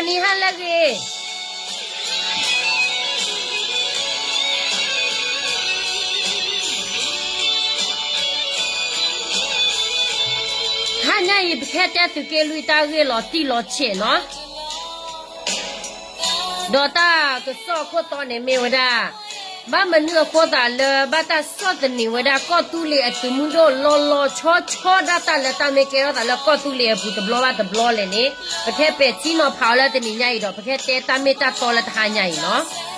ဂီၤနံၤဟါလၢအဂ့ၤ ဟါညါအံၤ ပကဟဲတဲသုးက့လွံၢ်တၢ်ဂ့ၢ်လီၤတံၢ်လီၤဆဲးနီၤ, ဒီးတၢ်ကစီၣ်အခိၣ်တီန့ၣ်မ့ၢ်ဝဲဒၣ် ဘၣ်မနုၤအဃိသးလၢ ဘၣ်တၢ်ဆီၣ်သနံးဝဲဒၣ်ကီၢ်သူလ့ၤအသုးမုၢ်ဒိၣ်လီၤလီၤဆီဆီဒၣ်တၢ်လၢတၢ်မ့ၢ်ကဲထီၣ်သးလၢကီၢ်သူလ့ၤအပူၤတဘျီဘၣ်တဘျီလဲၣ်န့ၣ် ပကဟဲပဲာ်ထံနီၤဖးအီၤလၢတနံၤညါအံၤဒီး ပကဟဲတဲတၢ်မ့ၢ်တၢ်တီလၢတဟါညါအံၤနီၤ.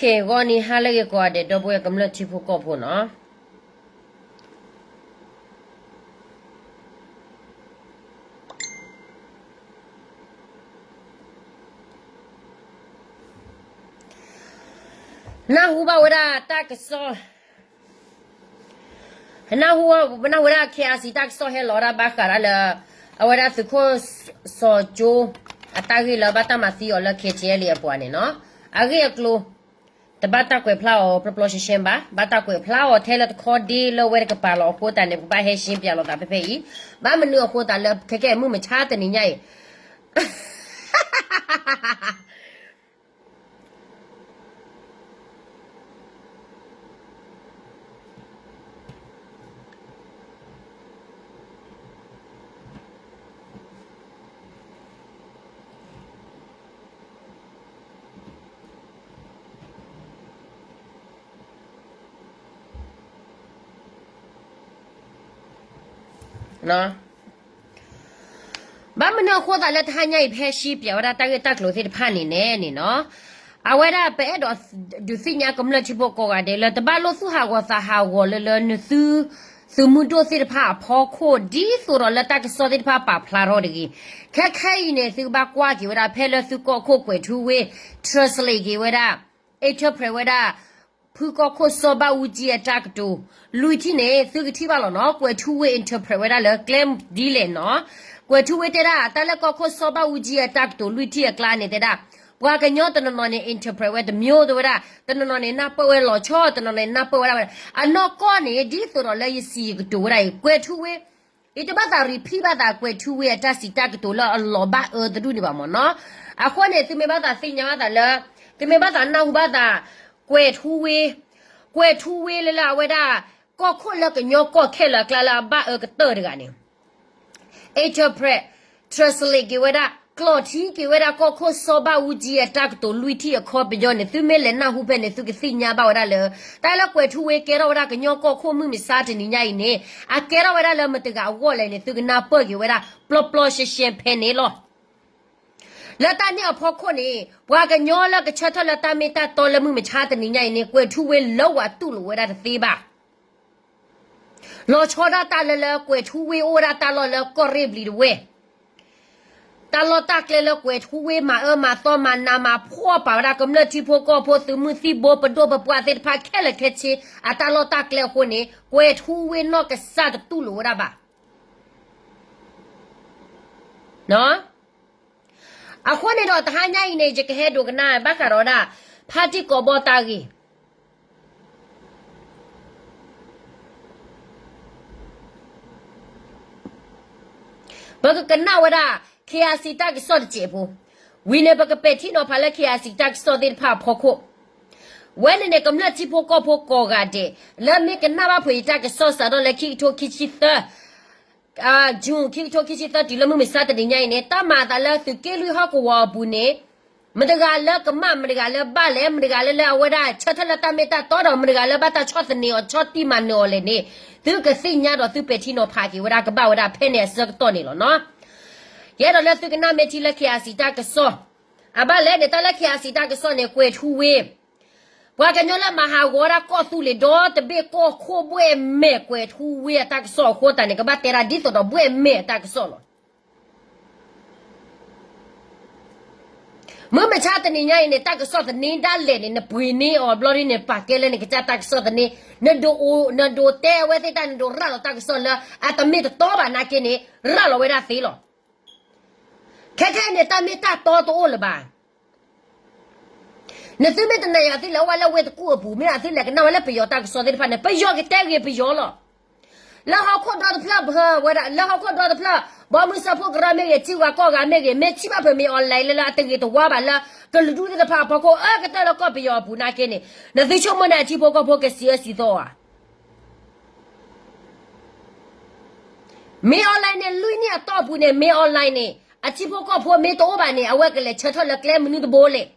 Okay, ဂီၤနံၤဟါလၢအဂ့ၤကိးဂၤဒဲး ဒီပုၢ်ဝဲၢ်ကမျၢၢ်ထံဖိကီၢ်ဖိနီၤ. နၢ်ဟူဘၣ်ဝဲဒၣ်တၢ်ကစီၣ်, နၢ်ဟူ, နၢ်ဟူဝဲဒၣ် KIC တၢ်ကစီၣ်ဟဲလီၤဒၣ်ဘၣ်ဃးဒၣ်လၢ အဝဲဒၣ်သုးခိၣ်စီၤကၠိ အတၢ်ဂ့ၢ်လၢဘၣ်တၢ်မၤသံအီၤလၢ KTLA အပူၤန့ၣ်နီၤ. အဂ့ၢ်အကျိၤ တဘၣ်တၢ်ကွဲးဖျါအီၤပျီပျီရှဲရှဲဘၣ်, ဘၣ်တၢ်ကွဲးဖျါအီၤထဲလၢတခီဒ့လၢဝဲတကပၤလီၤအဃိသတးန့ၣ် ပကဘၣ်ဟဲရှင်းပြလီၤသးဖဲဖဲအံၤ, ဘၣ်မနုၤအဃိသးလၢခဲကဲမုၢ်မဆါတနံၤညါအံၤ ဘၣ်မနုၤအဃိသးလၢတဟါညါအံၤ ပဟဲရှင်းပြဝဲဒၣ်တၢ်ဂ့ၢ်တၢ်ကျိၤသ့ၣ်တဖၣ်န့ၣ်န့ၣ်န့ၣ်နီၤ, အဝဲဒၣ်ပအဲၣ်ဒိးဒုးသ့ၣ်ညါကမျၢၢ်ထံဖိကိးဂၤဒဲးလၢ တဘၣ်လိၣ်သူၣ်ဟးဂီၤသးဟးဂီၤလၢလၢနသု သုးမုၢ်ဒိၣ်သ့ၣ်တဖၣ်အဖီခိၣ် ဒ်သိးဒီးလၢတၢ်ကစီၣ်သ့ၣ်တဖၣ်ပာ်ဖျါထီၣ်တဂ့ၤ. ခဲခဲအံၤန့ၣ် သုကဘၣ်ကွၢ်က့ၤဝဲဒၣ် ဖဲလၢသုကီၢ်ခိၣ်ကွဲးထူဝ့ၣ် translate က့ၤဝဲဒၣ် interpret ဝဲဒၣ် ဖုကီၢ်ခိၣ်စီၤဘၣ်အူကၠံအတၢ်ကတိၤ လွံၢ်ထံၣ်န့ၣ် သုကထံၣ်ဘၣ်လီၤနီၤ, ကွဲၤထူဝ့ interpret ဝဲဒၣ်လၢကျဲဒ်လဲၣ်နီၤ. ကွဲၤထူဝ့တဲဒၣ် တၢ်လၢကီၢ်ခိၣ်စီၤဘၣ်အူကၠံအတၢ်ကတိၤလွံၢ်ထံၣ်အကျါန့ၣ်တဲဒၣ် ပှၤကညီတနီၤနီၤန့ၣ် interpret ဝဲတမျိုးတဲဝဲဒၣ်, တနီၤနီၤန့ၣ် နၢ်ပၢၢ်ဝဲလီၤဆီ, တနီၤနီၤန့ၣ် နၢ်ပၢၢ်ဝဲဒၣ်ဝဲ, အနီၢ်ကီၢ်န့ၣ် ဒ်သိးဒီးလၢယစံးယကတိၤဝဲဒၣ်အံၤ ကွဲၤထူဝ့ ယတဘၣ်သး repeat ဘၣ်သး ကွဲၤထူဝ့အတၢ်စံးတၢ်ကတိၤလၢအလီၤဘၣ်အၢတဒူၣ်န့ၣ်ဘၣ်မ့ၢ်နီၤ. အဃိန့ၣ် သုမ့ၢ်ဘၣ်သးသ့ၣ်ညါဘၣ်သးလၢ သုမ့ၢ်ဘၣ်သးနၢ်ဟူဘၣ်သး ကွဲၤထူဝ့, ကွဲၤထူဝ့လၢလၢအဝဲဒၣ် ကီၢ်ခိၣ်လၢကညီကီၢ်ခဲလၢာ်အကျါလၢအဘၣ်အၢကတၢၢ်တဂၤန့ၣ် interpret, translate က့ၤဝဲဒၣ်, ကျိာ်ထံက့ၤဝဲဒၣ် ကီၢ်ခိၣ်စီၤဘၣ်အူကၠံအတၢ်ကတိၤလွံၢ်ထံၣ်အခီပညီန့ၣ် သုမ့ၢ်လဲၤနၢ်ဟူဖဲန့ၣ် သုကသ့ၣ်ညါဘၣ်ဝဲဒၣ်လၢ တၢ်လၢကွဲၤထူဝ့ကဲထီၣ်ဝဲဒၣ်ကညီကီၢ်ခိၣ်မုၢ်မဆါတနံၤညါအံၤန့ၣ် အကဲထီၣ်ဝဲဒၣ်လၢမတၤတဂၤအဂီၢ်လဲၣ်န့ၣ် သုကနၢ်ပၢၢ်က့ၤဝဲဒၣ် ပျီပျီရှဲရှဲဖဲန့ၣ်လီၤ. လၢတၢ်န့ၣ်အဖီခိၣ်န့ၣ် ပှၤကညီလၢကဆၢထၢၣ်လၢတၢ်မ့ၢ်တၢ်တီလၢမုၢ်မဆါတနံၤညါအံၤန့ၣ် ကွဲၤထူဝ့လၢဝဲတူၢ်လိာ်ဝဲဒၣ်တသ့ဘၣ် လီၤဆီဒၣ်တၢ်လၢလၢကွဲၤထူဝ့အိၣ်ဝဲဒၣ်တၢ်လီၢ်လၢကီၢ်ရ့ၣ်ဘျံးတဝဲၢ်, တၢ်လီၢ်တၢ်ကျဲလၢကွဲၤထူဝ့မၤအၢမၤသီမၤနးမၤဖှီၣ်ပာ်ဝဲဒၣ်ကမျၢၢ်ထံဖိကီၢ်ဖိသုးမုၢ်သံၣ်ဘိပဒိၣ်ပပှၢ်သ့ၣ်တဖၣ်ခဲလၢာ်ခဲဆ့ အတၢ်လီၢ်တၢ်ကျဲအဃိန့ၣ် ကွဲၤထူဝ့နီၢ်ကစၢ်တတူၢ်လိာ်ဝဲဒၣ်ဘၣ် အဃိန့ၣ်ဒီးတဟါညါအံၤန့ၣ် ယကဟဲဒိကနၣ်ဘၣ်ဃးဒီးဝဲဒၣ် ဖါတံၢ်ကိးဘီတၢ်ဂ့ၢ် ပကကနၣ်ဝဲဒၣ် KIC တၢ်ကစီၣ်တစဲးဖိ, ဝံၤန့ၣ် ပကပဲာ်ထံနီၤဖးလၢ KIC တၢ်ကစီၣ်သ့ၣ်တဖၣ်အဖီခိၣ်, ဝဲန့ၣ်န့ၣ် ကမျၢၢ်ထံဖိကီၢ်ဖိကိးဂၤဒဲး လၢမ့ၢ်ကနၣ်ဘၣ်ဖုးယတၢ်ကစီၣ်စးထီၣ်လၢခံကထိခံဆံသၢ June ခံကထိခံဆံသၢတုၤလၢမုၢ်မဆါတနံၤညါအံၤန့ၣ် တၢ်မၤအသးလၢသုးက့လွံၢ်ဟီၣ်ကဝီၤအပူၤန့ၣ် မတၤတဂၤလၢကမၣ် မတၤတဂၤလၢဘၣ်လဲၣ် မတၤတဂၤလၢလၢအဝဲဒၣ်ဆၢထၢၣ်လၢတၢ်မ့ၢ်တၢ်တီဒီး မတၤတဂၤလၢဘၣ်တၢ်ဆီၣ်သနံးအီၤဆီၣ်တံၢ်မၤနၢၤအီၤလဲၣ်န့ၣ် သုကသ့ၣ်ညါဒီးသုပဲာ်ထံနီၤဖးက့ၤဝဲဒၣ်ကဘၣ်ဝဲဒၣ်ဖဲန့ၣ်အဆၢကတီၢ်န့ၣ်လီၤနီၤ. ယအဲၣ်ဒိးလၢသုကနၣ်မ့ၢ်ထံလၢ KIC တၢ်ကစီၣ်, အဘၣ်လဲၣ်န့ၣ် တၢ်လၢ KIC တၢ်ကစီၣ်န့ၣ် ကွဲၤထူဝ့ ပှၤကညီလၢမၤဟးဂီၤဒၣ်ကီၢ်သူလ့ၤဒီတဘ့ၣ်ကီၢ်ခိၣ်ဘှဲၣ်မဲာ် ကွဲၤထူဝ့အတၢ်ကစီၣ်အဃိသတးန့ၣ် ကဘၣ်တဲဒၣ်ဒ်သိးဒီးဘှဲၣ်မဲာ်အတၢ်ကစီၣ်လီၤ. မုၢ်မဆါတနံၤညါအံၤန့ၣ် တၢ်ကစီၣ်သန့ဒၣ်လဲာ်န့ၣ် နပှ့ၤန့ၢ်အီၤဘျီဒ်န့ၣ် နပာ်ကဲလၢနကစၢ်တၢ်ကစီၣ်သန့, နဒိးအိၣ် နဒိးတဲအဝဲသ့ၣ်တၢ် နဒိးရၤလီၤတၢ်ကစီၣ်လၢအတမ့ၢ်တတီဘၣ်နာ်က့န့ၣ် ရၤလီၤဝဲဒၣ်သ့လီၤ. ခဲခဲအံၤန့ၣ် တၢ်မ့ၢ်တၢ်တီတအိၣ်လၢၤဘၣ်. နသုမ့ၢ်တနာ်ယၤ သုလဲၤအိၣ်ဝဲလၢဝ့ၢ်တကူၣ်အပူၤ မ့ၢ်အသုလဲၤကနၣ်ဝဲလၢပယီၤတၢ်ကစီၣ်သ့ၣ်တဖၣ်န့ၣ် ပယီၤကတဲဂ့ၤပယီၤလီၤ. လၢဟီၣ်ခိၣ်ဒီတဖျၢၣ်ဝဲဒၣ် လၢဟီၣ်ခိၣ်ဒီတဖျၢၣ် ဘီမုၢ်စၢဖှိၣ်ကရၢမ့ၢ်ဂ့ၤ ထံဂၤကီၢ်ဂၤမ့ၢ်ဂ့ၤ မ့ၢ်ထံၣ်ဘၣ်ဖုးမ့ၢ် online လၢလၢအတဂ့ၤတဝါဘၣ်လၢ ကလုာ်ဒူၣ်သ့ၣ်တဖၣ်အဖီခိၣ် အၢကတၢၢ်လၢကီၢ်ပယီၤအပူၤနာ်က့န့ၣ် နသုဆိကမိၣ်န့ၣ် အထံဖိကီၢ်ဖိကစံးအၢစံးသီဧါ. မ့ၢ် online န့ၣ် လွံၢ်နံၣ်အတီၢ်ပူၤန့ၣ် မ့ၢ် online န့ၣ် အထံဖိကီၢ်ဖိမ့ၢ်တအိၣ်ဘၣ်န့ၣ် အဝဲကလဲၤဆၢထၢၣ်လၢကျဲမနုၤတဘိလဲၣ်.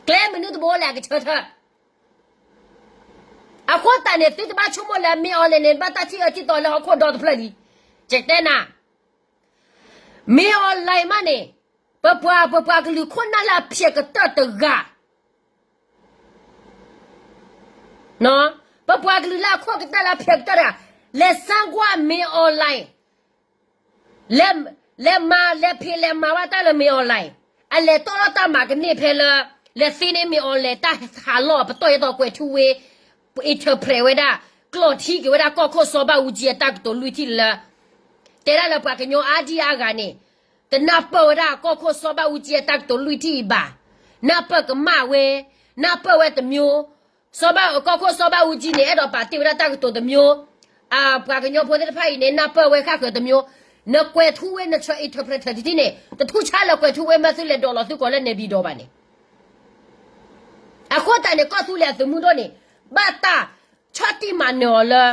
ကျဲမနုၤတဘိလဲၣ် အကဆၢထၢၣ်. အဃိသတးန့ၣ် သုတဘၣ်ဆိကမိၣ်လၢမ့ၢ် online န့ၣ် ဘၣ်တၢ်ထံၣ်အၢထံၣ်သီလၢဟီၣ်ခိၣ်ဒီတဖျၢၣ်လံ. ယတဲနၤ မ့ၢ် online မးန့ၣ် ပပှၤ ပပှၤကလုာ်ခိၣ်နၢ်လၢအဖျဲးကတၢၢ်တဂၤ ပပှၤကလုာ်လၢအခိၣ်ကတၢၢ်လၢအဖျဲးကတၢၢ်တဂၤ လဲၤစါကွၢ်မ့ၢ် online လဲၤမၤ လဲၤဖံးလဲၤမၤဘၣ်တၢ်လၢမ့ၢ် online အလဲၤတီၢ်ထီၣ်တၢ်မၤကန့ၢ်ဖဲလၢ လဲၤသ့န့ၢ်မ့ၢ် online တၢ်ဟးလီၢ်ပတီၢ်ယဲၢ်သီကွဲၤထူဝ့ interpret ဝဲဒၣ် ကျိာ်ထံက့ၤဝဲဒၣ်ကီၢ်ခိၣ်စီၤဘၣ်အူကၠံအတၢ်ကတိၤလွံၢ်ထံၣ်လၢ တဲဒၣ်လၢပှၤကညီအါဒံအါဂၤန့ၣ် တနၢ်ပၢၢ်ဝဲဒၣ်ကီၢ်ခိၣ်စီၤဘၣ်အူကၠံအတၢ်ကတိၤလွံၢ်ထံၣ်အံၤဘၣ်. နၢ်ပၢၢ်ကမၣ်ဝဲ, နၢ်ပၢၢ်ဝဲတမျိုး, စီၤဘၣ် ကီၢ်ခိၣ်စီၤဘၣ်အူကၠံန့ၣ် အဲၣ်ဒိးပာ်တ့ၢ်ဝဲဒၣ်တၢ်ကတိၤတမျိုး, ပှၤကညီဖိသ့ၣ်တဖၣ်အံၤန့ၣ် နၢ်ပၢၢ်ဝဲဃၣ်ဃၢၤတမျိုး, နကွဲၤထူဝ့ နဆၢ interpret ထံထံန့ၣ် တထူၣ်ဆါလၢကွဲၤထူဝ့မ့ၢ်သုလဲၤဒိးလီၤသုကိးလၢ နေပြည်တော် ဘၣ်န့ၣ် အဃိသတးန့ၣ် ကီၢ်သူလ့ၤအသုးမုၢ်ဒိၣ်န့ၣ် ဘၣ်တၢ်ဆီၣ်တံၢ်မၤနၢၤအီၤလၢ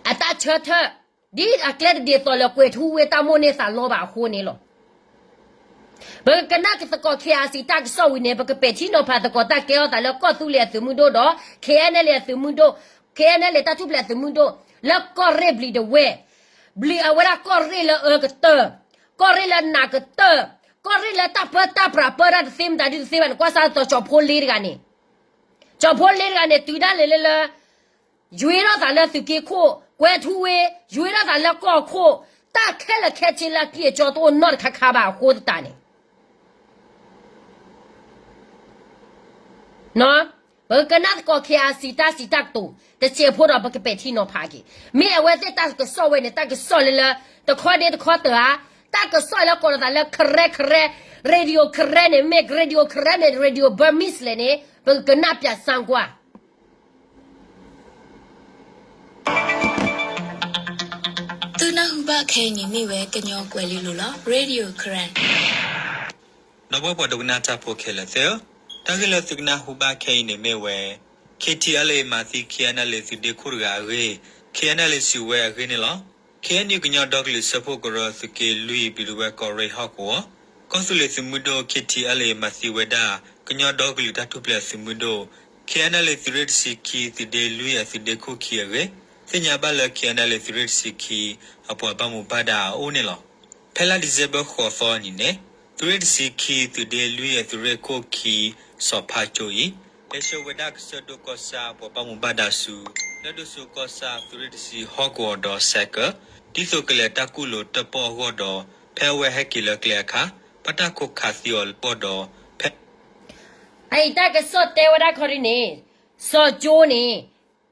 အတၢ်ဆၢထၢၣ် ဒ်အကျဲတဒ်သိးလၢကွဲၤထူဝ့တၢ်မိၣ်န့ၢ်သးလီဘၣ်အဃိန့ၣ်လီၤ. ပကကနၣ်ကသကိး KIC တၢ်ကစီၣ်ဝံၤန့ၣ် ပကပဲာ်ထံနီၤဖးသကိးတၢ်ကဲထီၣ်သးလၢကီၢ်သူလ့ၤအသုးမုၢ်ဒိၣ်ဒီး KNLA အသုးမုၢ်ဒိၣ်, KNLA တၢ်ထူၣ်ဖျဲးသုးမုၢ်ဒိၣ် လၢကီၢ်ရ့ၣ်ဘျံးတဝဲၢ်, ဘျံးအဝဲဒၣ်ကီၢ်ရ့ၣ်လၢအၢကတၢၢ်, ကီၢ်ရ့ၣ်လၢနးကတၢၢ်, ကီၢ်ရ့ၣ်လၢတၢ်ပၢတၢ်ပြးပၢတၢ်တသ့မတၤဒ်တသ့ဘၣ်န့ၣ် ကွၢ်စၢ်သကိးကၠီၤဖိလ့တဂၤန့ၣ် ကၠီၤဖိလ့တဂၤန့ၣ် တုၤဒၣ်လဲာ်လၢလၢ ယွ့ထီၣ်သးလၢသုးက့ခိၣ်, ကွဲၤထူဝ့, ယွ့ထီၣ်သးလၢကီၢ်ခိၣ်, တၢ်ခဲလၢာ်ခဲဆ့လၢအကံၢ်အကီတအိၣ်နီတခါခါဘၣ်အဃိသတးန့ၣ် ပကကနၣ်သကိး ခ့အစံး တၢ်စံးတၢ်ကတိၤတစဲးဖိဒီး ပကပဲာ်ထံနီၤဖးက့ၤ. မ့ၢ်အဝဲသ့ၣ်တၢ်ကစီၣ်ဝဲန့ၣ် တၢ်ကစီၣ်လၢလၢ တခီဒ့တခီတၢ်ဧါ, တၢ်ကစီၣ်လၢကိးလီၤသးလၢ Karen Karen, Radio Karen န့ၣ် မ့ၢ် Radio Karen မ့ၢ် Radio Burmese လဲၣ်န့ၣ် ပကကနၣ်ပၠးစၣ်ကွၢ် သုနၢ်ဟူဘၣ်ခဲအံၤန့ၣ်မ့ၢ်ဝဲ ကညီကွဲၤလ့လိၤလီၤ. Radio Karen. ဒီပုၢ်ဝဲၢ်ပှၤဒိကနၣ်တၢ်ဖိခဲလၢာ်သ့ၣ်ဧၢ, တၢ်ဂ့ၢ်လၢသုကနၢ်ဟူဘၣ်ခဲအံၤန့ၣ်မ့ၢ်ဝဲ ခ့ထံအလ့ၣ် မၤသံ ခ့အနလ့ၣ် သုးဒ့ခိၣ်တဂၤအဂ့ၢ်, ခ့အနလ့ၣ် စံးဝဲအဂ့ၢ်န့ၣ်လီၤ. ခ့အနုာ် ကညီဒီကလုာ်စၢဖှိၣ်ကရၢ သုးက့လွံၢ် ဘျံးဒဝဲၢ်ကီၢ်ရ့ၣ်ဟီၣ်ကဝီၤ ကီၢ်သူလ့ၤသုးမုၢ်ဒိၣ် ခ့ထံအလ့ၣ် မၤသံဝဲဒၣ် ကညီဒီကလုာ်တၢ်ထူၣ်ဖျဲးသုးမုၢ်ဒိၣ် ခ့အနလ့ၣ် သုးရ့ၣ်တဆံခံ သုးဒ့လွံၢ်အသုးဒ့ခိၣ်ခံအဂ့ၢ်, သ့ၣ်ညါဘၣ်လၢ ခ့အနလ့ၣ် သုးရ့ၣ်တဆံခံ အပှၤဘၣ်မူဘၣ်ဒါအအိၣ်န့ၣ်လီၤ. ဖဲလါဒံၣ်စ့ဘၢၣ်ဃိးသီအနံၤန့ၣ် သုးရ့ၣ်တဆံခံ သုးဒ့လွံၢ်အသုးရ့ၣ်ခိၣ်ခံ စီၤဖါကၠိအံၤ ဟဲဆှၢဝဲဒၣ်ကစၢၢ်ဒိၣ်ကီၢ်ဆၣ်အပှၤဘၣ်မူဘၣ်ဒါဆူ လၢၢ်ဒိၣ်စိကီၢ်ဆၣ် သုးရ့ၣ်တဆံဟီၣ်ကဝီၤဒီးစဲးကၢး ဒ်သိးကလဲၤတၢ်ကူၣ်လိာ်တၢၣ်ပီၣ်အဂီၢ်ဒီး ဖဲအဝဲဟဲက့ၤလၢကျဲအခါ ဘၣ်တၢ်ခိးခးသံအီၤလၢပီၣ်ဒီး ဖဲ အအံၤတၢ်ကစီၣ်တဲဝဲဒၣ်ခီဒ်န့ၣ် စီၤကၠိန့ၣ်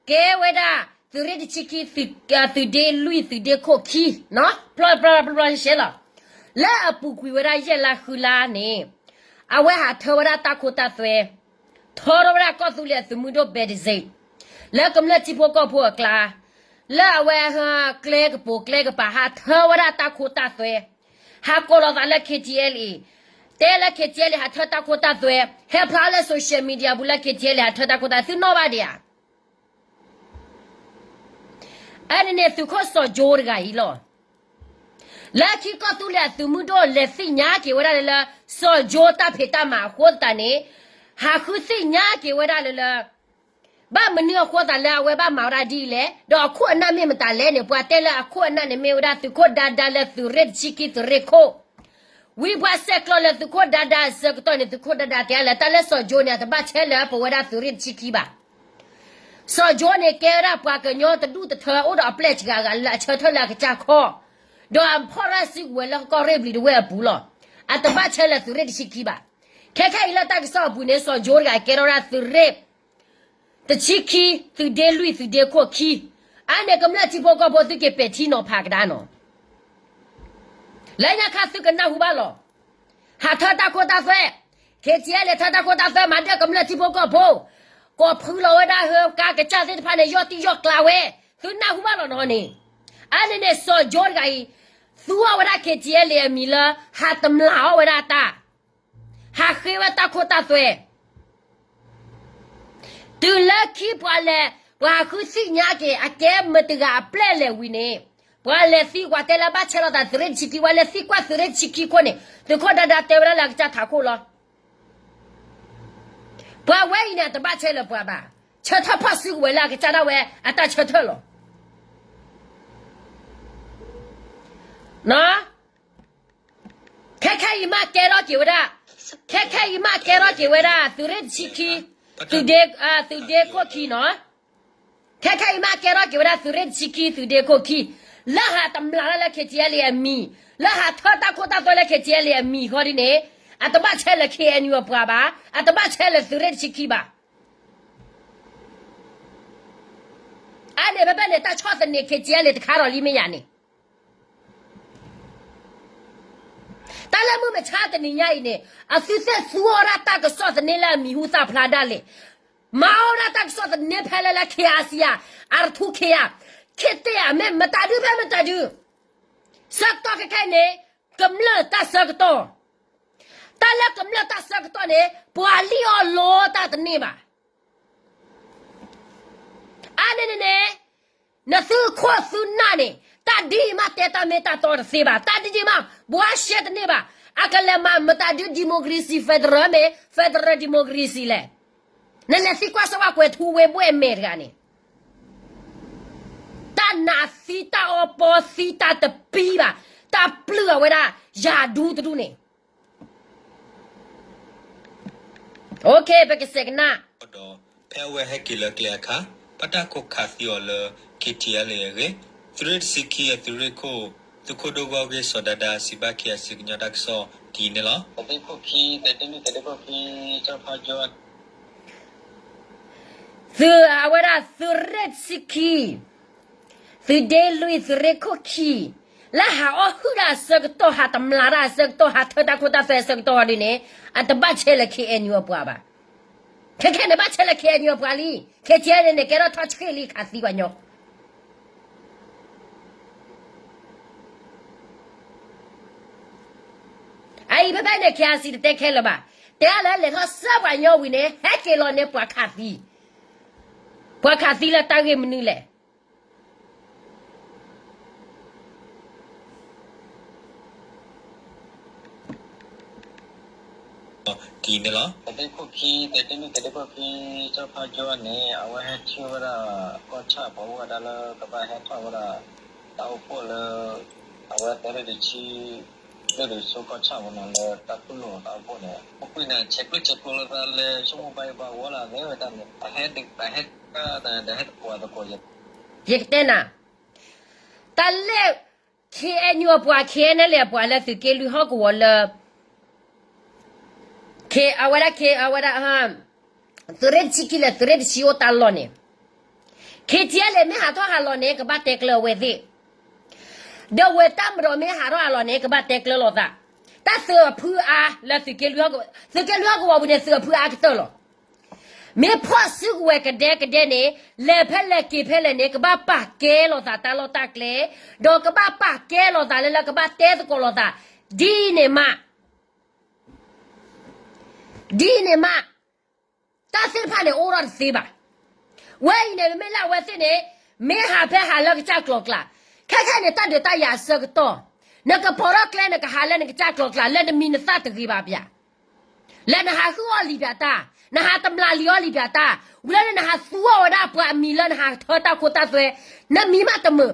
ကဲဝဲဒၣ် သုးရ့ၣ်တဆံခံ သုးဒ့လွံၢ် သုးဒ့ခိၣ်ခံ နီၤ ဖျီဖျီဖျီဖျီရှဲလီၤ. လၢအပူၤကွံာ်ဝဲဒၣ်ယဲၢ်လါဃုလါန့ၣ် အဝဲဟးထၢဝဲဒၣ်တၢ်ခိတၢ်သွဲ ထီထီၣ်ဝဲဒၣ်ကီၢ်သူလ့ၤအသုးမုၢ်ဒိၣ် ဘဲဒစ့း လၢကမျၢၢ်ထံဖိကီၢ်ဖိအကျါ လၢအဝဲကျဲကပိာ်ကျဲကပၤ ဟးထၢဝဲဒၣ်တၢ်ခိတၢ်သွဲ ဟးကိးလီၤသးလၢ ခ့ထံအလ့ၣ် တဲလၢ ခ့ထံအလ့ၣ် ဟးထၢတၢ်ခိတၢ်သွဲ ဟဲဖျါလၢ social media ပူၤလၢ ခ့ထံအလ့ၣ် ဟးထၢတၢ်ခိတၢ်သွဲ သုနီၣ်ဘၣ်ဒံးဧါ. အန့ၣ်န့ၣ် သုးခိၣ်စီၤကၠိတဂၤအံၤလီၤ. လၢခံကီၢ်သူလ့ၤအသုးမုၢ်ဒိၣ်လဲၤသ့ၣ်ညါက့ၤဝဲဒၣ်လၢလၢ စီၤကၠိတၢ်ဖံးတၢ်မၤအဃိသတးန့ၣ် ဟးဃုသ့ၣ်ညါက့ၤဝဲဒၣ်လၢလၢ ဘၣ်မနုၤအဃိသတးလၢအဝဲဘၣ်မၤဝဲဒၣ်ဒ်လဲၣ် ဒီးအခိၣ်အနၢ်မ့ၢ်မတၤလဲၣ်န့ၣ် ပှၤတဲလၢအခိၣ်အနၢ်န့ၣ်မ့ၢ်ဝဲဒၣ်သုးခိၣ်ဒါဒါလၢသုးရ့ၣ်တဆံခံသုးရ့ၣ်ခိၣ် ဝံၤပှၤဆဲးကျိးလၢသုးခိၣ်ဒါဒါအဆၢကတီၢ်န့ၣ် သုးခိၣ်ဒါဒါတဲလၢတၢ်လၢစီၤကၠိန့ၣ် အတဘၣ်ဆဲလၢပဝဲဒၣ်သုးရ့ၣ်တဆံခံဘၣ်. စီၤကၠိန့ၣ်ကဲဝဲဒၣ်ပှၤကညီတဒူၣ်တထၢ အိၣ်ဒီးအပျဲၢ်စှၤဂၤလၢအဆၢထၢၣ်လၢအကစၢ်ခီၣ်, ဒီးအဖီၣ်ရၣ်စုကဝဲၤလၢကီၢ်ရ့ၣ်ဘျံးဒဝဲၢ်အပူၤလီၤ. အတဘၣ်ဆဲလၢသုးရ့ၣ်တဆံခံဘၣ်. ခဲခဲအံၤလၢတၢ်ကစီၣ်အပူၤန့ၣ် စီၤကၠိတဂၤကဲထီၣ်ဝဲဒၣ်သုးရ့ၣ် တဆံခံ သုးဒ့လွံၢ် သုးဒ့ခိၣ်ခံ, အန့ၣ်ကမျၢၢ်ထံဖိကီၢ်ဖိသုက့ၤပဲာ်ထံနီၤဖးကဒါနီၤ. လၢညါခါသုကနၢ်ဟူဘၣ်လီၤ. ဟးထၢတၢ်ခိတၢ်သွဲ, ခ့ထံအလ့ၣ် ထၢတၢ်ခိတၢ်သွဲ မၤဒၢၣ်ကမျၢၢ်ထံဖိကီၢ်ဖိ, ကိးဖုလီၤဝဲဒၣ်ဟၢကါကစၢ်သ့ၣ်တဖၣ်န့ၣ် ယီၢ်တံၢ်ယီၢ်ကျါဝဲ, သုနၢ်ဟူဘၣ်လီၤနီၤန့ၣ်. အန့ၣ်န့ၣ် စီၤကၠိတဂၤအံၤ, သူအီၤဝဲဒၣ် ခ့ထံအလ့ၣ် အမံၤလၢ ဟးတမျးအီၣ်ဝဲဒၣ်တၢ် ဟးဃ့ဝဲတၢ်ခိတၢ်သွဲ, တုၤလၢခံပှၤလဲၤ, ပှၤဟးဃုသ့ၣ်ညါက့ၤ အကဲမတၤတဂၤအပျဲၢ်လဲၣ်ဝံၤန့ၣ်, ပှၤလဲၤသံကွၢ်တဲလၢဘၣ်ဆဲးလိာ်သးသုးရ့ၣ်တဆံခံ ပှၤလဲၤသံကွၢ်သုးရ့ၣ်တဆံခံခိၣ်န့ၣ် သုးခိၣ်ဒါဒါတဲဝဲဒၣ်လၢအကစၢ်ထးခိၣ်လီၤ. ပှၤဝဲအံၤန့ၣ် အတဘၣ်ဆဲးလၢပှၤဘၣ်, ဆၢထၢၣ်ဖီၣ်စုကဝဲၤလၢအကစၢ်ဒၣ်ဝဲအတၢ်ဆၢထၢၣ်လီၤ. ခဲခဲအံၤမးကဲထီၣ်က့ၤဝဲဒၣ်, ခဲခဲအံၤမးကဲထီၣ်က့ၤဝဲဒၣ် သုးရ့ၣ်တဆံခံ, သုးဒ့, သုးဒ့ခိၣ်ခံနီၤ. ခဲခဲအံၤမးကဲထီၣ်က့ၤဝဲဒၣ် သုးရ့ၣ်တဆံခံ သုးဒ့ခိၣ်ခံ, လၢဟးတမျးလၢ ခ့ထံအလ့ၣ် အမံၤ, လၢဟးထၢတၢ်ခိတၢ်သွဲလၢ ခ့ထံအလ့ၣ် အမံၤဃီဒ်န့ၣ်, အတဘၣ်ဆဲးလၢ ခ့အဲၣ်ယူၣ် အပှၤဘၣ်, အတဘၣ်ဆဲးလၢသုးရ့ၣ်တဆံခံဘၣ်. အန့ၣ်ဖဲဖဲန့ၣ် တၢ်ဆီၣ်သနံး ခ့ထံအလ့ၣ် တခါဒီးလံမ့ၢ်ယၤန့ၣ် တၢ်လၢမုၢ်မဆါတနံၤညါအံၤန့ၣ် အသုသ့ၣ်သူအီၤဒၣ်တၢ်ကစီၣ်သန့လၢအမံၤဟူသၣ်ဖျါဒၣ်လဲာ်, မၤအီၤဒၣ်တၢ်ကစီၣ်သန့ဖဲလၢလၢ ခ့အါစံယၤ, အရထူခ့ယၤ, ခ့တ့ၢ်ဧါ မ့ၢ်မတၤဒုဖဲမတၤဒု, ဆၢကတီၢ်ခဲခဲအံၤန့ၣ် ကမျၢၢ်တၢ်ဆၢကတီၢ်, တၢ်လၢကမျၢၢ်တၢ်ဆၢကတီၢ်န့ၣ် ပှၤလံၣ်အီၣ်လိတၢ်တန့ၢ်ဘၣ်. အါန့ၣ်န့ၣ်န့ၣ်, နသုခိၣ်သုနၢ်န့ၣ် တၢ်ဒ်အံၤမးတဲတၢ်မ့ၢ်တၢ်တီတသ့ဘၣ်, တၢ်ဒ်အံၤမး ဘှါရှဲတန့ၢ်ဘၣ်, အကလဲၤမၤမတၤဒု democracy federal မ့ၢ် federal democracy လဲၣ်. နလဲၤသံကွၢ်ဆိဝဲ ကွဲၤထူဝ့ဘှဲၣ်မဲာ်တဂၤန့ၣ် တၢ်နးသံတၢ်အီပီသံတၢ်တပံဘၣ်, တၢ်ပျုၢ်အဝဲဒၣ် ယၤဒူတဒူန့ၣ် ပကစဲးကနၣ်ဒီး ဖဲအဝဲဟဲက့ၤလၢကျဲအခါ ဘၣ်တၢ်ခိးခးသံအီၤလၢ ခ့ထံအလ့ၣ် အဂ့ၢ်, သုးရ့ၣ်တဆံခံအသုးရ့ၣ်ခိၣ် သုးခိၣ်ဒိၣ်ဂီၢ်ဂ့ၢ်စီၤဒၤဒါစံးဘၣ် KIC ကညီတၢ်ကစီၣ်ဒ်အံၤန့ၣ်လီၤ. သုးအဝဲဒၣ်သုးရ့ၣ်တဆံခံ, သုးဒ့လွံၢ် သုးရ့ၣ်ခိၣ်ခံ, လၢဟးအီၣ်ဟုၣ်တၢ်အဆၢကတီၢ် ဟးတမျးတၢ်အဆၢကတီၢ် ဟးထၢတၢ်ခိတၢ်သွဲအဆၢကတီၢ်ဒ်န့ၣ် အတဘၣ်ဆဲးလၢ KNU အပှၤဘၣ်. ခဲခဲန့ၣ်ဘၣ်ဆဲးလၢ KNU အပှၤလံ. KTLA န့ၣ် ကဲထီၣ်ထီၣ်ဆှ့လံ ခးသံပှၤညီ အအံၤဖဲဖဲန့ၣ် KIC တတဲခဲလၢာ်ဘၣ်. တဲလၢလဲၤထီၣ်စၢပှၤညီဝံၤန့ၣ် ဟဲက့ၤလီၤန့ၣ်ပှၤခးသံ, ပှၤခးသံလၢတၢ်ဂ့ၢ်မနုၤလဲၣ်. ဒ်န့ၣ်လီၤ. သုးရ့ၣ်ခိၣ်ခံ သုးဒ့လွံၢ် သုးရ့ၣ်ခိၣ်ခံ စီၤဖါကၠိန့ၣ် အဝဲဟဲထံၣ်ဝဲဒၣ် ကီၢ်ဆၣ်ပှၤအိၣ်ဝဲဒၣ်လၢကဘၣ်ဟဲထီၣ်ဝဲဒၣ် တၢ်အိၣ်ဖှိၣ်လၢ အဝဲသုးရ့ၣ်တဆံ လၢဒုးဆိကီၢ်ဆၣ်ဝဲန့ၣ် လၢတၢ်တူၢ်လိာ်တၢ်အိၣ်ဖှိၣ်န့ၣ် ပူၤကွံာ်န့ၣ် ဆဲးကျိးဆဲးကျိးလၢသးလၢ ဆိကမိၣ်ဘၣ်ယဘၣ်ဝဲလၢအဂ့ၢ်ဝဲတၢ်န့ၣ် အဟဲဒုးဟဲတကွၢ်သကိး ယကတဲနၤ တၢ်လၢ KNU အပှၤ KNLA အပှၤလၢသုးက့လွံၢ်ဟီၣ်ကဝီၤလၢ အဝဲဒၣ် အဝဲဒၣ် သုးရ့ၣ်တဆံခံလၢသုးရ့ၣ်တဆံအိၣ်တၢ်လီၢ်န့ၣ် KTLA မ့ၢ်ဟးထီၣ်ဟးလီၤန့ၣ် ကဘၣ်တဲကျၢၤအဝဲသ့ၣ် ဒီးဝဲတၢ်မဒီးမ့ၢ်ဟးထီၣ်ဟးလီၤန့ၣ် ကဘၣ်တဲကျၢၤလိာ်သး တၢ်သုးအဖုအါလၢသုးက့လွံၢ်ဟီၣ်ကဝီၤ သုးက့လွံၢ်ဟီၣ်ကဝီၤပူၤန့ၣ် သုးအဖုအါကတၢၢ်လီၤ. မ့ၢ်ဖီၣ်စုကဝဲၤကဒဲကဒဲန့ၣ် လဲၤဖဲလဲၣ်က့ၤဖဲလဲၣ်န့ၣ် ကဘၣ်ပာ်ကဲလိာ်သးတၢ်လီၢ်တၢ်ကျဲ, ဒီးကဘၣ်ပာ်ကဲလိာ်သးလၢလၢကဘၣ်တဲသကိးလိာ်သး ဒ်န့ၣ်မး ဒ်န့ၣ်မး တၢ်သ့ၣ်တဖၣ်န့ၣ်အိၣ်ထီၣ်တသ့ဘၣ်. ဝဲအံၤန့ၣ် မ့မ့ၢ်လၢအဝဲသ့ၣ်န့ၣ် မ့ၢ်ဟးဖဲဟးလၢကစၢ်ကျီၤကျါ, ခဲခဲန့ၣ် တၢ်ဒုးတၢ်ယၤအဆၢကတီၢ်, နကပိာ်ထီၣ်ကျဲ နကဟးလၢနကစၢ်ကျီၤကျါ လၢနမံၤနသၣ်တဂ့ၤဘၣ်ပၠး, လၢနဟးဟုၣ်အီၣ်လံာ်ပၠးတၢ်, နဟးတမျးလံာ်အီၣ်လံာ်ပၠးတၢ်, ဝံၤလၢန့ၣ်နဟးသူအီၣ်ဝဲဒၣ်ပှၤအမံၤလၢနဟးထၢတၢ်ခိတၢ်သွဲ, နမံၤမးတမုာ်,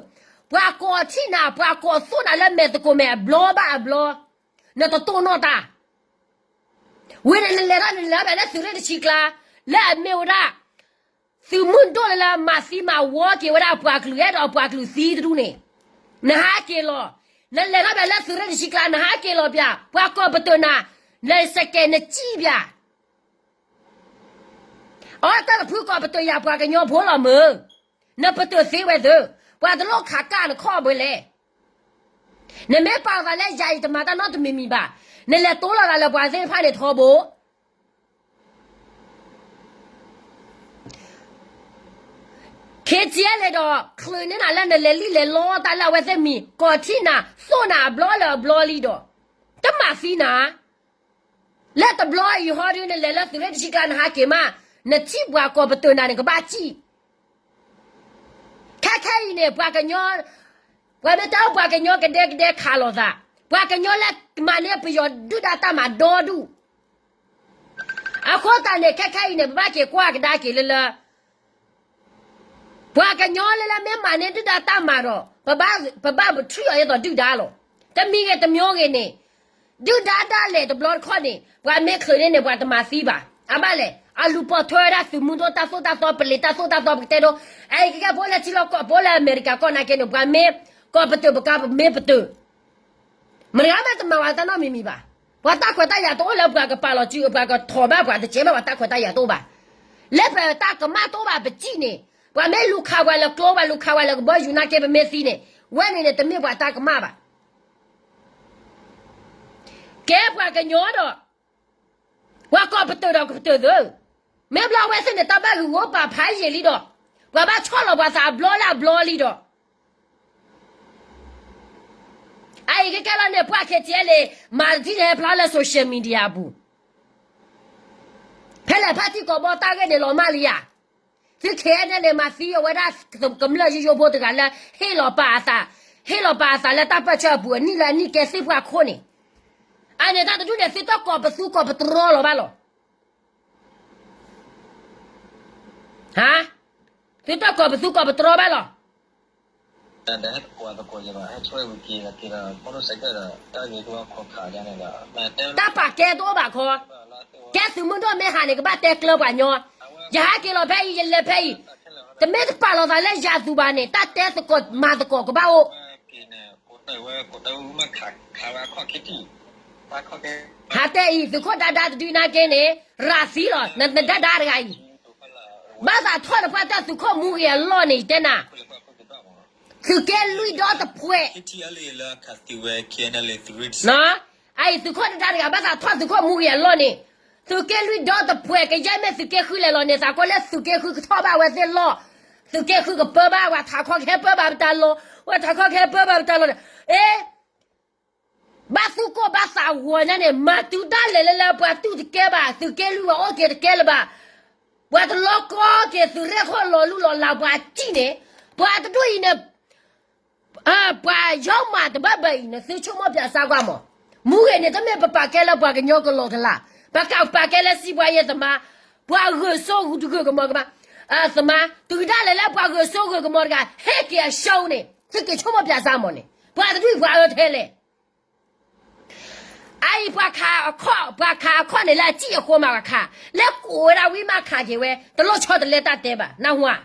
ပှၤကိးထံၣ်နၤ ပှၤကိးသိၣ်နၤလၢမဲာ်သကိးမဲာ်အဘျီဘၣ်အဘျီ, နတတိၢ်နီၣ်တၢ် ဝဲန့ၣ်နလဲၤထီၣ်န့ၣ် နလဲၤထီၣ်ဘၣ်လၢသုးရ့ၣ်တဆံကျါ, လၢအမ့ၢ်ဝဲဒၣ် သုးမုၢ်ဒိၣ်လၢလၢမၤသံမၤဝီက့ၤဝဲဒၣ်အပှၤကလုာ် အဲၣ်ဒိးအပှၤကလုာ်သံတဒူၣ်န့ၣ်, နဟးက့ၤလီၤ. နလဲၤထီၣ်ဘၣ်လၢသုးရ့ၣ်တဆံကျါ နဟးက့ၤလီၤပၠး, ပှၤကိးပတုာ်နၤ, နစကဲးနစံၣ်ပၠး အတၢ်တဖုကိးပတုာ်ယၤပှၤကညီဖိလီၤမုၢ်, နပတုာ်သ့ဝဲသ့, ပှၤတလိၣ်ခးကၣ်နခီၣ်ဘှဲလဲၣ်. နမ့ၢ်ပာ်လီၤသးလၢယၤအံၤတမၤတၢ်နီတမံၤမံၤဘၣ်, နလဲၤတိလီၤသးလၢပှၤသ့ၣ်တဖၣ်န့ၣ်ထီဘိ ခ့ထံအဲလဲၣ်ဒီး ချုးန့ၢ်နၤလၢနလဲၤလံၣ်လဲၤလီတၢ်လၢအဝဲသ့ၣ်မံၤ ကိးထံၣ်နၤ သိၣ်နၤအဘျီလၢအဘျီလံဒီး တမၤသံနၤ လၢတဘျီအံၤဟီဒုး နလဲၤလၢသုးရ့ၣ်တဆံကျါနဟးက့ၤမး နထံၣ်ပှၤကိးပတုာ်နၤန့ၣ် ကဘၣ်စံၣ် ခဲခဲအံၤန့ၣ် ပှၤကညီ ပှၤမ့ၢ်တဲအီၤပှၤကညီကဒဲကဒဲခးလိာ်သး, ပှၤကညီလၢမၤန့ၢ်ပယီၤဒုၣ်ဒါတၢ်မၤဒီဒူၣ် အဃိသတးန့ၣ် ခဲခဲအံၤန့ၣ် ပဘၣ်က့ၤကွၢ်ကဒါက့ၤလၢလၢ ပှၤကညီလၢလၢမ့ၢ်မၤန့ၢ်ဒုၣ်ဒါတၢ်မၤဒီး ပဘၣ်ထံၣ်အီၤဒ်သိးဒုၣ်ဒါလီၤ. တမံၤဂ့ၤတမံၤဂ့ၤန့ၣ် ဒုၣ်ဒါဒၣ်လဲာ်တဘျီတခီၣ်န့ၣ် ပှၤမ့ၢ်ချုးန့ၢ်န့ၣ် ပှၤတမၤသံဘၣ်. အဘၣ်လဲၣ် အလူၤပိာ်ထွဲဝဲဒၣ်သုးမုၢ်ဒိၣ်တၢ်သိၣ်တၢ်သီ ပလံၤတၢ်သိၣ်တၢ်သီပကတဲဒိ အအံၤကကဲပအိၣ်လၢထံလီၢ်ကီၢ် ပအိၣ်လၢအမဲရကၤကီၢ်နာ်က့န့ၣ် ပှၤမ့ၢ်ကိးပတုာ်ပကါ ပမ့ၢ်ပတုာ် မတၤဂၤမ့ၢ်တမၤဝဲတၢ်နီတမံၤမံၤဘၣ်. ပှၤတၢ်ခွဲးတၢ်ယာ်တအိၣ်လၢပှၤကပာ်လီၤစု ပှၤကထီၣ်ဘၣ်ပှၤတစဲးဘၣ် ပှၤတၢ်ခွဲးတၢ်ယာ်တအိၣ်ဘၣ်. လၢပတၢ်ကမၣ်တအိၣ်ဘၣ်ပစံၣ်န့ၣ် ပှၤမ့ၢ်လူၤခးပှၤလၢကျိ ပှၤလူၤခးပှၤလၢကဘီယူၤနာ်က့ ပမ့ၢ်သံန့ၣ် ဝဲန့ၣ်န့ၣ် တမ့ၢ်ပှၤတၢ်ကမၣ်ဘၣ်. ကဲပှၤကညီဒီး ပှၤကိးပတုာ်ဒီးကပတုာ်သ့, မ့ၢ်ဘျီဝဲသ့ၣ်န့ၣ် တၢ်ဘၣ်ဂုာ်ဂိၢ်ပာ်ဖးယံာ်လံဒီး ပှၤဘၣ်ဆီၣ်လီၤပှၤသးအဘျီလၢအဘျီလံဒီး အအံၤကကဲလီၤန့ၣ် ပှၤ ခ့ထံအဲလဲၣ် မၤတထံၣ်န့ၣ်ဟဲဖျါလၢ social media အပူၤ ဖဲလဲၣ်ဖါတံၢ်ကိးဘီတၢ်ဂ့ၢ်န့ၣ်လီၤမၢ်လံဧါ. သု ခ့ထံအဲလဲၣ် မၤသံအဝဲဒၣ်ကမျၢၢ်ယိယိဖိတဂၤလၢ ဟ့ၣ်လီၤပာ်အသး, ဟ့ၣ်လီၤပာ်အသးလၢတၢ်ပၢၢ်ဆၢအပူၤ အနံၣ်လၢအနံၣ်ကဲသ့ၣ်ပှၢ်ခိၣ်န့ၣ်, အန့ၣ်တၢ်တဒူၣ်န့ၣ် သုတကိးပသူကိးပတြီလီၤဘၣ်လီၤ. ဟါ, သုတကိးပသူကိးပတြီဘၣ်လီၤ. တၢ်ပာ်ကဲတအိၣ်ဘၣ်ခီ, ကဲသုးမုၢ်ဒိၣ်မ့ၢ်ဟးန့ၣ် ကဘၣ်တဲကျၢၤပှၤညီ, ယဟးက့ၤလီၤဖဲအံၤ ယလဲၤဖဲအံၤ, တမ့ၢ်တပာ်လီၤသးလၢယၤသူဘၣ်န့ၣ် တၢ်တဲသကိးမၤသကိးကဘၣ်အိၣ်. ဟးတဲအံၤ သုးခိၣ်ဒါဒါတဒုနာ်က့န့ၣ် ရၤသံလီၤ နဒါဒါတဂၤအံၤ, ဘၣ်သးထီၣ်နပှၢ်တၢ်သုးခိၣ်မူဂ့ၤအလီၢ်န့ၣ် ယတဲနၤ, သုးက့လွံၢ်ဒီတဖှဲး အံၤသုးခိၣ်ဒါဒါတဂၤ ဘၣ်သးထီၣ်သုးခိၣ်မူဂ့ၤအလီၢ်န့ၣ်, သုးက့လွံၢ်ဒီတဖှဲး ကယဲၢ်မ့ၢ်သုးက့ဃုလဲၤလီၤန့ၣ် သးကွၢ်လၢသုးက့ဃုကထီၣ်ဘၣ်ဝဲသ့ၣ်လီၢ်, သုးက့ဃုကပၢဘၣ် ပှၤထးခီကဟဲပၢဘၣ်ပတၢ်လီၢ်, ပှၤထးခီကဟဲပၢဘၣ်ပတၢ်လီၢ်န့ၣ်, အ့ ဘၣ်သူၣ်ကိၢ်ဘၣ်သးဂီၤညါန့ၣ် မၤတုၤဒၣ်လဲာ်လၢလၢပှၤတူၢ်တကဲဘၣ် သုးက့လွံၢ်ဝဲအိၣ်က့ၤတကဲလၢၤဘၣ်, ပှၤတလီၤကီက့ၤသုးရဲၣ်ခိၣ်လီၤလူလီၤလးပှၤစံၣ်န့ၣ်, ပှၤတဒူၣ်အံၤန့ၣ် ပှၤယီမးတဘၣ်ဘၣ်အံၤ နသုဆိကမိၣ်ပၠးစၢ်ကွၢ်မး, မူဂ့ၤန့ၣ် တမ့ၢ်ပပာ်ကဲလၢပှၤကညီကလီကလး, ပကပာ်ကဲလၢစံးပှၤယဲၢ်သမါ, ပှၤဂုာ်စိဂုာ်တဂုာ်ကမီၤကမး, သမါ တုၤဒၣ်လဲာ်လၢပှၤဂုာ်စိဂုာ်ကမီၤတဂၤ ဟဲက့ၤအရှုံးန့ၣ် သုက့ၤဆိကမိၣ်ပၠးစၢ်မးန့ၣ် ပှၤတဒူၣ်အံၤပှၤအၢထဲလဲၣ် အအံၤပှၤခးအခီၣ် ပှၤခးအခီၣ်န့ၣ်လၢအစံၣ်အဃိမး ပှၤခး လၢကိးဝဲဒၣ်ဝံၣ်မးခးက့ၤဝဲ တလိၣ်ဆီတလဲတၢ်တဲဘၣ် နၢ်ဟူဧါ,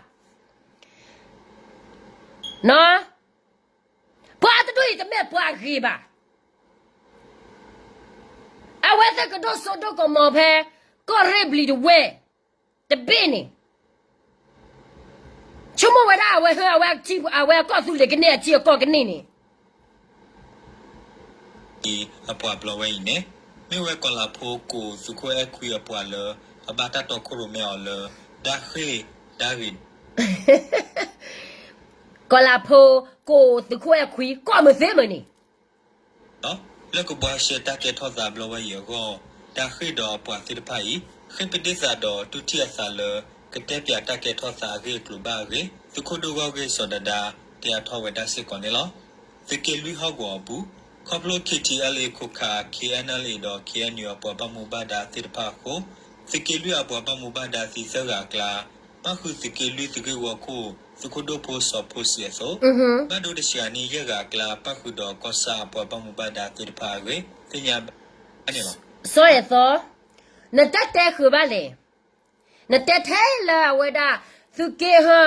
ပှၤတဒူၣ်အံၤတမ့ၢ်ပှၤဂ့ၤဘၣ်, အဝဲသ့ၣ်ကဒိၣ်စိဒိၣ်ကမီၤဖဲ ကီၢ်ရ့ၣ်ဘျံၤတဝဲၢ် တဘ့ၣ်န့ၣ် ဆိကမိၣ်ဝဲဒၣ်အဝဲဟၢ အဝဲကီၢ်သူလ့ၤကန့ၢ်အထံအကီၢ်ကန့ၢ်န့ၣ် အံၤအပှၤဘျီဝဲအံၤန့ၣ် မ့ၢ်ဝဲကီၤလၤဖိကိးသုးခိၣ်အဲၣ်ခွံအပှၤလၢ အဘၣ်တၢ်တီခိၣ်ရိၣ်မဲအီၤလၢ ဒၣ်ဃ့ၢ်ဒၣ်ဂ့ၤ ကီၤလၤဖိကိးသုးခိၣ်အဲၣ်ခွံ ကိးမုၢ်သ့မုၢ်န့ၣ် လၢကဘှါရှဲတၢ်ကဲထီၣ်သးဘျီဝဲအံၤအဂီၢ် ဒၣ်ဃ့ၢ်ဒီးအပှၤသ့ၣ်တဖၣ်အံၤ ဃ့ၢ်ပဒ့ၣ်သးဒီးတူၢ်ထံၣ်အသးလၢ ကတဲပၠးတၢ်ကဲထီၣ်သးအဂ့ၢ်အကျိၤဘၣ်အဂ့ၢ် သုးခိၣ်ဒိၣ်ဂီၢ်ဂ့ၢ်စီၤဒၤဒါ တဲအါထီၣ်ဝဲဒၣ်စ့ၢ်ကီးန့ၣ်လီၤ. သုးက့လွံၢ်ဟီၣ်ကဝီၤအပူၤ ခီဖျိ KTLA ခိးခး KNLA ဒီး KNU အပှၤဘၣ်မူဘၣ်ဒါသ့ၣ်တဖၣ်အဃိ သုးက့လွံၢ်အပှၤဘၣ်မူဘၣ်ဒါသံသၢဂၤအကျါ ပၣ်ဃုာ်သုးက့လွံၢ်သုးဂ့ၢ်ဝီခိၣ် သုးခိၣ်ဒိၣ်ဖိစီၤဖိစံးအသိး, ဘၣ်ဒိတဆံးဂၤန့ၣ် ယဲၢ်ဂၤအကျါ ပၣ်ဃုာ်ဒီးကီၢ်ဆၣ်အပှၤဘၣ်မူဘၣ်ဒါသ့ၣ်တဖၣ်အဂ့ၢ် သ့ၣ်ညါဘၣ်န့ၣ်လီၤ. စီၤအဲၣ်သီ, နတၢ်တဲဃုာ်ဘၣ်လဲၣ်, နတဲထဲလၢအဝဲဒၣ် သုးက့ဟၢ,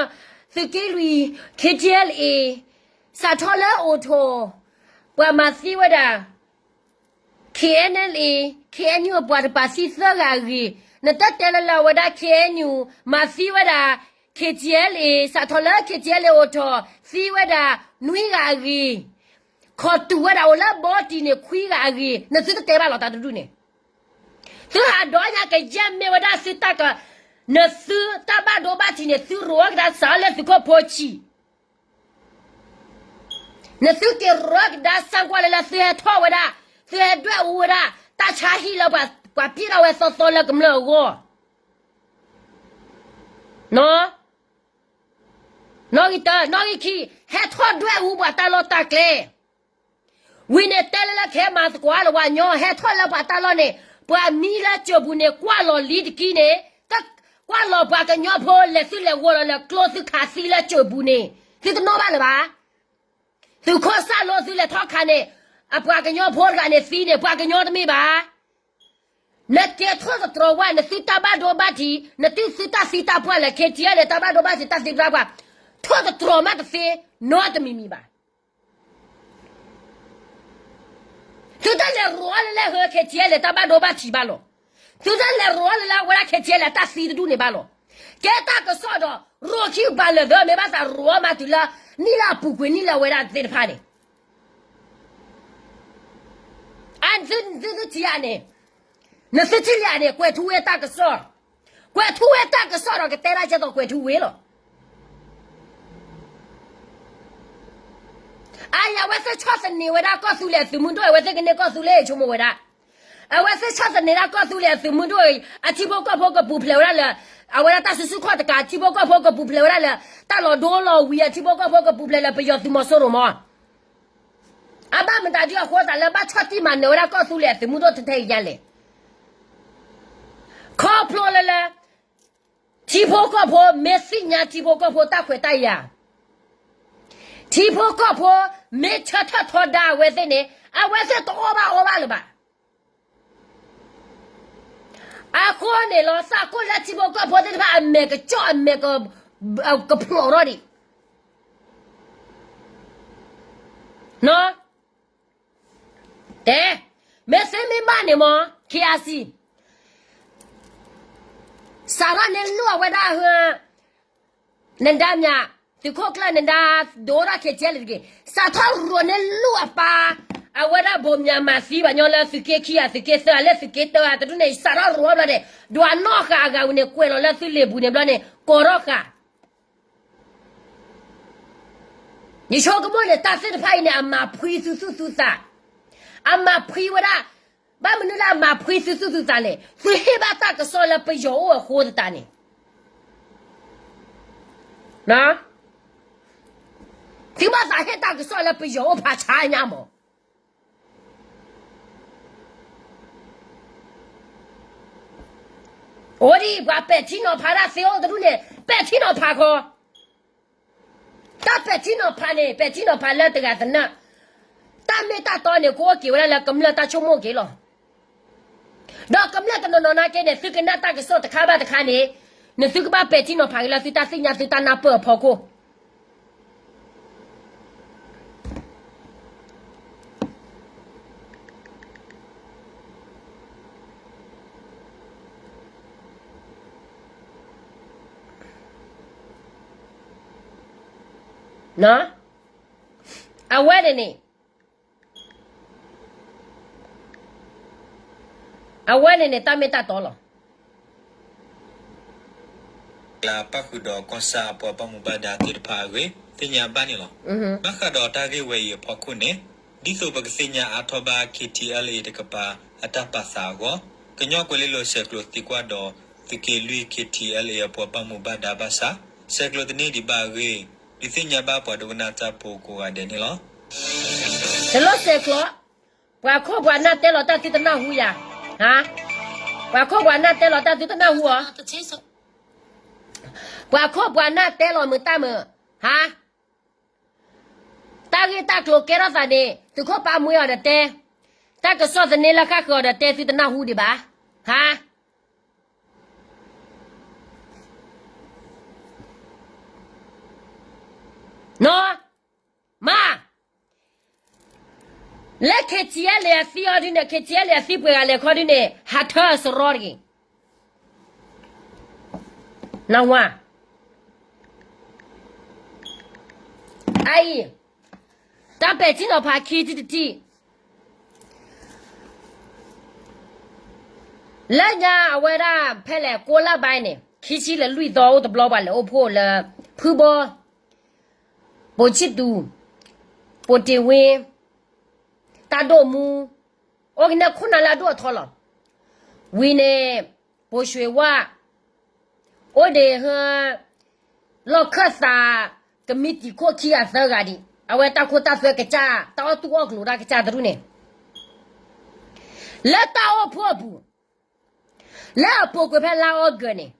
သုးက့လွံၢ် KTLA စးထီၣ်လၢအိၣ်ထီၣ် ပှၤမၤသံဝဲဒၣ် KNLA, KNU အပှၤတပာ်သံသၢဂၤအဂ့ၢ်, နတၢ်တဲလၢလၢအဝဲဒၣ် KNU မၤသံဝဲဒၣ် KTLA စးထီၣ်လၢ KTLA အိၣ်ထီၣ် သံဝဲဒၣ်နွံဂၤအဂ့ၢ်, ခိးတူာ်ဝဲဒၣ်အိၣ်လၢဘီတံၢ်န့ၣ်ခွံဂၤအဂ့ၢ်, နသုတတဲဘၣ်လီၤတၢ်တဒူၣ်န့ၣ်, သုဟးဒီးညါကယဲၢ်မ့ၢ်ဝဲဒၣ်သုတၢ်က, နသုတၢ်ဘၣ်ဒိဘၣ်ထံးန့ၣ် သုရိၣ်အီၤကဒါစးလၢသုးခိၣ်ဖိဆံး နသုက့ၤရိၣ်အီၤကဒါစၢ်ကွၢ်လၢလၢသုဟဲထီၣ်ဝဲဒၣ်, သုဟဲဒွဲၣ်အူဝဲဒၣ် တၢ်ဆါဟံၣ်လၢပှၤပျဲထီၣ်ဝဲသီသီလၢကမျၢၢ်အဂီၢ်, နီၣ်ဂံၢ်တၢ, နီၣ်ဂံၢ်ခံ, ဟဲထီၣ်ဒွဲၣ်အူပှၤတၢ်လီၢ်တၢ်ကျဲ ဝံၤန့ၣ်တဲလၢလၢခဲမၤသကိးလၢပှၤညီ ဟဲထီၣ်လၢပှၤတၢ်လီၢ်န့ၣ်, ပှၤမံလၢစၢၤပူၤန့ၣ် ကွၢ်လီၤလံတကံန့ၣ်, ကွၢ်လီၤပှၤကညီဖိလဲၤသုလဲၤဂီၤလီၤလၢကျိသုခးသံလၢစၢၤပူၤန့ၣ်, သုတနီၣ်ဘၣ်လၢၤဘၣ်. သုးခိၣ်စၣ်လိသုလဲၤထီၣ်ခးန့ၣ်, အပှၤကညီဖိတဂၤန့ၣ်သံန့ၣ် ပှၤကညီတမ့ၢ်ဘၣ်. နကဲထီၣ်သတြီၤဝဲ နသုတၢ်ဘၣ်ဒိဘၣ်ထံး, နသုသုတၢ်သံတၢ်ပှၢ်လၢ KTLA တၢ်ဘၣ်ဒိဘၣ်ထံး တၢ်သံတၢ်ပှၢ်, ထီၣ်သတြီၤမးတသ့, နီတမံၤမံၤဘၣ်. သုတလဲၤရိၣ်အီၤလၢလၢဟၢ KTLA တၢ်ဘၣ်ဒိဘၣ်ထံးဘၣ်လီၤ. သုတလဲၤရိၣ်အီၤလၢလၢအဝဲဒၣ် KTLA တၢ်သံတဒူၣ်န့ၣ်ဘၣ်လီၤ. ကဲတၢ်ကစီၣ်ဒီး ရိၣ်ခံဘၣ်လၢာ်သၢ မ့ၢ်ဘၣ်သးရိၣ်အီၤမးတုၤလၢ နံၣ်လၢအပူၤကွံာ်နံၣ်လၢအဝဲဒၣ်သ့ၣ်တဖၣ်န့ၣ် အသုသုထံၣ်ဧါန့ၣ်, နသုထံၣ်လံဧါန့ၣ် ကွဲၤထူဝ့တၢ်ကစီၣ်, ကွဲၤထူဝ့တၢ်ကစီၣ်ဒီးကတဲဒၣ်ကဲသိးကွဲၤထူဝ့လီၤ. အအံၤ အဝဲသ့ၣ်ဆီၣ်သနံးဝဲဒၣ်ကီၢ်သူလ့ၤအသုးမုၢ်ဒိၣ် အဝဲသ့ၣ်ကန့ၢ်ကီၢ်သူလ့ၤဆိကမိၣ်ဝဲဒၣ်, အဝဲသ့ၣ်ဆီၣ်သနံးဒၣ်ကီၢ်သူလ့ၤအသုးမုၢ်ဒိၣ်အံၤ အထံဖိကီၢ်ဖိကပူၤဖျဲးဝဲဒၣ်လၢ, အဝဲဒၣ်တၢ်စုဆူၣ်ခီၣ်တကး ထံဖိကီၢ်ဖိကပူၤဖျဲးဝဲဒၣ်လၢ, တၢ်လီၤဒိလီၤဝံၤအထံဖိကီၢ်ဖိကပူၤဖျဲးလၢပယီၤသုးမီၤစိရိၤမး အဘၣ်မတၤဒ်အဃိသတးလၢဘၣ်ဆီၣ်တံၢ်မၤနၢၤဝဲဒၣ်ကီၢ်သူလ့ၤအသုးမုၢ်ဒိၣ်ထဲထဲအံၤညါလဲၣ်. ခီဖျိလၢလၢ ထံဖိကီၢ်ဖိမ့ၢ်သ့ၣ်ညါထံဖိကီၢ်ဖိတၢ်ခွဲးတၢ်ယာ်, ထံဖိကီၢ်ဖိမ့ၢ်ဆၢထၢၣ်ထီဒါအဝဲသ့ၣ်န့ၣ် အဝဲသ့ၣ်တအီၣ်ဘၣ်အီဘၣ်လၢၤဘၣ်. အဃိန့ၣ်လီၤ သးကိၢ်လၢထံဖိကီၢ်ဖိသ့ၣ်တဖၣ်အမဲာ်ကကၠီၣ်အမဲာ်ကဖျိးထီၣ်ဒံး, နီၣ် တဲ, မ့ၢ်သ့မ့ၢ်ဘၣ်န့ၣ်မ့ၢ် ခ့အါစံ စးထီၣ်န့ၣ်လိၣ်အဝဲဒၣ်ဟ နဒါမၠး, သုးခိၣ်ကျၢၢ်နဒါ, ဒိၣ်ဒၣ်ခဲကဲလၢတက့ၢ်, စးထီၣ်ရိၤန့ၣ်လိၣ်အပၢ်, အဝဲဒၣ်ဘိးမၠးမၤသံဘၣ်ညီလၢသုးက့ခံဂၤ သုးက့သၢဂၤ လၢသုးက့တၢဂၤတဒူၣ်န့ၣ် စးထီၣ်ရိၤဘျီဒဲး, ဒွးနီၣ်ဃာ်အဂၤဝံၤန့ၣ် ကွဲးလီၤလၢသုလ့ၣ်ပူၤန့ၣ်ဘျီန့ၣ် ကိးထီၣ်ဃာ် ယဆိကမိၣ်န့ၣ် တၢ်သ့ၣ်တဖၣ်အံၤန့ၣ် အမၤဖှံသုသူၣ်သုသး, အမၤဖှံဝဲဒၣ်, ဘၣ်မနုၤလၢအမၤဖှံသုသူၣ်သုသးလဲၣ်, သုဟ့ၣ်ဘၣ်တၢ်ကစီၣ်လၢပယီၤအိၣ်အဃိသတးန့ၣ်, သုဘၣ်သးဟ့ၣ်တၢ်ကစီၣ်လၢပယီၤအိၣ်ဖးဆါညါမး အိၣ်ဒံးပှၤပဲာ်ထံနီၤဖးဒၣ်သ့အိၣ်တဒူၣ်န့ၣ် ပဲာ်ထံနီၤဖးခီ, တၢ်ပဲာ်ထံနီၤဖးန့ၣ် ပဲာ်ထံနီၤဖးလၢတဂၤသနၢၣ်, တၢ်မ့ၢ်တၢ်တီန့ၣ် ကအိၣ်က့ၤဝဲဒၣ်လၢကမျၢၢ်တၢ်ဆိကမိၣ်က့ၤလီၤ. ဒီးကမျၢၢ်တနီၤနီၤနာ်က့န့ၣ် သုကနၣ်တၢ်ကစီၣ်တခါဘၣ်တခါန့ၣ်, နသုကဘၣ်ပဲာ်ထံနီၤဖးက့ၤလၢသုတၢ်သ့ၣ်ညါသုတၢ်နၢ်ပၢၢ်အဖီခိၣ် အဝဲန့ၣ်န့ၣ်, အဝဲန့ၣ်န့ၣ် တၢ်မ့ၢ်တၢ်တီလီၤ. လၢပၣ်ဃုာ်ဒီးကီၢ်ဆၣ်အပှၤဘၣ်မူဘၣ်ဒါသ့ၣ်တဖၣ်အဂ့ၢ် သ့ၣ်ညါဘၣ်န့ၣ်လီၤ. ဘၣ်ဃးဒီးတၢ်ဂ့ၢ်ဝဲအံၤအဖီခိၣ်န့ၣ်, ဒ်သိးပကသ့ၣ်ညါအါထီၣ်ဘၣ် ခ့ထံအဲလ်အ့ တကပၤအတၢ်ပာ်သးအဂီၢ်, ကညီကွဲၤလ့လိၤဆဲးကျိးသံကွၢ်ဒီး သုးက့လွံၢ် ခ့ထံအဲလ်အ့ အပှၤဘၣ်မူဘၣ်ဒါဘၣ်ဆၣ်, ဆဲးကျိးတန့ၢ်ဒံးဘၣ်အဂ့ၢ်, ဒုးသ့ၣ်ညါဘၣ်ပှၤဒိကနၣ်တၢ်ဖိကိးဂၤဒဲးန့ၣ်လီၤ. တလိၣ်ဆဲးကျိး, ပှၤခိၣ်ပှၤနၢ်တဲလီၤတၢ်သုတနၢ်ဟူယၤ, ဟါ, ပှၤခိၣ်ပှၤနၢ်တဲလီၤတၢ်သုတနၢ်ဟူအီၤ, ပှၤခိၣ်ပှၤနၢ်တဲလီၤမုာ်တၢ်မုာ်, ဟါ, တၢ်ဂ့ၢ်တၢ်ကျိၤကဲထီၣ်သးန့ၣ် သုးခိၣ်ပၢ်မွေးအီၤဒီးတဲ, တၢ်ကစီၣ်သန့လၢဃၣ်ဃၢၤအီၤဒီးတဲသုတနၢ်ဟူဒံးဘၣ်, ဟါ နီၢ်, မါ, လၢ ခ့ထံအဲလ်အ့ အသံအီၤဒုန့ၣ် ခ့ထံအဲလ်အ့ အသံပှဲၤဂၤလဲၤခီဒုန့ၣ် ဟးထၢအစရီတဂ့ၤ, နဝါ အအံၤ, တၢ်ပဲာ်ထံနီၤဖးခံထံၣ်တထံၣ်, လၢညါအဝဲဒၣ်ဖဲလဲၣ်ကိးလါဘၣ်န့ၣ် ခံဆံလၢလွံၢ်သီအိၣ်တဘျီပှၤလဲၤအိၣ်ဖှိၣ်လၢ ဖုဘီ, ပိာ်ဆံၣ်သူ, ပိာ်တ့ၢ်ဝ့, တၢ်ဒိၣ်မူ, အိၣ်ကနဲခိၣ်နၢ်လၢအဒိၣ်အထီလီၤ. ဝံၤန့ၣ် ပိာ်ဆွ့ၤဝါ, အိၣ်ဒံးဟၢ လီၢ်ခၢၣ်သး ကမံးတံာ်ခိၣ်ခံဂၤသၢဂၤဒံး အဝဲတၢ်ခိတၢ်သွဲကစၢ် တၢ်အီၣ်တူၢ်အီၣ်ကျိၤတၢ်ကစၢ်တရူၢ်န့ၣ် လၢတၢ်အိၣ်ဖှိၣ်အပူၤ, လၢအပူၤကွံာ်ဖဲလါအီကူးန့ၣ်,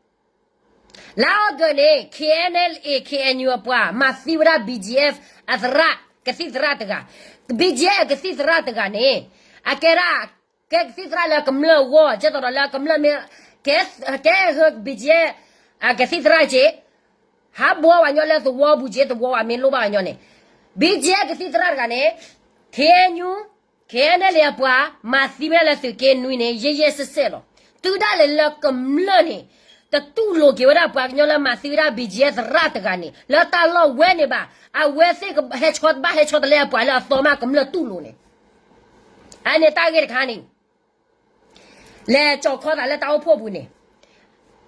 လါအီကူးန့ၣ် ခ့ၣ်အဲၣ်ယူၣ် အပှၤ မၤသံဝဲဒၣ် ဘံၣ်ကၠံၣ်အဲၣ် အသရၣ် ကသံၣ်သရၣ်တဂၤ, ဘံၣ်ကၠံၣ်အဲၣ် ကသံၣ်သရၣ်တဂၤန့ၣ် အကဲဒၣ် ကဲကသံၣ်သရၣ်လၢကမျၢၢ်အဂီၢ် ကဲသိးဒီးလၢကမျၢၢ်မ့ၢ် ကဲဟၢ ဘံၣ်ကၠံၣ်အဲၣ် အကသံၣ်သရၣ်က့ၤ ဟးဘှီဝဲညီလၢသဝီပူၤက့ၤ သဝီဝဲမ့ၢ်လိၣ်ဘၣ်ဝဲညီန့ၣ်, ဘံၣ်ကၠံၣ်အဲၣ် ကသံၣ်သရၣ်တဂၤန့ၣ် ခ့ၣ်အဲၣ်ယူၣ် ခ့ၣ်အဲၣ်ယူၣ် အပှၤ မၤသံဝဲဒၣ်လၢသုးက့နွံန့ၣ် ယဲၢ်ယဲၢ်စဲးစဲးလီၤ. တုၤဒၣ်လဲာ်လၢကမျၢၢ်န့ၣ် တတူၢ်လိာ်က့ၤဝဲဒၣ်ပှၤကညီလၢမၤသံဝဲဒၣ် ဘံၣ်ကၠံၣ်အဲၣ် သရၣ်တဂၤန့ၣ် လၢတၢ်လီၢ်ဝဲန့ၣ်ဘၣ်. အဝဲသ့ၣ်ကဟဲဆီတဘၣ်ဟဲဆီတလဲအပှၤလၢအသီမးကမျၢၢ်တူၢ်လိာ်န့ၣ် အန့ၣ်တၢ်ဂ့ၢ်တခါန့ၣ် လဲၤကၠီၤခီသးလၢတၢ်အိၣ်ဖှိၣ်ပူၤန့ၣ်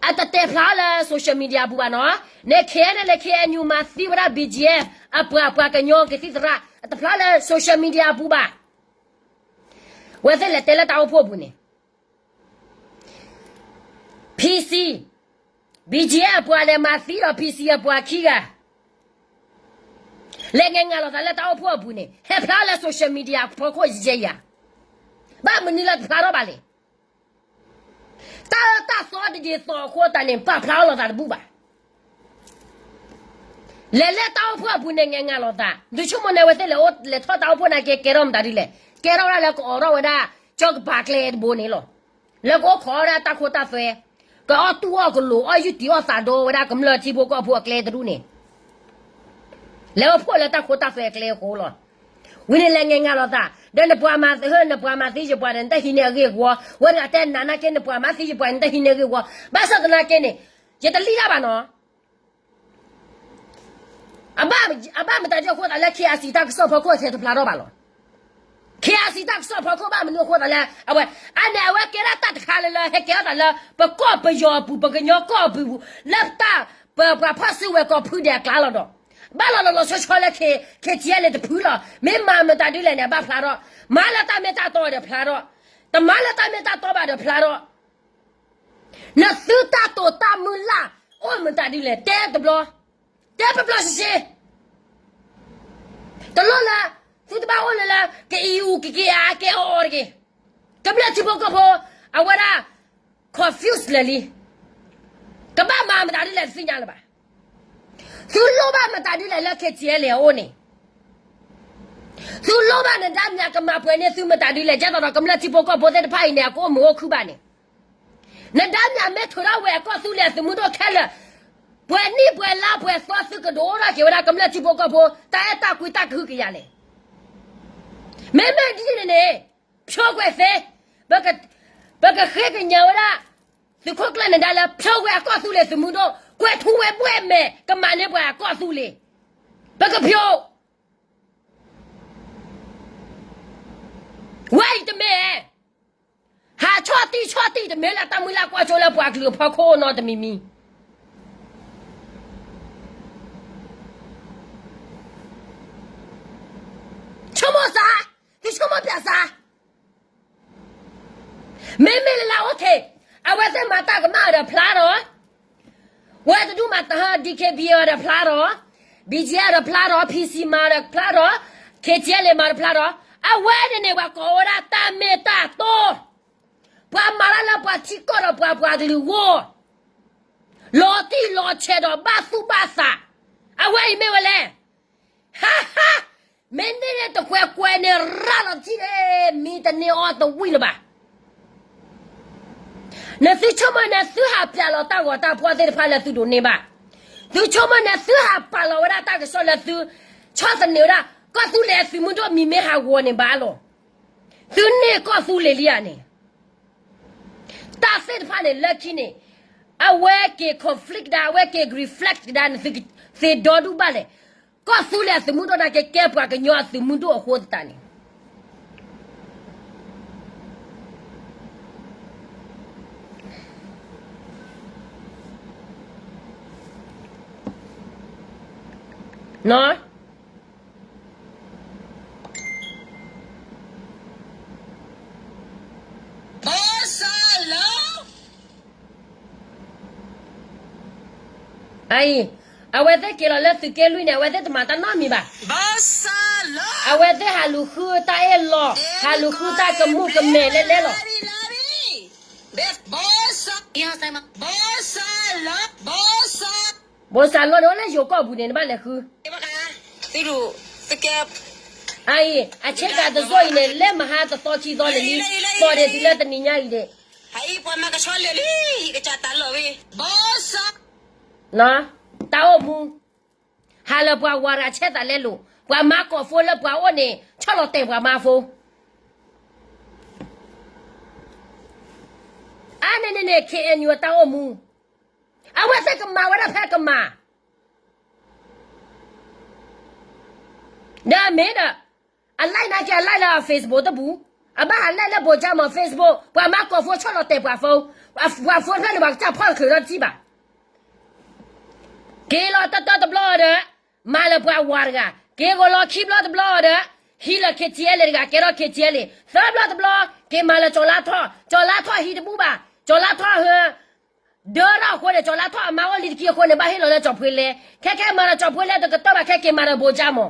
အတတဲဖျါလၢ social media ပူၤဘၣ်နီၤ. န့ၣ် ခ့ၣ်အဲၣ်ယူၣ် န့ၣ် ခ့ၣ်အဲၣ်ယူၣ် မၤသံဝဲဒၣ် ဘံၣ်ကၠံၣ်အဲၣ် အပှၤ ပှၤကညီကသံၣ်သရၣ် အတဖျါလၢ social media ပူၤဘၣ်. ဝဲသ့ၣ်လဲၤတဲလၢတၢ်အိၣ်ဖှိၣ်ပူၤန့ၣ် PC, BGF အပှၤလဲၤမၤသံဒီး PC အပှၤခံဂၤ လဲၤငဲၤငါလိာ်သးလၢတၢ်အိၣ်ဖှိၣ်အပူၤန့ၣ် ဟဲဖျါလၢ social media ဖီခိၣ်ယဲယၤ ဘၣ်မနုၤလၢတဖျါထီၣ်ဘၣ်လဲၣ်. တၢ်အၢတၢ်သီတဒ်သိးအဃိသတးန့ၣ် ပာ်ဖျါအီၤလိာ်သးတဘူၣ်ဘၣ်. လဲၤလၢတၢ်အိၣ်ဖှိၣ်အပူၤန့ၣ် ငဲၤငါလိာ်သး ဒုးဆိကမိၣ်န့ၣ် အဝဲသ့ၣ်လဲၤအိၣ်လဲၤထီၣ်တၢ်အိၣ်ဖှိၣ်နာ်က့ ကဲထီၣ်မတၤဒ်လဲၣ်. ကဲထီၣ်ဝဲဒၣ်လၢကအိးထီၣ်ဝဲဒၣ် ကၠီကပၤကျဲတဘိန့ၣ်လီၤ. လၢကအိၣ်ခိးဝဲဒၣ်တၢ်ခိတၢ်သွဲ ကအီၣ်တူၢ်အီၣ်ကလိာ် အီၣ်ယုၢ်တံၢ်အီၣ်သးဒီဝဲဒၣ်ကမျၢၢ်ထံဖိကီၢ်ဖိအကျဲတဒူၣ်န့ၣ် လဲၤအိၣ်ဖှိၣ်လၢတၢ်ခိတၢ်သွဲအကျဲအဃိလီၤ. ဝံၤန့ၣ်လဲၤငဲၤငါလိာ်သး ဒီးနပှၤမၤသံယပှၤဒီး နတဟံးန့ၢ်အဂ့ၢ်အဝီ, ဝဲဒၣ်တဲနၤနာ်က့ နပှၤမၤသံယပှၤ နတဟံးန့ၢ်အဂ့ၢ်အဝီ, ဘၣ်ဆၣ်သနာ်က့န့ၣ် ယတလံၣ်တၢ်ဘၣ်နီၤ. အဘၣ်မတၤဒ်အဃိသးလၢ KIC တၢ်ကစီၣ်ဖီခိၣ်ထဲတဖျါထီၣ်ဘၣ်လီၤ. KIC တၢ်ကစီၣ်ဖီခိၣ်ဘၣ်မနုၤအဃိသးလၢ အဝဲ အန့ၣ်အဝဲကဲဒၣ်တၢ်တခါလၢလၢ ဟဲကဲထီၣ်သးလၢ ပကီၢ်ပယီၤအပူၤ ပကညီကီၢ်အပူၤ လၢတၢ် ပပှၤဖီၣ်စုကဝဲၤကီၢ်ဖုဒဲးအကျါလီၤဒီး ဘၣ်လီၤလီၤလီၤဆီဆီလၢ KTLA တဖုလီၤ. မ့ၢ်မၤမတၤဒ်လဲၣ်န့ၣ် အဘၣ်ဖျါထီၣ်, မၤလၢတၢ်မ့ၢ်တၢ်တီဒီးဖျါထီၣ်, တမၤလၢတၢ်မ့ၢ်တၢ်တီဘၣ်ဒီးဖျါထီၣ်. နသုတၢ်တိာ်တၢ်မုၢ်လၢ် အိၣ်မတၤဒ်လဲၣ် တဲတဘျီ, တဲပျီပျီဆှံဆှံ. တလိၣ်လၢ သုတဘၣ်အိၣ်လၢလၢ ကအံအူကက့ၤအါကဲအီအီတဂ့ၤ. ကမျၢၢ်ထံဖိကီၢ်ဖိ အဝဲဒၣ် confuse လၢာ်လံ. ကဘၣ်မၤမတၤဒ်လဲၣ်တသ့ၣ်ညါလၢၤဘၣ်. သုလိၣ်ဘၣ်မတၤဒ်လဲၣ်လၢ KTLA အအိၣ်န့ၣ် သုလိၣ်ဘၣ်နဒါမၠးကမၤပှဲၤန့ၢ်သုမတၤဒ်လဲၣ် ဒ်သိးဒီးကမျၢၢ်ထံဖိကီၢ်ဖိသ့ၣ်တဖၣ်အံၤန့ၣ် အကအိၣ်မုာ်အိၣ်ခုၣ်ဘၣ်န့ၣ်, နဒါမၠးမ့ၢ်ထုးထီၣ်ဝဲအကီၢ်သူလ့ၤအသုးမုၢ်ဒိၣ်ခဲလၢာ်, ပှဲၤနံၣ်ပှဲၤလါပှဲၤသီသုကဒိးအိၣ်ထီၣ်က့ၤဝဲဒၣ်ကမျၢၢ်ထံဖိကီၢ်ဖိ တၢ်အဲၣ်တၢ်ကွံတၢ်ကဟုကယာ်လဲၣ်. မ့မ့ၢ်ဒ်န့ၣ်န့ၣ် ဖျိကွဲးသ့, ပကဃ့ကညးဝဲဒၣ် သုးခိၣ်ကျၢၢ်နဒါလၢ ဖျိဝဲအကီၢ်သူလ့ၤသုးမုၢ်ဒိၣ် ကွဲးထူဝဲဘှဲၣ်မဲာ် ကမၤန့ၢ်ပှၤအကီၢ်သူလ့ၤ, ပကဖျိ ဝဲအံၤတမ့ၢ်, ဟးဆီၣ်တံၢ်ဆီၣ်တံၢ်တမ့ၢ်လၢတၢ်မုၢ်လၢ်ကွၢ်စိလၢပှၤကလုာ်အဖီခိၣ်နီတမံၤမံၤ. ဆိကမိၣ်စး, သုဆိကမိၣ်ပျးစး. မ့မ့ၢ်လၢလၢ okay, အဝဲသ့ၣ်မၤတၢ်ကမၣ်အီၤဒီးဖျါဒီး ဝဲတဒူၣ်မၤတဟၢ DKBA အီၤဒီးဖျါဒီး, BGF ဒီးဖျါဒီး, PC မၤဒီးဖျါဒီး, KTLA မၤဒီးဖျါဒီး, အဝဲန့ၣ်န့ၣ် ပှၤကိးဝဲဒၣ်တၢ်မ့ၢ်တၢ်တီ, ပှၤမၤတၢ်လၢပှၤထံကီၢ်ဒီးပှၤပှၤကလုာ်အဂီၢ်, လီၤတံၢ်လီၤဆဲးဒီးဘၣ်သူၣ်ဘၣ်သး, အဝဲအံၤမ့ၢ်ဝဲလဲၣ်. ဟါဟါ, မ့ၢ်န့ၢ်န့ၣ်တကွဲးကွဲးန့ၣ် ရၣ်လီၤတထံၣ်န့ၣ် မံတန့ၢ်အီၤတဝံၣ်လၢၤဘၣ်. နသုဆိကမိၣ်န့ၣ် သုဟးပျးလီၤတၢ်ဂီၤတၢ်ဖှီၣ်သ့ၣ်တဖၣ်လၢသုဒိးန့ၢ်ဘၣ်. သုဆိကမိၣ်န့ၣ် သုဟးပာ်လီၤဝဲဒၣ်တၢ်ကစီၣ်လၢသု ဆီၣ်သနံးဝဲဒၣ် ကီၢ်သူလ့ၤအသုးမုၢ်ဒိၣ်မံၤမ့ၢ်ဟးဂီၤန့ၣ်ဘၣ်လီၤ. သုန့ၢ်ကီၢ်သူလ့ၤလံဧါန့ၣ် တၢ်သ့ၣ်တဖၣ်န့ၣ် လၢခံန့ၣ် အဝဲက့ၤ conflict ဒၣ် အဝဲက့ၤ reflect ဒၣ်န့ၣ် သုသ့ဒီဒူၣ်ဘၣ်လဲၣ်. ကီၢ်သူလ့ၤအသုးမုၢ်ဒိၣ်နာ်က့ ကဲပှၤကညီအသုးမုၢ်ဒိၣ်အဃိသတးန့ၣ် အံၤ အဝဲသ့ၣ်က့ၤလီၤလၢသုးက့လွံၢ်န့ၣ် အဝဲသ့ၣ်တမၤတၢ်နီတမံၤဘၣ်. အဝဲသ့ၣ်ဟးလူၤဃုတၢ်အ့ၣ်လိာ်, ဟးလူၤဃုတၢ်ကမူၣ်ကမဲာ်လဲၣ်လဲၣ်လီၤ. ဘိစၢ်လီၤန့ၣ် အိၣ်လၢယိၤကီၢ်ပူၤန့ၣ် နဘၣ်လဲၤဃု အအံၤ အဆ့ကၤတစိၢ်အံၤန့ၣ် လဲၤမဟါတသီခံသီန့ၣ်လံ, သီဒ့တုၤလၢတနံၤညါအံၤဒ့း, တၢ်အိၣ်မူ, ဟးလၢပှၤဝၤတဂၤဆဲးသးလဲလိာ်, ပှၤမၤကီၢ်ဖိလၢပှၤအိၣ်န့ၣ် ဆီၣ်လီၤတဲာ်ပှၤမါဖိ အါန့ၣ်န့ၣ်န့ၣ် KNU အတၢ်အိၣ်မူ, အဝဲသ့ၣ်ကမၤဝဲဒၣ်ဖဲကမၤ, ဒီးမ့ၢ်ဒီး အ live နာ်က့ အ live လၢအ Facebook တပူၤ, အဘၣ်ဟး live လၢဘိကၠၢ်မီၤ Facebook, ပှၤမၤကီၢ်ဖိဆီၣ်လီၤတဲာ်ပှၤဖိ, ပှၤဖိတဖျၢၣ်န့ၣ် ပှၤကစၢ်ဖီၣ်တချုးထီၣ်တထံၣ်ဘၣ်. က့ၤလီၤတတီတဘျီဒီး မၤလၢပှၤဝၤတဂၤ, က့ၤဂီၤလီၤခံဘျီတဘျီဒီး ဟံးလၢ KTLA တဂၤ ကဲထီၣ် KTLA, သၢဘျီတဘျီ က့ၤမၤလၢကၠီၤလါထီၣ်, ကၠီၤလါထီၣ်ဟံးတဘူၣ်ဘၣ်, ကၠီၤလါထီၣ်ဟဲ ဒၢထီၣ်အဃိန့ၣ် ကၠီၤလါထီၣ်အမါအိၣ်လံတက့ၢ်အဃိန့ၣ် ဘၣ်ဟ့ၣ်လီၤလၢကၠီၤဖှ့လဲ, ခဲခဲမၤဒီးကၠီၤဖှ့လဲတကတၢၢ်ဘၣ် ခဲက့ၤမၤဒီးဘိကၠၢ်မီ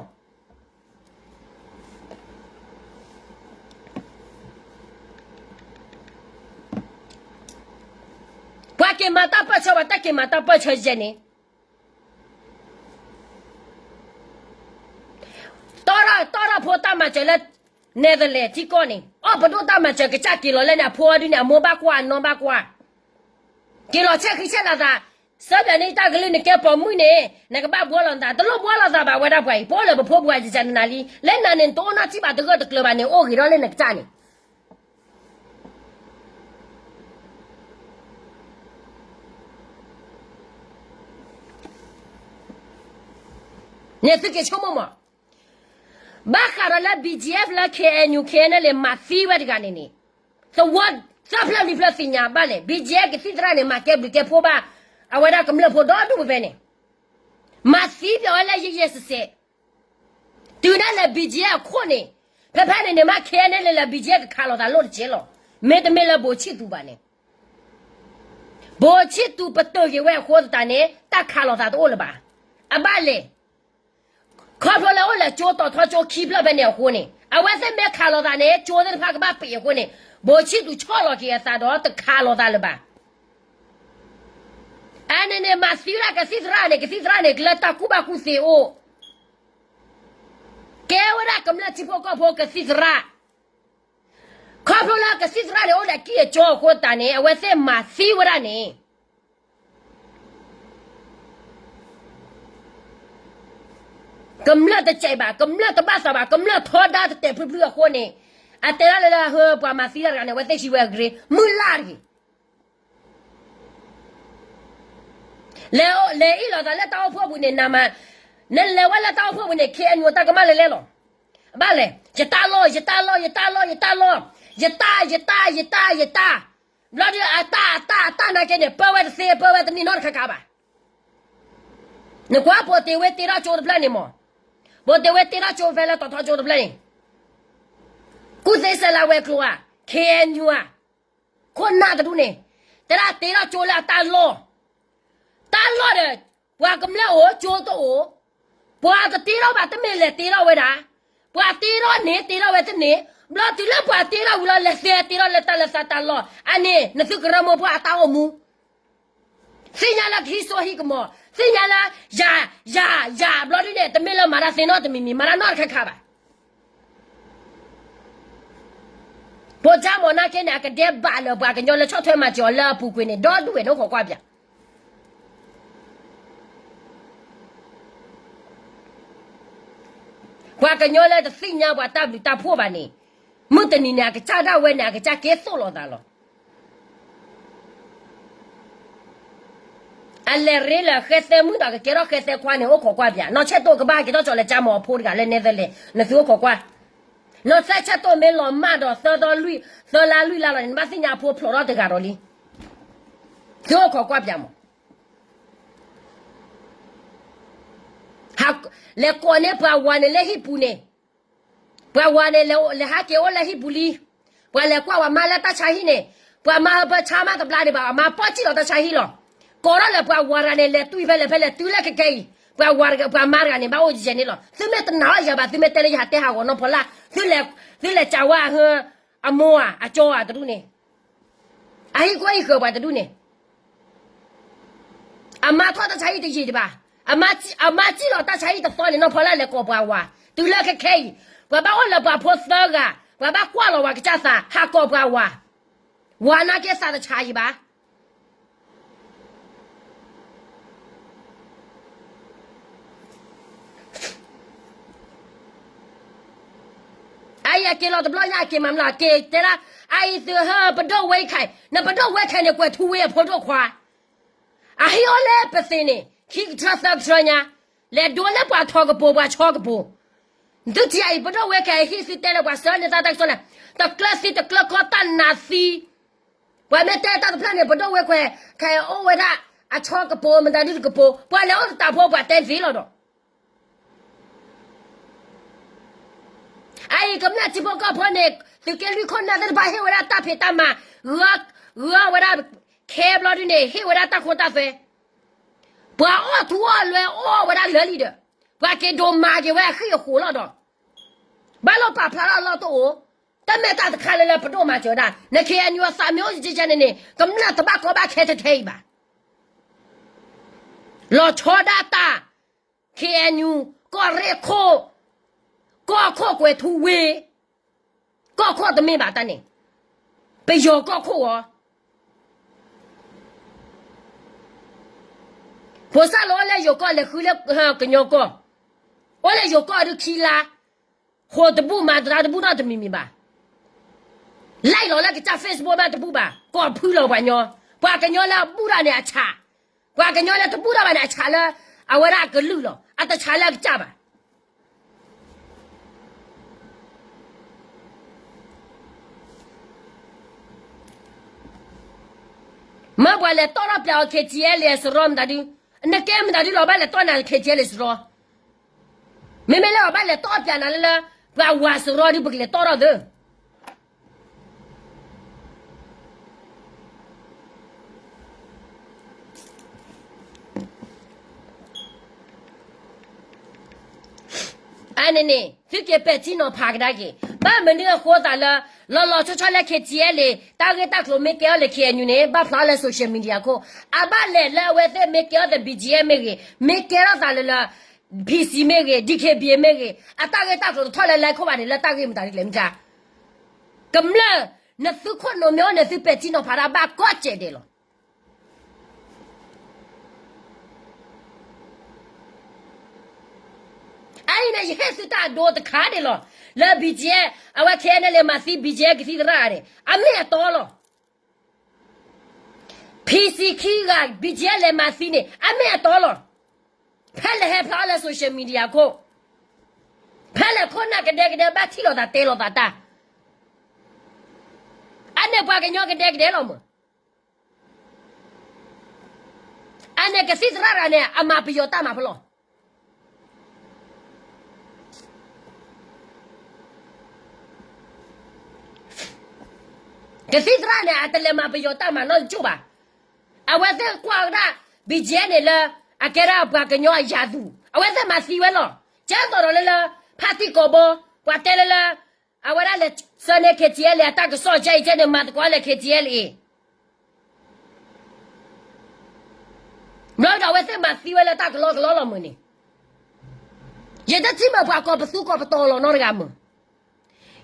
ၤ ပှၤက့ၤမၤတၢ်ပၢၢ်ဆၢ ပှၤတၢ်က့ၤမၤတၢ်ပၢၢ်ဆၢယဲၢ်န့ၣ်, တီၢ်ထီၣ်တီၢ်ထီၣ်ဖိတၢ်မၤစၢၤလၢ နဲၣ်သလဲးထံကီၢ်န့ၣ် အီၣ်ပဒိၣ်တၢ်မၤစၢၤ ကစၢ်က့ၤလီၤလဲၣ်န့ၣ် အဖိအီၤဒုန့ၣ် အမိၢ်ဘၣ်ကွၢ် အနီၢ်ဘၣ်ကွၢ်, က့ၤလီၤဆဲးဃံဆဲးလၤသး, စၢပၠးန့ၢ်တၢ်ကလုၢ် နကဲပိာ်မုၣ်န့ၣ် နကဘၣ်ဘှီလီၤနသး, တလိၣ်ဘှီလီၤသးဘၣ်ဝဲဒၣ်ပှၤအံၤ, ပအိၣ်လၢပဖိပဝၤယကနၤလံ, လၢနၤန့ၣ် နတအိၣ်နီတစံးဘၣ် တဂၢၢ်တကျၢၤဘၣ်န့ၣ် အိၣ်ဂ့ၤထီၣ်လၢနကစၢ်န့ၣ် န့ၣ်သုက့ၤဆိကမိၣ်မး, ဘၣ်ဃးဒီးလၢ B G F လၢ K N U K N L A မၤသံဝဲတဂၤန့ၣ်န့ၣ်, သဝီသၢဖျၢၣ်လွံၢ်ဖျၢၣ်သ့ၣ်ညါဘၣ်လဲၣ်, B G F ကသံၣ်သရၣ်န့ၣ် မၤကဲဘျုးကဲဖှိၣ်ဘၣ်, အဝဲဒၣ်ကမျၢၢ်ဖိဒီဒူၣ်ဖဲန့ၣ်, မၤသံပၠးဝဲလၢယဲၢ်ယဲၢ်စဲးစဲး တုၤဒၣ်လဲာ် B G F အခိၣ်န့ၣ်, ဖဲဖဲန့ၣ်န့ၣ် မ့ၢ် K N L A လၢ B G F ကခးလိာ်သးလိၣ်တကဲလီၤ. မ့တမ့ၢ်လၢဘိးဆံၣ်သူဘၣ်န့ၣ်, ဘိးဆံၣ်သူပတုာ်က့ၤဝဲအဃိသတးန့ၣ် တၢ်ခးလိာ်သးတအိၣ်လၢၤဘၣ်. အဘၣ်လဲၣ်, ခီဖျိလၢအိၣ်လၢကၠိတီၤထီကၠိခံဖျၢၣ်ဖဲန့ၣ်အဃိန့ၣ်, အဝဲသ့ၣ်မ့ၢ်ခးလိာ်သးန့ၣ် ကၠိသ့ၣ်တဖၣ်ကဘၣ်ပံာ်အဃိန့ၣ်, ဘိးဆံၣ်သူဆီၣ်လီၤက့ၤအသးဒီးတခးလိာ်သးလၢၤဘၣ်. အန့ၣ်န့ၣ် မၤသံဝဲဒၣ်ကသံၣ်သရၣ်န့ၣ်, ကသံၣ်သရၣ်န့ၣ် ကလၢတၢ်ကူၣ်ဘၣ်ကူၣ်သ့အိၣ်, ကဲဝဲဒၣ်ကမျၢၢ်ထံဖိကီၢ်ဖိကသံၣ်သရၣ်, ခီဖျိလၢကသံၣ်သရၣ်န့ၣ် အိၣ်လၢကံၢ်အကၠိအဃိသတးန့ၣ် အဝဲသ့ၣ်မၤသံဝဲဒၣ်န့ၣ် ကမျၢၢ်တစဲးဘၣ်, ကမျၢၢ်တဘၣ်သးဘၣ်, ကမျၢၢ်ထီဒါတတဲာ်ဖျုဖျုအဃိန့ၣ်, အတဲဒၣ်လၢလၢဟၢပှၤမၤသံတၢ်တဂၤန့ၣ် အဝဲသ့ၣ်ဟံးဝဲအကရ့, မုၢ်လၢ်တဂ့ၤ. လဲၤအ့ၣ်လိာ်သးလၢတၢ်အိၣ်ဖှိၣ်ပူၤန့ၣ်, နမၤ, နလဲၤဝဲလၢတၢ်အိၣ်ဖှိၣ်ပူၤန့ၣ် K N U တၢ်ကမၣ်လဲၤလဲလီၤ. ဘၣ်လဲၣ်, ယတၢ်လီၢ်, ယတၢ်လီၢ်, ယတၢ်လီၢ်, ယတၢ်လီၢ်, ယတၢ်, ယတၢ်, ယတၢ်, ယတၢ်, ဘျီဒုးအတၢ်, အတၢ်, အတၢ်နာ်က့န့ၣ် ပၢဝဲတသ့, ပၢဝဲတန့ၢ်နီတခါခါဘၣ်. နကွၢ်ပိာ်တ့ၢ်ဝဲတ့ထီၣ်ကၠိတဖျၢၣ်န့ၣ်မး, ပိာ်တ့ၢ်ဝဲတ့ထီၣ်ကၠိဖဲလၢတီၤထီကၠိတဖျၢၣ်န့ၣ်, ကူၣ်သ့စဲလၢဝဲၤကျိၤဧါ, K N U ဧါ, ခိၣ်နၢ်တဒူၣ်န့ၣ်, တဲဒၣ်တ့ထီၣ်ကၠိလၢအတၢ်လီၢ်, တၢ်လီၢ်ဒီး ပှၤကမျၢၢ်အိၣ်ကၠိတအိၣ်, ပှၤတတ့ထီၣ်ဘၣ်တမ့ၢ်လဲၤတ့ထီၣ်ဝဲဒၣ်, ပှၤတ့ထီၣ်န့ၣ်တ့ထီၣ်ဝဲတန့ၢ်, ဘျီတုၤလၢပှၤတ့ထီၣ်ဝံၤလီၤ လဲၤသဲတ့ထီၣ်လၢတၢ်လၢသးတၢ်လီၢ်, အန့ၣ် နသုကရၢမိၢ်ပှၢ်အတၢ်အိၣ်မူ သ့ၣ်ညါလၢကဟံးစိဟံးကမီၤ, သ့ၣ်ညါလၢ ယၤ, ယၤ, ယၤ, ဘျီဒုန့ၣ် တမ့ၢ်လၢမၤတၢ်သ့နီတမံၤမံၤ မၤတၢ်နီတခါခါဘၣ်. ဖိကၠၢ်မီၤနာ်က့န့ၣ် အကဒဲးဘးလၢပှၤကညီလၢဆီၣ်ထွဲမၤစၢၤအီၤလၢအပူၤကွံာ်န့ၣ် ဒီဒူၣ်ဝဲန့ၣ် အိၣ်ခိးကွၢ်ပၠး. ပှၤကညီလၢတသ့ၣ်ညါပှၤတၢ်ဘျုးတၢ်ဖှိၣ်ဘၣ်န့ၣ်, မုၢ်တနံၤန့ၣ် အကစၢ်ဒၣ်ဝဲန့ၣ် အကစၢ်က့ၤသိၣ်လိာ်သးလီၤ. အလဲၤရ့လၢဃဲသဲမုၣ်ဒီးကကဲထီၣ်ဃဲသဲခွါန့ၣ် အိၣ်ခိးကွၢ်ပၠး, နီၢ်ဆဲၣ်တိၣ်ကဘၣ်က့ၤထီၣ်ကၠီၤလၢ ကၠၢ်မီၤအဖိတဂၤလၢ Netherlands, နသုအိၣ်ခိးကွၢ်. နီၢ်ဆဲၣ်တိၣ်မ့ၢ်လီၤမၢ်ဒီးသၢသီလွံၢ်, သၢလါလွံၢ်လါလီၤန့ၣ် နဘၣ်သ့ၣ်ညါအဖိဖျိးထီၣ်တဂၤဒီးလံ. သုအိၣ်ခိးကွၢ်ပၠးမး. လဲၤကိးန့ၢ်ပှၤဝၤန့ၣ်လၢဟံၣ်ပူၤန့ၣ်, ပှၤဝၤန့ၣ် လဲၤဟးက့ၤအိၣ်လၢဟံၣ်ပူၤလံ. ပှၤလဲၤကွၢ်ပှၤမါလၢတၢ်ဆါဟံၣ်န့ၣ်, ပှၤမါဟၢဖၢဆါမးတဘျါဒံးဘၣ်, အမါပီၢ်စံၣ်လီၤတၢ်ဆါဟံၣ်လီၤ. ကိးထီၣ်လၢပှၤဝၤတဂၤန့ၣ် လဲၤတုၤဖဲလဲၣ်ဖဲလဲၣ် တုၤလၢခဲခဲအံၤ, ပှၤဝၤတဂၤ ပှၤမါတဂၤန့ၣ် ဘၣ်အိၣ်ယဲၢ်န့ၣ်လီၤ. သုမ့ၢ်တနာ်အီၤယၤဘၣ်, သုမ့ၢ်တဲလၢယဟးတဲဟးဂီၤနီၢ်ဖီလာ်, သုလဲၤ, သုလဲၤစံးဝဲအဟၢ အမိၢ်ဧါ, အကၠီဧါတဒူၣ်န့ၣ်, အဟံၣ်ကွၢ်ဟံၣ်ဃၢၤပှၤတဒူၣ်န့ၣ် အမါထီၣ်တၢ်ဆါဟံၣ်တယံာ်ဒံးဘၣ်. အမါစံၣ်လီၤတၢ်ဆါဟံၣ်တသီန့ၣ် နီၢ်ဖီလာ်လဲၤကိးပှၤဝၤ, တုၤလၢခဲခဲအံၤ, ပှၤဘၣ်အိၣ်လၢပှၤဖိသၢဂၤ, ပှၤဘၣ်ကွၢ်လီၤဝၤကစၢ်သး ဟးကိးပှၤဝၤ, ဝၤနာ်က့သးတဆါယံာ်ဘၣ်. အအံၤအက့ၤလီၤတဘျီညါ အက့ၤမၤမနုၤလဲၣ်, အက့ၤတဲဒၣ်, အအံၤသုဟၢပဒိၣ်ဝဲခဲ, နပဒိၣ်ဝဲခဲန့ၣ် ကွဲၤထူဝ့အဖိဒိၣ်ခွါ, အဟံၣ်အိၣ်လၢပသ့ၣ်န့ၣ် ခံကထၢသၢကထၢညါ, လဲၤဒိလၢပှၤထီကပိၤပှၤဆီကပိၤ, သုထံၣ်အံၤ ပဒိၣ်ဝဲခဲအဟံၣ်သုတဲလၢပှၤဆၢန့ၢ်သးတၢ်ကစီၣ်န့ၣ်, တကျၢၤသံတကျၢၤခီတၢ်နးသံ ပှၤမ့ၢ်တဲတၢ်တဖျၢၣ်န့ၣ် ပဒိၣ်ဝဲခွဲးခဲအံၤအိၣ်ဝဲဒၣ်အဆီကပိၤ မတၤဒုတကပိၤ, ပှၤလဲၤအိၣ်တတးဖိပှၤတဲသ့လီၤဒီး, အအံၤကမျၢၢ်ထံဖိကီၢ်ဖိန့ၣ် သုးက့လွံၢ်ခိၣ်နၢ်သ့ၣ်တဖၣ်ဟ့ၣ်ဝဲဒၣ်တၢ်ဖံးတၢ်မၤ, ဂၢ, ဂၢဝဲဒၣ်, ခဲဘျီဒုန့ၣ် ဟ့ၣ်ဝဲဒၣ်တၢ်ခိတၢ်သွဲ, ပှၤအီၣ်ထူအီၣ်လွဲအီၣ်ဝဲဒၣ်လၢာ်လံဒီး, ပှၤက့ၤဒိးမၤက့ၤဝဲအဃံၢ်အဃိးလီၤဒီး, ဘၣ်လိၣ်ပာ်ဖျါထီၣ်အလီၢ်တအိၣ်, တၢ်မဲာ်တၢ်တခါလၢလၢပဒိၣ်မၤစၢၤဒၣ်, န K N U အသးမ့ၢ်အိၣ်ကကဲန့ၣ်န့ၣ် ကမျၢၢ်တဘၣ်ကီဘၣ်ခဲထဲထဲအံၤဘၣ်. လီၤဆီဒၣ်တၢ်, K N U, ကီၢ်ရ့ၣ်ခိၣ်, ကီၢ်ခိၣ်ကွဲၤထူဝ့, ကီၢ်ခိၣ်တမ့ၢ်ဘၣ်တၢ်န့ၣ်, ပယီၤကီၢ်ခိၣ်အီၤ ဖိစၢ်လီၤအိၣ်လၢယိၤကီၢ်လဲၤဃုလၢကညီကီၢ်, အိၣ်လၢယိၤကီၢ်ဒုးခံလါ, ဃိးတဘူၣ်မၤတၢ်တဘူၣ်နီတမံၤမံၤဘၣ်. လဲလီၤလၢကစၢ် Facebook မးတဘူၣ်ဘၣ်, ကိးဖုလီၤပှၤကညီ, ပှၤကညီလၢအဘူၣ်တၢ်န့ၣ်အဆး, ပှၤကညီလၢတဘူၣ်တၢ်ဘၣ်န့ၣ် အဆးလၢအဝဲဒၣ်အကလုာ်လီၤ, အတဆးလၢအကစၢ်ဘၣ်. မ့ၢ်ပှၤလဲၤတီၣ်ထီၣ်ပျးအီၤ KTLA စရီမတၤဒု, နကဲမတၤဒုလီၤ ဘၣ်လဲၤတီၣ်နၤ KTLA စရီ, မ့မ့ၢ်လၢအဘၣ်လဲၤတီၣ်ပျးနၤလၢလၢ ပှၤဝၤစရီဒု ပကလဲၤတီၣ်ထီၣ်သၢ အန့ၣ်န့ၣ် သုက့ၤပဲာ်ထံနီၤဖးကဒါက့ၤ, ဘၣ်မနုၤအဃိသးလၢ လီၤလီၤဆီဆီလၢ KTLA တၢ်ဂ့ၢ်တၢ်ကျိၤမ့ၢ်ကဲထီၣ်လၢ KNU န့ၣ် ဘၣ်ဖျါလၢ social media ခိၣ်, အဘၣ်လဲၤလၢအဝဲသ့ၣ်မ့ၢ်ကဲထီၣ်သး BGF မ့ၢ်ဂ့ၤ, မ့ၢ်ကဲထီၣ်သးလၢလၢ PC မ့ၢ်ဂ့ၤ, DKBA မ့ၢ်ဂ့ၤ, အတၢ်ဂ့ၢ်တၢ်ကျိၤတထီၣ်လၢလဲၤခိၣ်ဘၣ်န့ၣ် လၢတၢ်ဂ့ၢ်မတၤဒ်လဲၣ်မ့ၢ်ကါ ကမျၢၢ်, နသုခိၣ်နူာ်မ့ၢ်အိၣ်န့ၣ် သုပဲာ်ထံနီၤဖးတၢ်ဘၣ်ကိးကဲးဒဲးလီၤ. အအံၤန့ၣ် ယဟ့ၣ်သုတၢ်အဒိတခါန့ၣ်လီၤ. လၢ BGF အဝဲ KNLA မၤသံ BGF ကသံၣ်သရၣ်ဂၤန့ၣ် အမ့ၢ်အတီလီၤ. PC ခံဂၤ BGF လဲၤမၤသံန့ၣ် အမ့ၢ်အတီလီၤ. ဖဲလဲၤဟဲဖျါလၢ social media ခိၣ်, ဖဲလဲၤခိၣ်နၢ်ကဒဲကဒဲဘၣ်ထံၣ်လိာ်သးတဲလိာ်သးတၢ်, အန့ၣ်ပှၤကညီကဒဲကဒဲလီၤမး. အန့ၣ်ကသံၣ်သရၣ်တဂၤန့ၣ် အမၤပယီၤတၢ်မၤဖဲလဲၣ်. ကသံၣ်သရၣ်န့ၣ် အတလဲၤမၤပယီၤတၢ်မၤနီတကၠိၢ်ဘၣ်. အဝဲသ့ၣ်ကွၢ်ဝဲဒၣ် BGF န့ၣ်လၢ အကဲဒၣ်ပှၤကညီအရာသူ, အဝဲသ့ၣ်မၤသံဝဲလီၤ. ကဲသိးဒီးလၢလၢ ဖါတံၢ်ကိာ်ဘီ, ပှၤတဲလၢလၢ အဝဲဒၣ်လဲၤဆှၢန့ၢ် KTLA အတၢ်ကစီၣ်ကဲအံၤကဲန့ၣ် မၤသကိးလဲၤ KTLA ဘျီဒီးအဝဲသ့ၣ်မၤသံဝဲလၢတၢ်ကလီကလီလီၤမုၢ်န့ၣ်, ယတထံၣ်မ့ၢ်ပှၤကီၢ်ပသူကီၢ်ပတီၤလီၤနီတဂၤမုၢ်,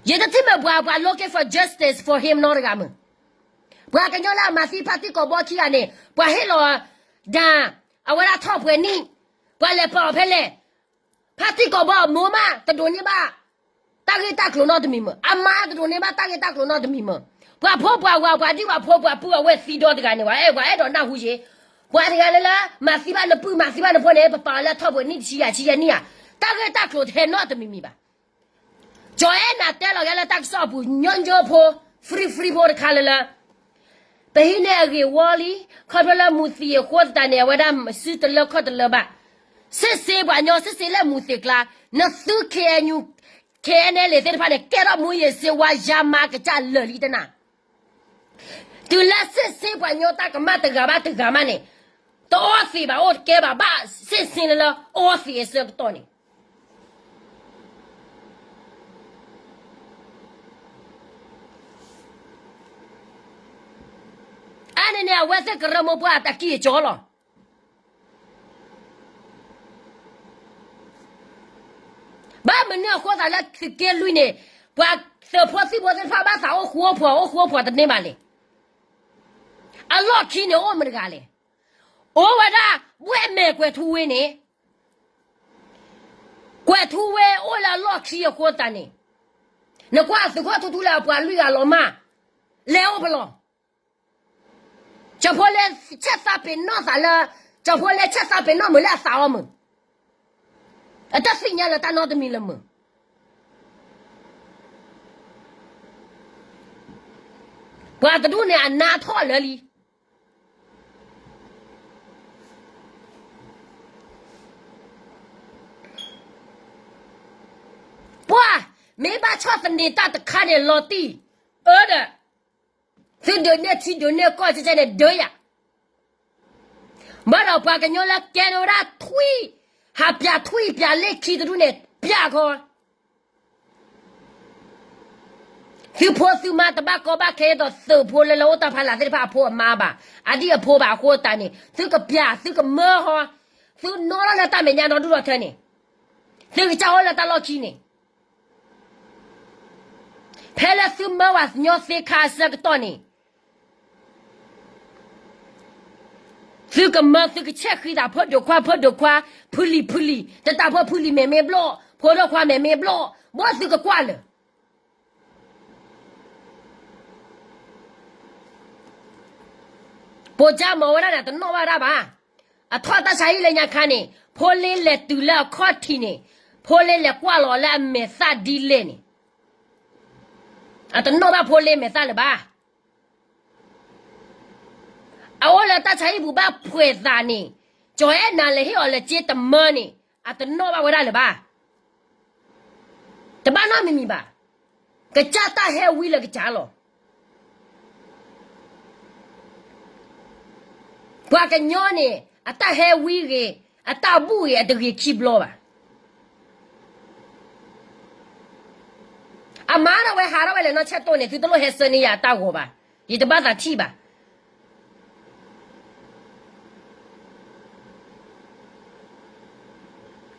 ယတထံၣ်မ့ၢ်ပှၤ ပှၤ looking for justice for him နီတဂၤမုၢ်, ပှၤကညီလၢအမၤသံဖါတံၢ်ကိာ်ဘီခံဂၤန့ၣ် ပှၤဟ့ၣ်လီၤ ဒၣ် အဝဲဒၣ်ထီၣ်ပှဲၤနံၣ်, ပှၤလဲၤပာ်အီၤဖဲလဲၣ်, ဖါတံၢ်ကိာ်ဘီအမိၢ်မးတဒိးန့ၢ်ဘၣ် တၢ်ဂ့ၢ်တၢ်ကျိၤနီတမံၤမုၢ်, အမါတဒိးန့ၢ်ဘၣ်တၢ်ဂ့ၢ်တၢ်ကျိၤနီတမံၤမုၢ်, ပှၤဖိပှၤဝၤ ပှၤဒံၣ်ပှၤဖိ ပှၤပုၢ်အဝဲၢ်သံဒီတဂၤန့ၣ် ပှၤအဲၣ်ပှၤအဲၣ်ဒိးနၢ်ဟူယ့ၤ, ပှၤတဂၤလၢလၢ မၤသံဘၣ်နပုၢ် မၤသံဘၣ်နဖိန့ၣ် ပပာ်အီၤလၢထီၣ်ပှဲၤနံၣ်တဆံယၤဆံယဲၢ်နံၣ်ဧါ, တၢ်ဂ့ၢ်တၢ်ကျိၤတဟဲနီတမံၤမံၤဘၣ်. ကၠီၤအဲၣ်နၤတဲလီၤဂာ်လၢတၢ်ကစီၣ်အပူၤ ညီညီဖိ free free ဖိတခါလၢလၢ ပဟံးန့ၢ်အဂ့ၢ်ဝီလံ, ခီဖျိလၢမူသံးအဃိသတးန့ၣ် အဝဲဒၣ်စုတလၢခီၣ်တလၢဘၣ်, စ့ၢ်စ့ပှၤညီ စ့ၢ်စ့လၢမူသံးကျါ, နသု KNU, KNLA သ့ၣ်တဖၣ်န့ၣ် ကဲထီၣ်မူယ့ၤစ့ဝါယါမါကစၢ်လၢာ်လံတနၤ, တုၤလၢစ့ၢ်စ့ပှၤညီတၢ်ကမၣ်တဂၤဘၣ်တဂၤမးန့ၣ်, တအီသံးဘၣ်အိၣ်တကဲဘၣ် ဘၣ်စ့ၢ်စ့လၢလၢအီသံးအဆၢကတီၢ်န့ၣ် အါန့ၣ်န့ၣ် အဝဲသ့ၣ်ကရၢမိၢ်ပှၢ်အတၢ်ကံၢ်အကၠီလီၤ. ဘၣ်မနုၤအဃိသးလၢသုးက့လွံၢ်န့ၣ် ပှၤသုးဖိသံၣ်ဖိသ့ၣ်တဖၣ်ဘၣ်သးအိၣ်ဃူအိၣ်ဖိး အိၣ်ဃူအိၣ်ဖိးတန့ၢ်ဘၣ်လဲၣ်. အလီၢ်ခံန့ၣ်အိၣ်မတဂၤလဲၣ်. အိၣ်ဝဲဒၣ် ဘှဲၣ်မဲာ်ကွဲၤထူဝ့န့ၣ် ကွဲၤထူဝ့အိၣ်လၢအလီၢ်ခံအဃိသတးန့ၣ် နကွၢ်သုးခိၣ်ထူထူလၢအပှၤလွံၢ်ဂၤလီၤမၢ် လဲၤအိၣ်ပလီၢ်. ကၠီဖိလ့ဆဲးသးပ့ၤနီၣ်သးလၢ ကၠီဖိလ့ဆဲးသးပ့ၤနီၣ်မုာ်လၢအသးအီၤမုာ် အတသ့ၣ်ညါလၢတၢ်နီတမံၤလၢၤမုာ်. ပှၤတဒူၣ်န့ၣ်အနါထီၣ်လၢာ်လံ. ပှၤမ့ၢ်ဘၣ်ဆီၣ်သနံးတၢ်တခါန့ၣ်လီၤတံၢ်အၢဒီး သုဒုးနဲၣ်ထံဒုးနဲၣ်ကီၢ်ကဲကဲန့ၣ်ဒၢယၤ. ဘၣ်ဒီးပှၤကညီလၢကဲန့ၢ်ဝဲဒၣ်ထွံၣ် ဟးပျးထွံၣ်ပျးလ့ၢ်ခံတဒူၣ်န့ၣ် ပျးခီ သုဖိသုမါတဘၣ်ကီဘၣ်ခဲအသိး သုးဖိလၢလၢအိၣ်တၢ်ဖးလၢ်သ့ၣ်တဖၣ်အဖိအမါဘၣ်. အဒံၣ်အဖိဘၣ်အဃိသတးန့ၣ် သုကပျးသုကမၢဟီ သုနီၣ်ထီၣ်လၢတၢ်မဲာ်ညါဒီဒူၣ်ဒီထၢန့ၣ် သုကစၢ်အိၣ်လၢတၢ်လီၢ်ခံန့ၣ် ဖဲလၢသုမၢဝဲညီသ့ခါအဆၢကတီၢ်န့ၣ် သု သုကမၢသုကဆဲးဃံသး ဖၢဒိၣ်ခွါ ဖၢဒိၣ်ခွါ ဖုလံၤ ဖုလံၤ တတၢ်ဖိဖုလံၤမဲာ်မ့ၢ်ဘျီၣ် ဖိဒိၣ်ခွါမဲာ်မ့ၢ်ဘျီၣ် ဘီသုကကွၢ်လၢာ် ပိာ်ကၠၢမၤဝဲဒၣ်န့ၣ် တနီၣ်ဘၣ်ဝဲဒၣ်ဘၣ်. အထီၣ်တၢ်ဆါဟံၣ်လၢညါခါန့ၣ် ဖိလ့လဲၤတုၤလၢအခီၣ်ထံးန့ၣ် ဖိလ့လဲၤကွၢ်လီၤလၢအမဲာ်သၣ်ဒ်လဲၣ်န့ၣ် အတနီၣ်ဘၣ်ဖိလ့မဲာ်သၣ်လၢၤဘၣ်. အအိၣ်လၢတၢ်ဆါဟံၣ်ပူၤဘၣ်ဖှဲးသးန့ၣ် ကၠီၤအဲၣ်နၤလဲၤဟ့ၣ်အီၤလၢကၠ့တမၢန့ၣ် အတနီၣ်ဘၣ်ဝဲဒၣ်လၢၤဘၣ်. တဘၣ်နီတမံၤမံၤဘၣ်. ကစၢ်တၢ်ဟဲဝံလၢကစၢ်လီၤ. ပှၤကညီန့ၣ် အတၢ်ဟဲဝံဂ့ၤ အတၢ်ဘူၣ်ဂ့ၤ အတဂ့ၤခံဘျီဘၣ်. အမၤထီၣ်ဝဲဟးထီၣ်ဝဲလဲၤနီၢ်ဆဲးတိၢ်န့ၣ် သုတလိၣ်ဟဲဆၢန့ၢ်ယၤအတၢ်ဂီၤဘၣ်. ယတဘၣ်သးထံၣ်ဘၣ်.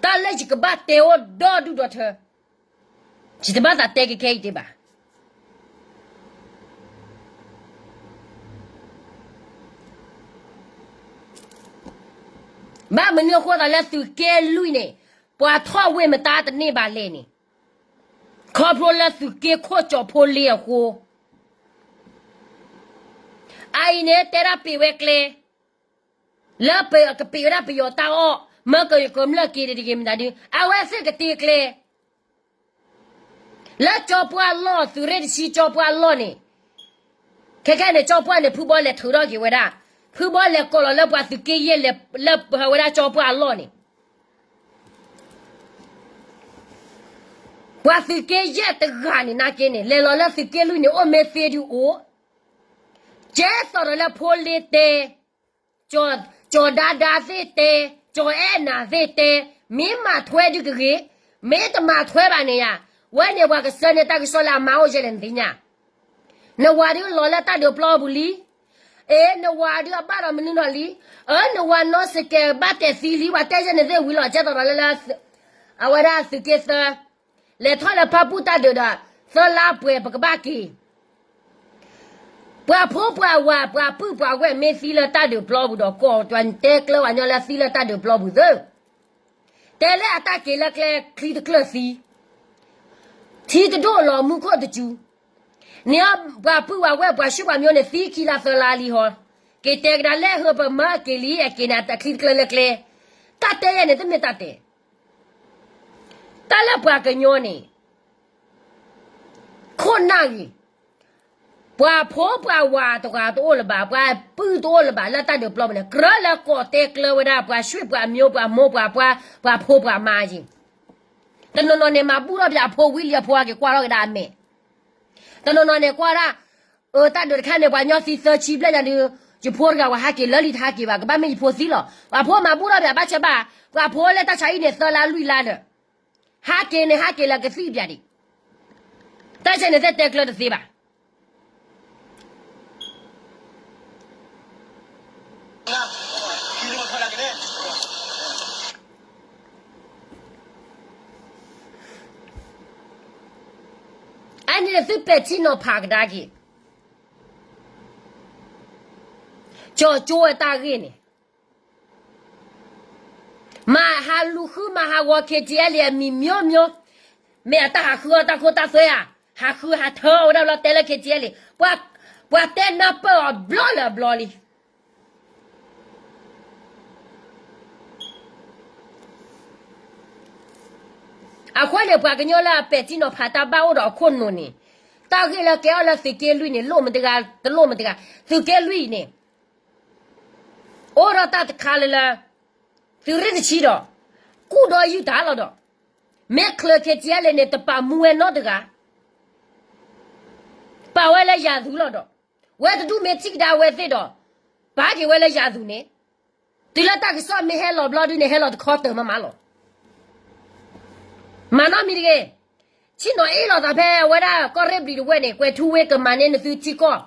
တၢ်လၢယကဘၣ်တဲအိၣ်ဒီဒူၣ်ဒီထၢ ယတဘၣ်သးတဲက့ၤခဲအံၤတ့ၢ်ဘၣ်. ဘၣ်မနုၤအဃိသးလၢသုးက့လွံၢ်န့ၣ် ပှၤထီၣ်ဝ့ၢ်မတၤတန့ၢ်ဘၣ်လဲၣ်န့ၣ် ခီဖျိလၢသုးက့ခိၣ်ကၠီၤဖိလ့အဃိ အအံၤန့ၣ် တဲဒၣ်ပ့ၤဝဲကျဲ လၢပကပ့ၤဝဲဒၣ်ပယီၤတၢ်အီၣ် မၢကယီၤကမျၢၢ်က့ၤတဂ့ၤမတၤဒု အဝဲသ့ၣ်ကတ့ကျဲ လၢကၠီပှၢ်လီၢ် သုးရ့ၣ်တဆံကၠီပှၢ်လီၢ်န့ၣ် ခဲခဲန့ၣ် ကၠီပှၢ်န့ၣ် ဖုဘီလဲၤထုးထီၣ်က့ၤဝဲဒၣ် ဖုဘီလဲၤကိးလီၤလၢပှၤသုးက့ယဲၢ်လဲၤလၢဝဲဒၣ်ကၠီပှၢ်အလီၢ်န့ၣ် ပှၤသုးက့ယဲၢ်တဂၤန့ၣ် နာ်က့န့ၣ် လဲၤလီၤလၢသုးက့လွံၢ်န့ၣ် အိၣ်မ့ၢ်သ့ဒုအိၣ်, ကဲသိးဒီးလၢဖိလ့တဲ, ကၠီၤဒါဒါသ့ၣ်တဲ, ကၠီၤအဲၣ်နၤသ့ၣ်တဲ, မ့ၢ်မၤထွဲဒုကဂ့ၤ, မ့ၢ်တမၤထွဲဘၣ်န့ၣ်ယါ, ဝဲန့ၣ်ပှၤကဆှၢန့ၢ်တၢ်ကစီၣ်လၢအမါအိၣ်ယဲၢ်လဲၣ်နသ့ၣ်ညါ နဝၤဒုလီၤလၢတၢ်ဒုးပျီပူၤလံ, အ့ နဝၤဒုအဘၣ်ဒီးမနုၤနီၤလံ, အၢ နဝၤနီစကဲးဘၣ်တဲာ်သံလံ ပှၤတဲယဲၢ်န့ၣ်သ့ၣ်ဝံၤလီၤ ကဲသိးဒီးလၢ အဝဲဒၣ်သုးက့သၢ, လဲၤထီၣ်လၢဖၣ်ပူၣ်တၢ်ဒုးဒီး သၢလါပှဲၤပကဘၣ်က့ၤ ပှၤဖိပှၤဝၤ ပှၤပုၢ်ပှၤဝဲၢ် မ့ၢ်သံလၢတၢ်ဒုးပျီပူၤဒီး ကိးတဲကျၢၤဝဲညီလၢသံလၢတၢ်ဒုးပျီပူၤသ့, တဲလၢအတၢ်က့ၤလၢကျဲချံတကျၢၢ်သံ, ထံတဒိၣ်လီၤမူခိၣ်တစူၤ, န့ၣ်ပှၤပုၢ်ပှၤဝဲၢ် ပှၤဆူၣ်ပှၤမၠိန့ၣ် သံခံလါသၢလါလံဟီ, က့ၤတဲကဒါလဲၢ်ဟၢပမၤက့ၤလံ အက့ၤန့ၣ်အချံတကျၢၢ်လၢကျဲ, တၢ်တဲယဲၢ်န့ၣ်တမ့ၢ်တၢ်တဲ တၢ်လၢပှၤကညီန့ၣ် ခိၣ်နၢ်ဂ့ၤ, ပှၤဖိပှၤဝၤတဂၤတအိၣ်လၢၤဘၣ်, ပှၤပုၢ်တအိၣ်လၢၤဘၣ်, လၢတၢ်ဒုးပျီပူၤန့ၣ် ကြၢးလၢကိးတဲကျၢၤဝဲဒၣ် ပှၤဆူၣ်ပှၤမၠိ ပှၤမိၢ်ပှၤပှၢ် ပှၤဖိပှၤမါယ့ၢ်, တနီၤနီၤန့ၣ် မၤဘူၣ်ထီၣ်ပယီၤအဖိဝံၤလံအဖိအက့ၤကွၢ်ထီၣ်ကဒါအမဲာ်, တနီၤနီၤန့ၣ်ကွၢ်ဒၣ်, အၢ တၢ်ဒုးတခါန့ၣ် ပှၤညီသံသၢဆံဘျဲၣ်ညါဒုး, ယဖိတဂၤဝဲဟးက့ၤလၢလံတဟးက့ၤဘၣ်, ကဘၣ်မ့ၢ်ယဖိသံလီၤ, ပှၤဖိမၤဘူၣ်ထီၣ်ပယီၤဘၣ်ဆၢဘၣ်, ပှၤဖိလၢတၢ်ဆါဟံၣ်န့ၣ် သၢလါလွံၢ်လါဒီး ဟးက့ၤန့ၣ် ဟးက့ၤလၢကသံၣ်ပယီၤဒံး, တၢ်ဆဲန့ၣ်သ့ၣ်တဲကျၢၤတသ့ဘၣ်. အန့ၣ်သုပဲာ်ထံနီၤဖးကဒါက့ၤ, ကၠီၤကၠိဝဲတၢ်ဂ့ၢ်န့ၣ် မၤဟးလူၤဃုမၤဟးဂီၤ ခ့ကၠံအဲလ့ အမံၤမၠိမၠိ, မ့ၢ်အတၢ်ဟးဃုအီၣ်တၢ်ခိတၢ်သွဲဧါ, ဟးဃုဟးထၢအီၣ်ဝဲဒၣ်ဘျီတဲလၢ ခ့ကၠံအဲလ့, ပှၤတဲနၢ်ပၢၢ်အီၤဘျီလၢအဘျီလံ. အဃိန့ၣ် ပှၤကညီလၢအပဲာ်ထံနီၤဖးတၢ်ဘၣ်အိၣ်ဒီးအခိၣ်နူာ်န့ၣ်, တၢ်ဂ့ၢ်လၢကဲအီၤလၢသုးက့လွံၢ်န့ၣ် လိၣ်မတဂၤ တလိၣ်မတဂၤ, သုးက့လွံၢ်အံၤန့ၣ် အိၣ်ဒီးတၢ်တခါလၢလၢ သုးရ့ၣ်တဆံဒီး ကူၣ်ဒီးယုၢ်တၢ်လီၤဒီး မ့ၢ်ချၢ ခ့ကၠံအဲလ့န့ၣ် တပာ်မူဝဲနီတဂၤ, ပာ်ဝဲလၢယၤသူလီၤဒီး ဝဲတဒူၣ်မ့ၢ်ထံၣ်ကဒါဝဲသ့ၣ်ဒီး ပာ်က့ၤဝဲလၢယၤသူန့ၣ်, တုၤလၢတၢ်ကစီၣ်မ့ၢ်ဟဲလီၤဘျီဒုန့ၣ် ဟဲလီၤတခီတၢၤမးမးလီၤ. မၤနီတမံၤတဂ့ၤ. ဆ့ၣ်နီၤအ့ၣ်လိာ်သးဖဲအဝဲဒၣ်ကီၢ်ရ့ၣ်ဘျံးတဝဲၢ်န့ၣ် ကွဲၤထူဝ့ကမၤန့ၢ်နသုထံကီၢ်,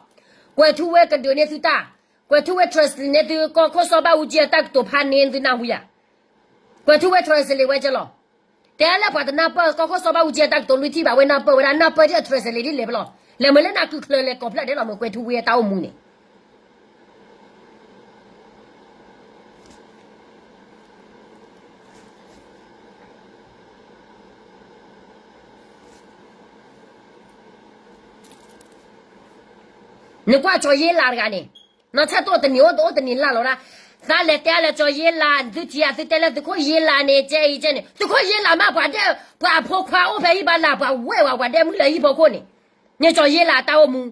ကွဲၤထူဝ့ကဒုးန့ၢ်သုတၢ်, ကွဲၤထူဝ့ translate န့ၢ်သုကီၢ်ခိၣ်စီၤဘၣ်အူကၠံအတၢ်ကတိၤဖးန့ၢ်သုနၢ်ဟူယၤ, ကွဲၤထူဝ့ translate ဝဲကလီၤ. တဲလၢပှၤတနၢ်ပၢၢ်ကီၢ်ခိၣ်စီၤဘၣ်အူကၠံအတၢ်ကတိၤလွံၢ်ထံၣ်ဘၣ် ဝဲနၢ်ပၢၢ်ဝဲဒၣ် နၢ်ပၢၢ်ဒ်အ translate ဒ်လဲၣ်ဖဲလီၤ. လဲၤမ့ၢ်လၢနၢ်ကုချၢလဲၤကိးဖျၢၣ်ဒဲးလီၤ မ့ၢ်ကွဲၤထူဝ့အတၢ်အိၣ်မူန့ၣ် နကွၢ်ကၠီၤယ့လးတဂၤန့ၣ်, နီၢ်ဆဲၣ်တိၣ်တနံၤအိၣ်တအိၣ်တနံၤလၢ်လီၤဒၣ်, သးလဲၤတဲလၢကၠီၤယ့လး သုထံၣ်ဧါ သုတဲလၢသုးခိၣ်ယ့လးန့ၣ် ကဲအံၤကဲန့ၣ် သုးခိၣ်ယ့လးမး ပှၤဒဲး ပှၤအဖိခွါအိၣ်ဖဲဟံၣ်ဘါလၢ် ပှၤဝဲၢ်ဝဲ ပှၤဒဲးမုၢ်လၢဟံၣ်ဖိခိၣ်န့ၣ်, န့ၣ်ကၠီၤယ့လးတၢ်အိၣ်မူ,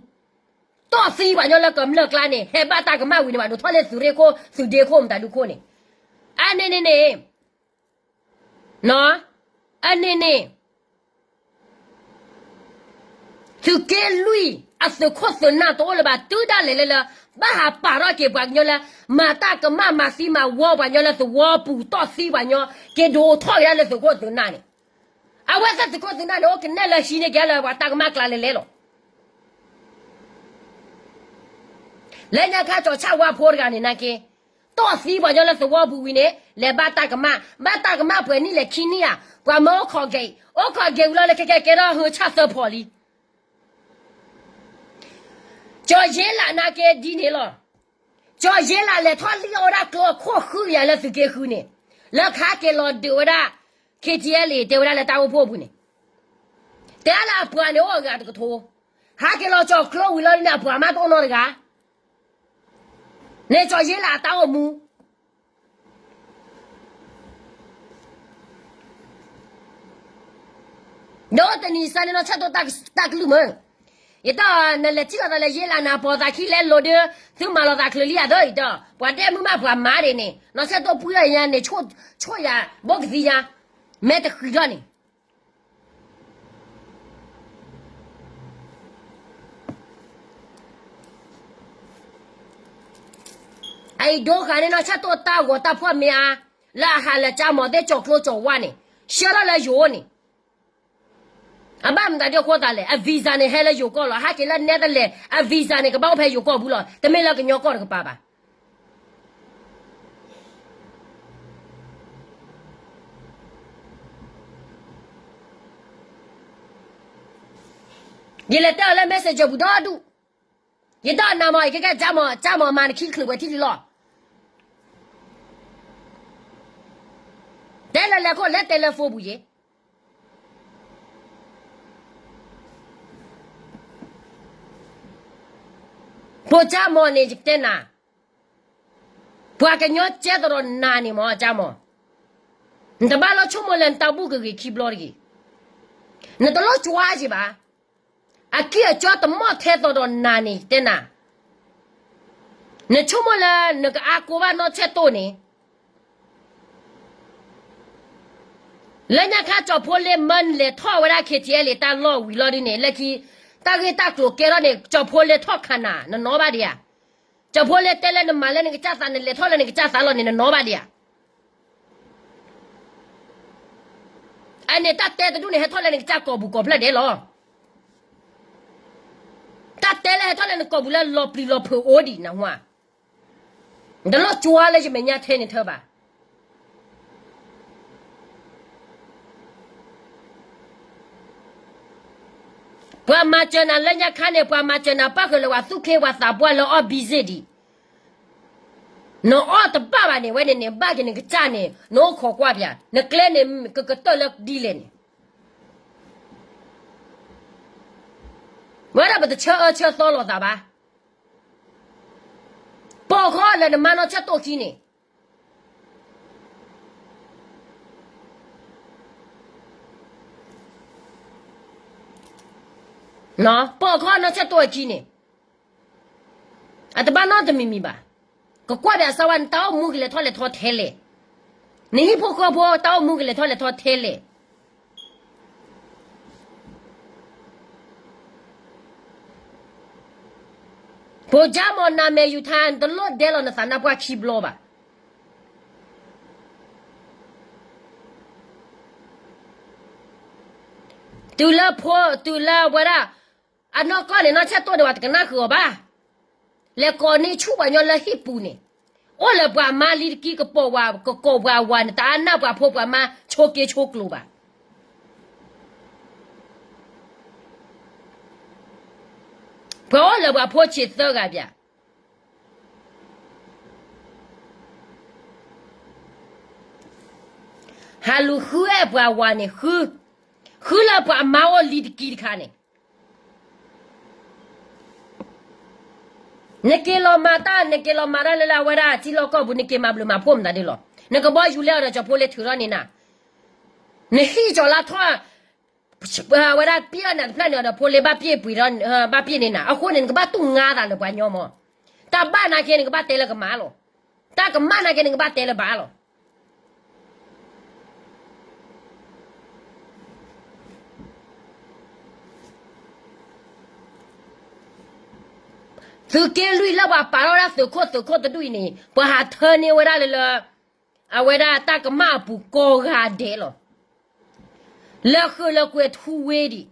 တီၢ်သံပှၤညီလၢကမျၢၢ်ကျါန့ၣ် ဟဲဘၣ်တၢ်ကမၣ်ဝံၤန့ၣ် ဘၣ်ဒိးထီၣ်လၢသုးရ့ၣ်ခိၣ် သုးဒ့ခိၣ် မတၤဒုခိၣ်န့ၣ်, အန့ၣ်န့ၣ်န့ၣ် အန့ၣ်န့ၣ် သုးက့လွံၢ် အသုးခိၣ်သုးနၢ်တအိၣ်လၢၤဘၣ် တုၤဒၣ်လဲာ်လၢလၢ ဘၣ်ဟးပာ်ထီၣ်က့ၤပှၤကညီလၢ မၤတၢ်ကမၣ်မၤသံမၤဝီပှၤကညီလၢသဝီပူၤ တီၢ်သံပှၤကညီ က့ၤဒိးထီၣ်က့ၤဒၣ်လၢသုးခိၣ်သုးနၢ်န့ၣ်, အဝဲသ့ၣ်သုးခိၣ်သုးနၢ်န့ၣ် အိၣ်ကနဲၣ်လၢဟံးန့ၢ်က့ၤလၢပှၤတၢ်ကမၣ်ကျါလဲၤလဲၤလီၤ. လၢညါခါကၠီၤဆၣ်ဝါဖိတဂၤန့ၣ် နာ်က့ တီၢ်သံပှၤကညီလၢသဝီပူၤဝံၤန့ၣ် လဲၤဘၣ်တၢ်ကမၣ်, ဘၣ်တၢ်ကမၣ်ပှဲၤနံၣ်လဲၤခံနံၣ်ဧါ, ပှၤမၢအိၣ်ခိးက့ၤ, အိၣ်ခိးက့ၤဝံၤလီၤလၢခဲကဲကဲထီၣ်ဟၢဆၣ်သၢဖီလံ. ကၠီၤယ့လးနာ်က့ဒ်န့ၣ်လီၤ. ကၠီၤယ့လးလဲၤထီၣ်လံၣ်အီၣ်ဝဲဒၣ်ကျိအခိၣ်ဃုကယၤလၢသုးက့ဃုန့ၣ်, လၢကဟဲက့ၤလီၤဒုးဝဲဒၣ် ခ့ထံအဲလ့ၣ် တဲဝဲဒၣ်လၢတၢ်အိၣ်ဖှိၣ်အပူၤန့ၣ်, တဲလၢအပှၤန့ၣ်အိၣ်အဂၤတကထိ, ဟဲက့ၤလီၤကၠီၤကျိဝံၤလီၤဒ်န့ၣ် အပှၤမးတအိၣ်နီတဂၤ န့ၣ်ကၠီၤယ့လးအတၢ်အိၣ်မူ ဒီးတနံၤစၢ်န့ၣ်နီၢ်ဆဲၣ်တိၣ်တၢ်ကလုၢ်မၢ်, ယတီၢ်နလဲၤထံၣ်လိာ်သးလၢယ့လးနၤ ပိာ်သးခံလဲလိာ်ဒီး သုမၤလိာ်သးချုးလံဧါသၢအံၤတီၢ် ပှၤဒဲးမုၢ်မးပှၤမါဒ်န့ၣ် နီၢ်ဆဲၣ်တိၣ်ပှံၢ်အီၤညါန့ၣ် ဆိၣ်ယၤ ဘိကသံညါ မဲာ်တဃံးထီၣ်န့ၣ် အအံၤဒိဃာ်န့ၣ် နီၢ်ဆဲၣ်တိၣ်တၢ်ဂီၤတၢ်ဖှီၣ်မ့ၢ်အါ, လၢအဟးလၢကၠၢမီၤသ့ၣ် ကၠီၤကျိကၠီၤဝါန့ၣ် ဆှၢထီၣ်လၢယိၤန့ၣ်, အဘၣ်မတၤဒ်အဃိသးလဲၣ် အ visa န့ၣ် ဟဲလၢယိၤကီၢ်လီၤ ဟဲက့ၤလၢနဲတလၢာ် အ visa န့ၣ် ကဘၣ်အိၣ်ဖဲယိၤကီၢ်ပူၤလီၤ တမ့ၢ်လၢကညီကီၢ်တကပၤဘၣ်. ယလဲၤတဲအီၤလၢ messenger ပူၤဒီဒူၣ်, ယဒိးနၤမး ယကဲကဲကၠၢမီၤ ကၠၢမီၤမၤနခံချုးဝဲထံၣ်လံလီၤ. တဲလၢလဲၤခိၣ်လဲၤတဲလၢ phone ပူၤယ့ၤ ဖိကၠၢမီၤန့ၣ် ယကတဲနၤ, ပှၤကညီကဲသဒီးနၤန့ၣ်မး ကၠၢမီၤ, နတဘၣ်လီၤဆိကမိၣ်လၢနတၢ်ဘူၣ်ကဂ့ၤခံဘျီတဂ့ၤ, နတလီၤကွၢ်က့ၤဘၣ်, အခံအကၠီတမီၢ်ထဲသဒီးနၤန့ၣ် တဲနၤ, နဆိကမိၣ်လၢနကအါကိးဘၣ်နီၢ်ဆဲၣ်တိၣ်န့ၣ် လၢညါခါကၠီၤဖိလ့မၢနလဲၤထီၣ်ဝဲဒၣ် ခ့ထံအဲလ့ၣ် တၢ်လီၢ်ဝံၤလီၤဒ်န့ၣ် လၢခံ တၢ်ဂ့ၢ်တၢ်ကျိၤကဲထီၣ်န့ၣ် ကၠီၤဖိလ့ထီၣ်ခးနၤ နနီၢ်ဘၣ်ဒံးဧါ, ကၠီၤဖိလ့တဲလၢနမၤလၢနကစၢ်သး နလဲၤထီၣ်လၢနကစၢ်သးလီၤန့ၣ် နနီၢ်ဘၣ်ဒံးဧါ. အန့ၣ်တၢ်တဲတဒူၣ်န့ၣ် ဟဲထီၣ်လၢနကစၢ်ကိာ်ပူၤကိာ်ဖျၢၣ်ဒဲးလီၤ. တၢ်တဲလၢဟဲထီၣ်လၢနကိာ်ပူၤလၢလီၤပျံၤလီၤဖုးအိၣ်ဒံးနဟါ, နတလီၤကွၢ်လၢယမဲာ်ညါထဲန့ၣ်ထၢဘၣ်. ပှၤမၤစၢၤနၤလၢညါခါန့ၣ် ပှၤမၤစၢၤနၤပၣ်ဃုာ်လၢပှၤသူၣ်က့ဝဲသးပှၢ်လၢအီၣ်ဘံစ့ၣ်ဒံး, နအီၣ်တဘၣ်ဘၣ်န့ၣ် ဝဲန့ၣ်န့ၣ် ဘၣ်က့ၤနကစၢ်န့ၣ် နအိၣ်ခိးကွၢ်ပၠး နကျဲန့ၣ် ကကတၢၢ်လၢဒ်လဲၣ်န့ၣ် ဝဲဒၣ်ပတဆၢအၢဆၢသီလိာ်သးဘၣ်. ပိာ်ခီလၢနမါနီၢ်ဆဲၣ်တိၣ်ခံန့ၣ်, ပိာ်ခီနီၢ်ဆဲၣ်တိၣ်အခံန့ၣ်, အတဘၣ်နီတမံၤမံၤဘၣ်. ကကွၢ်ပၠးစၢ်ဝဲ နတၢ်အိၣ်မူကလဲၤထီၣ်လဲၤထီထဲလဲၣ်, နဟံၣ်ဖိဃီဖိတၢ်အိၣ်မူကလဲၤထီၣ်လဲၤထီထဲလဲၣ်. ဖိကၠၢမီၤ နမဲာ်ယူၤထါ နတလိၣ်ဒဲလီၤနသးနါပှၢ်ခံဘျီဘၣ်. တုၤလၢဖိ တုၤလၢဝဲဒၣ် အနီၢ်ကီၢ်န့ၣ် နီၢ်ဆဲၣ်တိၣ်န့ၣ် ပှၤတကနၣ်ဃုာ်အီၤဘၣ်. လဲၤကိးန့ၢ်ဆူၣ်ပှၤညီလၢဟံၣ်ပူၤန့ၣ်, အိၣ်လၢပှၤမါလံတကံ ကပိာ်ဝဲ ကကိးပှၤဝၤန့ၣ် တအါနၢ်ပှၤဖိပှၤမါဆိးက့ဆိးကျိၤဘၣ်. ပှၤအိၣ်လၢပှၤဖိဆံးသၢဂၤပၠး ဟးလူၤဃုအဲၣ်ပှၤဝၤန့ၣ် ဃု, ဃုလၢပှၤမါအိၣ်လံတကံတခါန့ၣ်, နက့ၤလီၤမၤတၢ် နက့ၤလီၤမၤတၢ်လၢလၢအဝဲဒၣ်ထံလီၢ်ကီၢ်ပူၤ နက့ၤမၤဘျုးမၤဖှိၣ်မတၤဒ်လီၤ. နကဘီယူၤလဲအီၤဒီးကၠီၤဖိလ့ထုးထီၣ်န့ၢ်နၤ, နဟံးကၠီၤလါထီၣ် အဝဲဒၣ်ပျဲၢ်နၤတဖျၢၣ်န့ၣ်ဒီးဖိလ့ဘၣ်ပျဲၢ်ပှ့ၤဒီး ဘၣ်ပျဲၢ်န့ၢ်နၤ. အဃိန့ၣ် နကဘၣ်တူၢ်ငါသးလၢပှၤညီမး. တၢ်ဘၣ်နာ်က့ နကဘၣ်တဲလၢကမၣ်လီၤ. တၢ်ကမၣ်နာ်က့ နကဘၣ်တဲလၢဘၣ်လီၤ. သုးက့လွံၢ်လၢပှၤပာ်ထီၣ်ဝဲဒၣ်သုးခိၣ်သုးခိၣ်တဒူၣ်အံၤန့ၣ် ပှၤဟးထၢန့ၢ်ဝဲဒၣ်လၢလၢ အဝဲဒၣ်တၢ်ကမၣ်အပူၤကိးဂၤဒဲးလီၤ. လၢဃုာ်လၢကွဲၤထူဝ့ဒံး,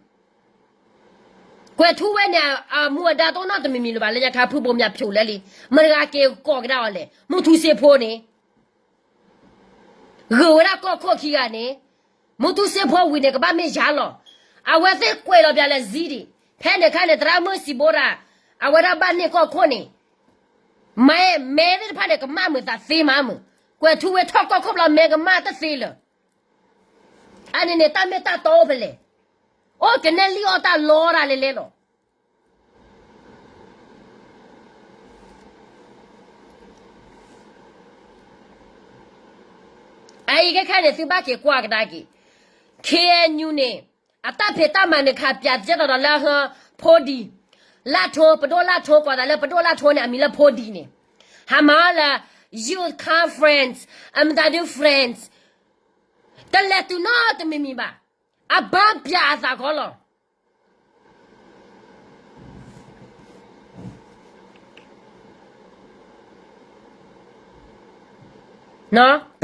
ကွဲၤထူဝ့န့ၣ် အမူအဒါတအိၣ်နီတမံၤမံၤလၢၤဘၣ် လၢညါခါဖုဘိးမၠးဖျိးလဲလံ, မတၤတဂၤက့ၤကိးကဒါအီၤလဲၣ်, မုၢ်ထူစ့ဖိန့ၣ် ဂုာ်ဝဲဒၣ်ကီၢ်ခိၣ်ခံဂၤန့ၣ်, မုၢ်ထူစ့ဖိဝံၤန့ၣ် ကဘၣ်မ့ၢ်ယၤလီၤ. အဝဲသ့ၣ်ကွဲးလီၤပျးလၢဇံဒံး, ဖဲန့ၣ်အခါန့ၣ် သရၣ်မုၣ်စံးဘိဒၣ်, အဝဲဒၣ်ဘၣ်န့ၢ်ကီၢ်ခိၣ်န့ၣ်, မ့ၢ်မဲသ့ၣ်တဖၣ်န့ၣ် ကမၣ်မုာ်သးသ့မးမုာ်, ကွဲၤထူဝ့ထီၣ်ကီၢ်ခိၣ်ဘျီ မဲကမၣ်တသ့လၢၤ. အန့ၣ်န့ၣ် တၢ်မ့ၢ်တၢ်တီအိၣ်ဖဲလဲၣ်, အိၣ်ကနဲလံအီၣ်တၢ်လီတၢ်လဲၤလဲၤလီၤ. အအံၤခဲခဲန့ၣ် သုဘၣ်က့ၤကွၢ်ကဒါက့ၤ, ခ့ၣ်အဲၣ်ယူၣ်န့ၣ် အတၢ်ဖံးတၢ်မၤန့ၣ် ခးပၠးကဲထီၣ်ဒီးလၢ ဖိဒံး, လၢထိ, ပဒိၣ်လၢထိ, ကွၢ်သးလၢပဒိၣ်လၢထိန့ၣ် အမံၤလၢဖိဒံးန့ၣ်, ဟးမၤအီၤလၢ youth conference, အမတၤဒု friends, တလဲၤတုၤနီတမံၤမံၤဘၣ်, အဘၣ်ပၠးအသးခီလီၤ. ဘၣ်ပ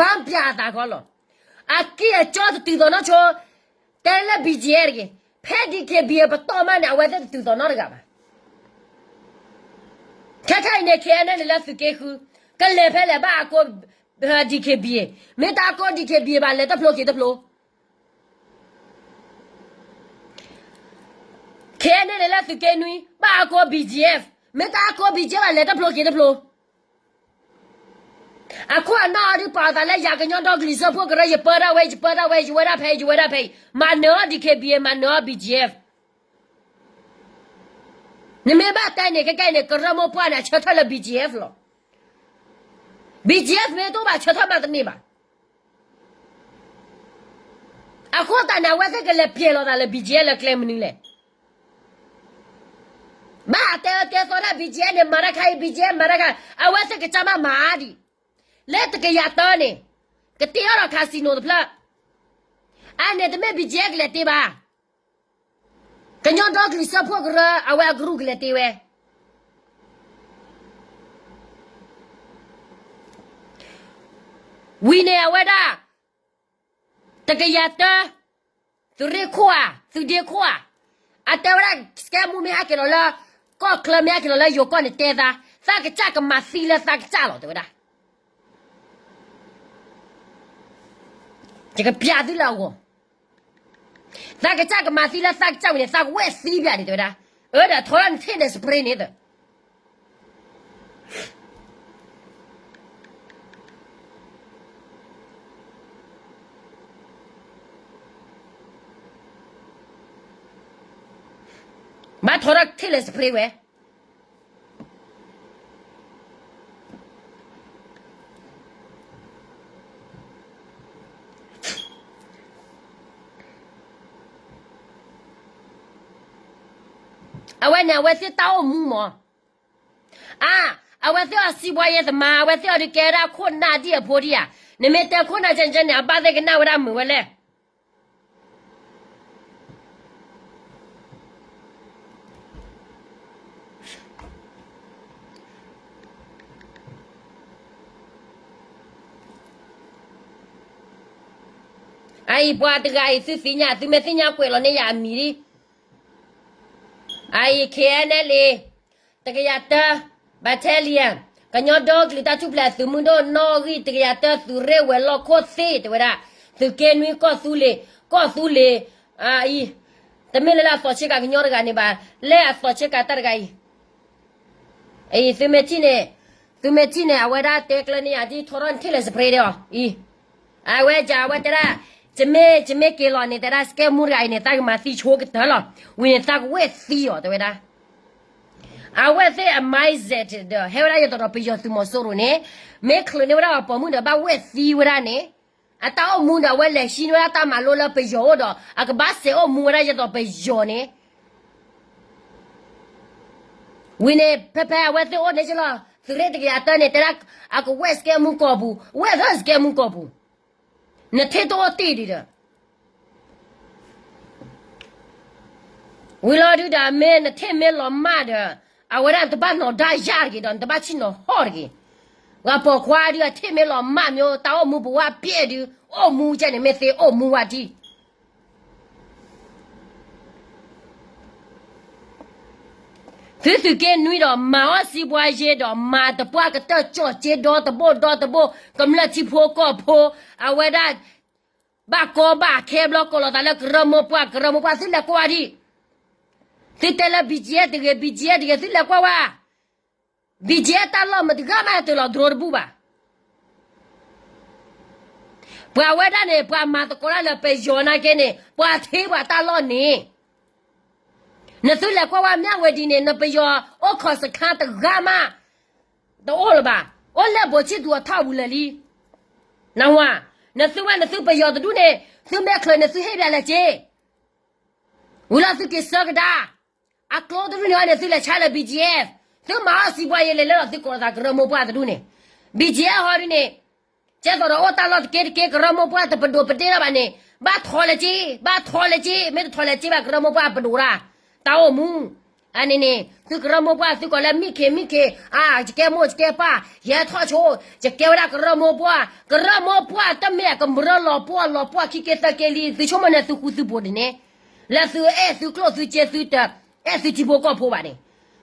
ၠးအသးခီလီၤ. အကံၢ်အကၠီတတုၤသိးနီၢ်ဆိ, တဲလၢ ဘံၣ်ကၠံၣ်အ့ၣ် တဂ့ၤ, ဖဲ ဒံၣ်ခ့ၣ်ဘံၣ်အ့ၣ် ပတီၢ်မးန့ၣ် အဝဲသ့ၣ်တတုၤသိးနီတဂၤဘၣ်. ခဲခဲအံၤန့ၣ် ခ့ၣ်အဲၣ်ယူၣ်န့ၣ်လၢသုးက့ဃု, ကလဲၤဖဲလဲၣ် ဘၣ်အကိး ဒံၣ်ခ့ၣ်ဘံၣ်အ့ၣ်, မ့ၢ်တၢ်အကိး ဒံၣ်ခ့ၣ်ဘံၣ်အ့ၣ် ဘၣ်လဲၤတဖျိက့ၤတဖျိ ခ့ၣ်အဲၣ်ယူၣ်န့ၣ်လၢသုးက့နွံ ဘၣ်အကိး ဘံၣ်ကၠံၣ်အ့ၣ်, မ့ၢ်တၢ်အကိး ဘံၣ်ကၠံၣ်အ့ၣ် ဘၣ်လဲၤတဖျိက့ၤတဖျိ. အခိၣ်အနၢ်အီၤဒုးပာ်အသးလၢ ယၤကညီဒီကလုာ်စၢဖှိၣ်ကရၢ ယပၢတၢ်ဝဲ ယပၢတၢ်ဝဲ ယဝဲဒၣ်ဖဲ ယဝဲဒၣ်ဖဲအံၤ, မၤနၢၤအီၤ ဒံၣ်ခ့ၣ်ဘံၣ်အ့ၣ် မၤနၢၤအီၤ ဘံၣ်ကၠံၣ်အ့ၣ်. နမ့ၢ်ဘၣ်တဲန့ၣ် ခဲကဲန့ၣ် ကရၢမိၢ်ပှၢ်န့ၣ် အဆၢထၢၣ်လၢ ဘံၣ်ကၠံၣ်အ့ၣ် လီၤ. ဘံၣ်ကၠံၣ်အ့ၣ် မ့ၢ်တအိၣ်ဘၣ် ဆၢထၢၣ်မးတန့ၢ်ဘၣ်. အဃိသတးန့ၣ် အဝဲသ့ၣ်ကလဲၤပျဲလီၤသးလၢ ဘံၣ်ကၠံၣ်အ့ၣ် လၢကျဲမနုၤလဲၣ်. ဘၣ်အတဲအၢတဲသီတၢ် ဘံၣ်ကၠံၣ်အ့ၣ် န့ၣ် မၤတၢ်ခါအံၤ ဘံၣ်ကၠံၣ်အ့ၣ် မၤတၢ်ခါ, အဝဲသ့ၣ်ကစၢ်မးမၤအါဒံး, လၢတကယၤတၢန့ၣ်, ကတ့ထီၣ်ဒီး casino တဖျၢၣ်, အန့ၣ်တမ့ၢ် ဘံၣ်ကၠံၣ်အ့ၣ် ကလဲၤတ့ဘၣ်. ကညီဒီကလုာ်စၢဖှိၣ်ကရၢ အဝဲအကရူၢ်ကလဲၤတ့ဝဲ ဝံၤန့ၣ် အဝဲဒၣ် တကယၤတၢ, သုးရ့ၣ်ခိၣ်ဧါ, သုးဒ့ခိၣ်ဧါ, အတဲဝဲဒၣ် စကဲမူ မ့ၢ်ဟဲက့ၤလီၤလၢ ကီၢ်ချၢ မ့ၢ်ဟဲက့ၤလီၤလၢယိၤကီၢ်န့ၣ် တဲသး, သးကစၢ်ကမၤသံလၢသးကစၢ်လီၤ တဲဝဲဒၣ်. ယကပျးသုလၢအဂီၢ်, သးကစၢ်ကမၤသံလၢသးကစၢ်ဝံၤန့ၣ် သးကဝဲၢ်သံပျးဒံး တဲဝဲဒၣ်. အၢ ဒီးထီထီၣ်နထံၣ်န့ၣ် spray န့ၣ်ဒီး ဘၣ်ထီထီၣ်ထံၣ်လၢ spray ဝဲ အဝဲန့ၣ် အဝဲသ့ၣ်တၢ်အိၣ်မူမး. အါ, အဝဲသ့ၣ်အီၤ စံးဘှါယဲသမါ, အဝဲသ့ၣ်အီၤဒုးကဲဝဲဒၣ်ခိၣ်နၢ်ဒ်အဖိဒံးဧါ. နမ့ၢ်တဲခိၣ်နၢ်ကဲကဲန့ၣ် အဘၣ်သ့ၣ်ကနၣ်ဝဲဒၣ်မုာ်ဝဲလဲၣ်. အအံၤပှၤတဂၤအံၤ သုသ့ၣ်ညါ, သုမ့ၢ်သ့ၣ်ညါကွဲးလီၤန့ၢ်ယၤအမံၤလံ. အအံၤ ခ့ၣ်အဲၣ်ယူၣ်န့ၣ်လံ, တကယၤတၢ, ဘၣ်ထဲလံဧါ, ကညီဒီကလုာ်တၢ်ထူၣ်ဖျဲးအသုးမုၢ်ဒိၣ်နီၣ်ဂံၢ် တကယၤတၢ သုးရ့ၣ်ဝဲၤလီၢ်ခိၣ်သ့ၣ် တဲဝဲဒၣ်, သုးက့နွံကီၢ်သူလ့ၤ, ကီၢ်သူလ့ၤ, အအံၤ, တမ့ၢ်လၢလၢအသီၣ်ဆ့ကၤကညီတဂၤန့ၣ်ဘၣ်, လၢအသီၣ်ဆ့ကၤတၢ်တဂၤအံၤ အံၤ သုမ့ၢ်ထံၣ်န့ၣ်, သုမ့ၢ်ထံၣ်န့ၣ် အဝဲဒၣ်တဲကျၢၤန့ၢ်ယၤဒ်ထီထီၣ်နထံၣ်လၢ spray ဒၣ်အီၤ, အံၤ, အဝဲဒၣ် အဝဲတဲဒၣ်, ယမ့ၢ်, ယမ့ၢ်က့ၤလီၤန့ၣ် တဲဒၣ် စကဲမူတဂၤအံၤန့ၣ် သးကမၤသံဆိကတၢၢ်လီၤ, ဝံၤန့ၣ် သးကဝဲၢ်သံအီၤ တဲဝဲဒၣ်. အဝဲသ့ၣ်အ mindset ဒီး ဟဲဝဲဒၣ်ယသးဒီးပယီၤသုးမီၤစိရိၤန့ၣ်, မ့ၢ်ချုးန့ၢ်ဝဲဒၣ်အပိာ်မုၣ်ဒီးဘၣ်ဝဲၢ်သံဝဲဒၣ်န့ၣ်, အတၢ်အိၣ်မူဒီး အဝဲလဲၤဟံးန့ၢ်ဝဲဒၣ်တၢ်မၤလိလၢပယီၤအိၣ်ဒီး အကဘၣ်စဲးအိၣ်မူဝဲဒၣ်ယသးဒီးပယီၤန့ၣ် ဝံၤန့ၣ် ဖဲဖဲအဝဲသ့ၣ်အိၣ်န့ၣ်က့လီၤ, သုးရ့ၣ်တကယၤတၢန့ၣ် တဲဒၣ် အကဝဲၢ်စကဲမူကီၢ်ပူၤ, ဝဲၢ်သၢစကဲမူကီၢ်ပူၤ, နထံၣ်တအိၣ်တ့ၢ်ဒံးဒီး ဝံၤလီၤဒုဒီး မ့ၢ်နထံၣ်မ့ၢ်လီၤမၢ်ဒီး အဝဲဒၣ်နတဘၣ်နီၤဒါယၢ်တဂ့ၤဒီး နတဘၣ်ဆ့ၣ်နီၤဟီၣ်တဂ့ၤ. ပှၤပိာ်ခွါဒုအထံၣ်မ့ၢ်လီၤမၢ်မ့ၢ် တၢ်အိၣ်မူပဝဲပျဲၢ်ဒု အိၣ်မူကဲန့ၣ် မ့ၢ်သ့အိၣ်မူဝဲဒံး သုသုးက့နွံဒီး မၤအီၣ်စံးပှၤယ့ဒီး မၤတပှၢ်ကတၢၢ် ကၠီၣ်က့ဒီတဘိဒီတဘိ ကမျၢၢ်ထံဖိကီၢ်ဖိ အဝဲဒၣ် ဘၣ်ကီဘၣ်ခဲဘျီ ကိးလီၤသးလၢကရၢမိၢ်ပှၢ် ကရၢမိၢ်ပှၢ် သုလဲၤကွၢ်ဝဲဒံး, သုတဲလၢ ဘံၣ်ကၠံၣ်အဲၣ် တဂ့ၤ ဘံၣ်ကၠံၣ်အဲၣ် တဂ့ၤ သုလဲၤကွၢ်ဝဲ ဘံၣ်ကၠံၣ်အဲၣ် တၢ်လီၢ်မတၤတဂၤမး ဟဲတုၤလီၤဒြိတဘူၣ်ဘၣ်. ပှၤဝဲဒၣ်န့ၣ် ပှၤမၤသကိးတၢ်လၢပယီၤနာ်က့န့ၣ် ပှၤထံပှၤတၢ်လီၢ်န့ၣ် နသုလဲၤကွၢ်ဝဲမၠၣ်ဝတံၤန့ၣ် နပယီၤအိၣ်ခိးစခါတဂၤမး တအိၣ်လၢၤဘၣ်, အိၣ်လၢဘိးဆံၣ်သူၤအထီၣ်ပူၤလၢာ်လံ. နဝၤ, နသုဝဲနသုပယီၤတဒူၣ်န့ၣ် သုမ့ၢ်ချုးန့ၣ် သုဟ့ၣ်ဘၣ်လဲၤက့ၤ ဝံၤလီၤသုက့ၤဆၢကဒါ, အကျိတဒူၣ်န့ၣ်ဝဲန့ၣ် သုလဲၤဆါလၢ ဘံၣ်ကၠံၣ်အဲၣ်, သုမၤအီၣ်စံးပှၤယ့လဲၤလၢလီၤ သုကိးလီၤသးကရၢမိၢ်ပှၢ်တဒူၣ်န့ၣ်, ဘံၣ်ကၠံၣ်အဲၣ်ဟီဒ်န့ၣ်, ကဲသိးဒီးအိၣ်တၢ်လီၢ်တက့တက့ ကရၢမိၢ်ပှၢ်တပဒိးပဒ့ၣ်လၢၤဘၣ်န့ၣ် ဘၣ်ထီလဲၤက့ၤ, ဘၣ်ထီလဲၤက့ၤ, မ့ၢ်တထီလဲၤက့ၤဘၣ် ကရၢမိၢ်ပှၢ်ပဒိးဒၣ်, တၢ်အိၣ်မူ အန့ၣ်န့ၣ် သုကရၢမိၢ်ပှၢ် သုကိးလၢမံၣ်ခ့မံၣ်ခ့, အါ ယကဲမိၢ်ယကဲပၢ်, ယဲထီၣ်ဆိ, ယကဲဝဲဒၣ်ကရၢမိၢ်ပှၢ်, ကရၢမိၢ်ပှၢ်တမ့ၢ်အကမျၢၢ်လီၤပှီၢ်လီၤပှီၢ်ခံက့သၢက့လံ, သုဆိကမိၣ်န့ၣ်သုဃူသုဖိးဒ်န့ၣ်, လၢသုအဲၣ်သုကျိၣ်သုစ့သုတ အဲၣ်သုထံဖိကီၢ်ဖိဘၣ်န့ၣ်,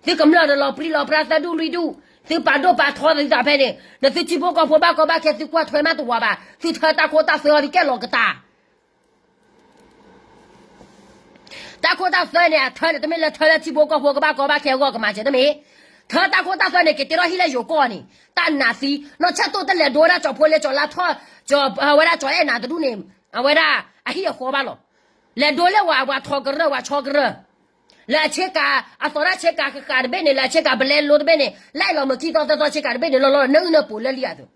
သုကမျၢၢ်ဒီးလီၤပြံလီၤပြါသၢဒူၣ်လွံၢ်ဒူၣ်, သုပာ်ဒိၣ်ပာ်ထီသုသးဖဲန့ၣ်, နသုထံဖိကီၢ်ဖိဘၣ်ကီဘၣ်ခဲသုကွၢ်ထွဲမးတဝၤဘၣ်, သုထၢတၢ်ခိတၢ်သွဲအီၤဒ်ကဲလီၤကတၢ် တၢ်ခိတၢ်သွဲန့ၣ် အထၢန့ၣ် တမ့ၢ်လၢထၢလၢထံဖိကီၢ်ဖိကဘၣ်ကီဘၣ်ခဲအဂီၢ်ကမၤစၢၤတမ့ၢ်, ထၢတၢ်ခိတၢ်သွဲန့ၣ် ကတ့ထီၣ်ဟံၣ်လၢယိၤကီၢ်န့ၣ် တၢ်နးသံ, နီၢ်ဆၢၣ်တိၢ်တလဲၤဒိဝဲဒၣ်ကၠီၤဖိလ့ကၠီၤလါထီၣ်, ဝဲဒၣ်ကၠီၤအဲၣ်နၤတဒူၣ်န့ၣ်, အဝဲဒၣ်အဟံၣ်အဃီဘၣ်လီၤ, လဲၤဒိလၢဝၤ ဝၤထီကရၢၢ် ဝၤဆီကရၢၢ်, လၢအဆ့ကၤ အသီၣ်ဒၣ်ဆ့ကၤဃးဃးတဘ့ၣ်န့ၣ် လၢအဆ့ကၤပလဲလိတဘ့ၣ်န့ၣ် လၢအလီၤမုၢ်ခံသီသၢသီဆ့ကၤတဘ့ၣ်န့ၣ် လီၤလီၤနၢအုၣ်နၢပူၤလၢလံအသိး,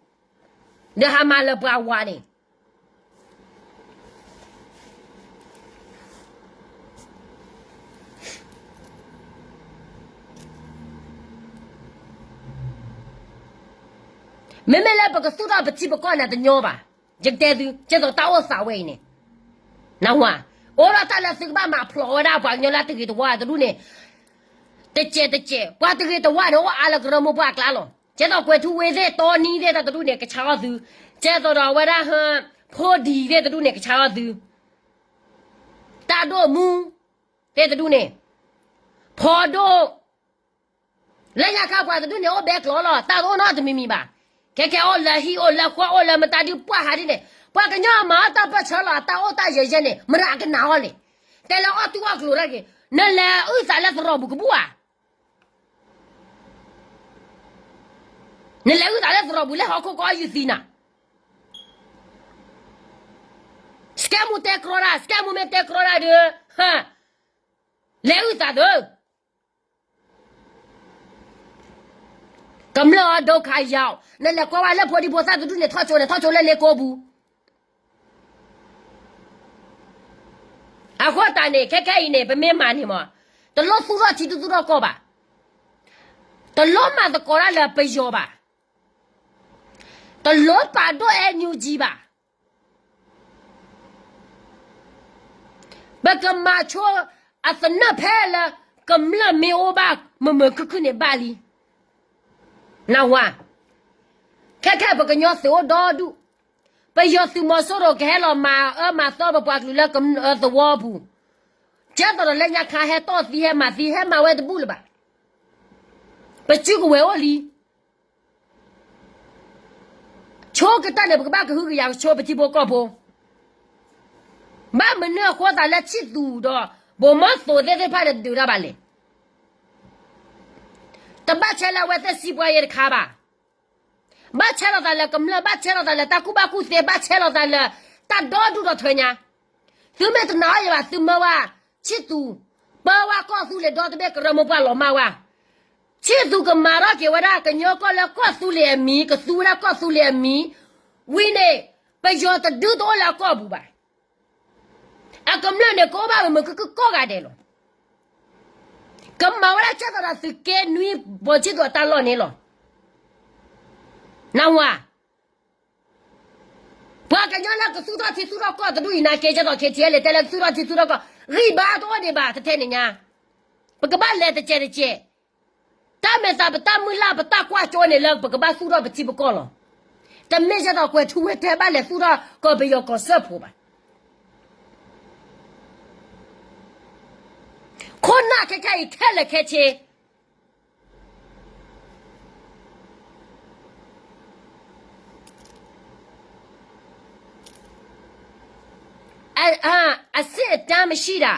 ဒီးဟးမၤလၢပှၤဝၤန့ၣ် မ့မ့ၢ်လၢပကသူၣ်ထီၣ်ပထံပကီၢ်န့ၣ်တညီဘၣ်, ယကတဲသု ကဲသိးတၢ်အိၣ်သးဝဲအံၤန့ၣ်, နဝၤ, အိၣ်ဒီးတၢ်လၢသုကဘၣ်မၤဖျိးဝဲဒၣ်ပှၤကညီလၢတဂ့ၤတဝါတဒူၣ်န့ၣ်, တစဲးတစဲး ပှၤတဂ့ၤတဝါန့ၣ် အိၣ်အါလၢကရၢမိၢ်ပှၢ်အကျါလီၤ, ကဲသိးကွဲၤထူဝ့သ့ၣ် တီနံသ့ၣ်တဒူၣ်န့ၣ် ကဆါအီၣ်သု, ကဲသိးဒီးအဝဲဒၣ်ဟၢ ဖိဒံသ့ၣ်တဒူၣ်န့ၣ် ကဆါအီၣ်သု တၢ်ဒိၣ်မူသ့ၣ်တဒူၣ်န့ၣ်, ဖီဒိၣ်, လၢညါခါပှၤတဒူၣ်န့ၣ် အိၣ်ဘဲကျိးလီၤ, တၢ်တအိၣ်နီတမံၤမံၤဘၣ်, ခဲခဲအိၣ်လၢဟံၣ်အိၣ်လၢဃီအိၣ်လၢမတၤဒုးပှၢ်ဟးဒ်န့ၣ်, ပှၤကညီမၤအီၣ်တၢ်ပၢၢ်ဆၢလီၤ အတၢ်အိၣ်တၢ်ယဲၢ်ယဲၢ်န့ၣ် မတၤကနာ်အီၤလဲၣ်, တဲလၢအီၣ်တူၢ်အီၣ်ကျိၤတၢ်က့ၤ, နလဲၤအုၣ်သးလၢသရိာ်ပူၤကဘူၣ်ဧါ နလဲၤအုၣ်သးလၢသရိာ်ပူၤ လၢဟီၣ်ခိၣ်ကအီၣ်ယုၢ်သံနၤ, စကဲမူတဲကြီတၢ်, စကဲမူမ့ၢ်တဲကြီတၢ်ဒီး, လဲၤအုၣ်သးသၢ, ကမျၢၢ်အီၤဒိခးယၤ, နလဲၤကွၢ်ဝဲလၢဖိဒံဖိသၣ်တဒူၣ်န့ၣ် ထီၣ်ကၠိန့ၣ် ထီၣ်ကၠိလၢလ့ကိပူၤ အဃိသတးန့ၣ် ခဲခဲအံၤန့ၣ် ပမ့ၢ်မၤန့ၣ်မး, တလိၣ်သူၣ်ထီၣ်ထံသူၣ်ထီၣ်ကီၢ်ဘၣ်, တလိၣ်မၤသကိးတၢ်လၢပယီၤဘၣ်, တလိၣ်ပာ်ဒိၣ် NUG ဘၣ်, ပကမၤဆိအသနၢၣ်ဖဲလၢ ကမျၢၢ်မ့ၢ်အိၣ်ဘၣ်မုာ်မုာ်ခုၣ်ခုၣ်န့ၣ်ဘၣ်လံ. နဝၤ, ခဲခဲပကညီသုးအိၣ်ဒီဒူၣ်, ပယီၤသုးမီၤစိရိၤကဟဲလီၤမၤအၢမၤသီပပှၤကလုာ်လၢကမျၢၢ်သဝီပူၤ, ကဲသိးဒီးလၢညါခါဟဲတီၢ်သံဟဲမၤသံဟဲမၤဝဲတဘူၣ်လၢၤဘၣ်. ပစုကဝဲၤအိၣ်လံ. ဆိကတၢၢ်န့ၣ် ပကဘၣ်ကဟုကယာ်ကဆိပထံဖိကီၢ်ဖိ, ဘၣ်မနုၤအဃိသးလၢဆံၣ်သူးဒီး ဘိးမီၢ်သိးသ့ၣ်တဖၣ်န့ၣ် တဒုးတၢ်ဘၣ်လဲၣ်. တဘၣ်ဆဲးလၢအဝဲသ့ၣ်စံးပှၤယ့တခါဘၣ်. ဘၣ်ဆဲးလီၤသးလၢကမျၢၢ်, ဘၣ်ဆဲးလီၤသးလၢတၢ်ကူၣ်ဘၣ်ကူၣ်သ့, ဘၣ်ဆဲးလီၤသးလၢတၢ်ဒီဒူၣ်ဒီးထွဲညါ. သုမ့ၢ်တနာ်အီၤယၤဘၣ် သုမၢဝဲဆံၣ်သူး, ပၢဝဲကီၢ်သူလ့ၤဒီတဘ့ၣ် ကရၢမိၢ်ပှၢ်လီၤမၢ်ဝဲ ဆံၣ်သူးကမၤထီၣ်က့ၤဝဲဒၣ်ကညီကီၢ်လၢကီၢ်သူလ့ၤအမံၤ, ကသူဝဲဒၣ်ကီၢ်သူလ့ၤအမံၤဝံၤန့ၣ်, ပယီၤတဒုတအိၣ်လၢအကီၢ်ပူၤဘၣ်. အကမျၢၢ်န့ၣ် ကအိၣ်ဘၣ်ဝဲမုာ်ခုၣ်ခုၣ်ကိးဂၤဒဲးလီၤ. ကမၤဝဲဒၣ်ကဲသိးဒီးသုးက့နွံ ဘိၣ်ဆံၣ်သူးအတၢ်လီၢ်န့ၣ်လီၤ. နၢ်ဟူဧါ. ပှၤကညီလၢကသူၣ်ထီၣ်ထံသူၣ်ထီၣ်ကီၢ်တဒူၣ်အံၤ နာ်က့ ကဲသိး ခဲထံအဲလ့း တဲလၢကသူၣ်ထီၣ်ထံသူၣ်ထီၣ်ကီၢ် ဂံၢ်ဘါတအိၣ်ဒံးဘၣ် တထဲန့ၣ်ညါ, ပကဘၣ်လဲၤတစဲးတကဲး, တၢ်မဲာ်သး ပတၢ်မုၢ်လၢ် ပတၢ်ကွၢ်ကၠိန့ၣ်လၢပကဘၣ်သူၣ်ထီၣ်ပထံပကီၢ်လီၤ. တမ့ၢ်ကဲသိးကွဲၤထူဝ့ၣ်တဲဘၣ်လဲၤသူၣ်ထီၣ်ကီၢ်ပယီၤကီၢ်စၢဖှိၣ်ဘၣ်. ခိၣ်နၢ်ခဲခဲအံၤ ခဲလၢာ်ခဲဆ့ အဆင့်အတန်းမရှိတာ,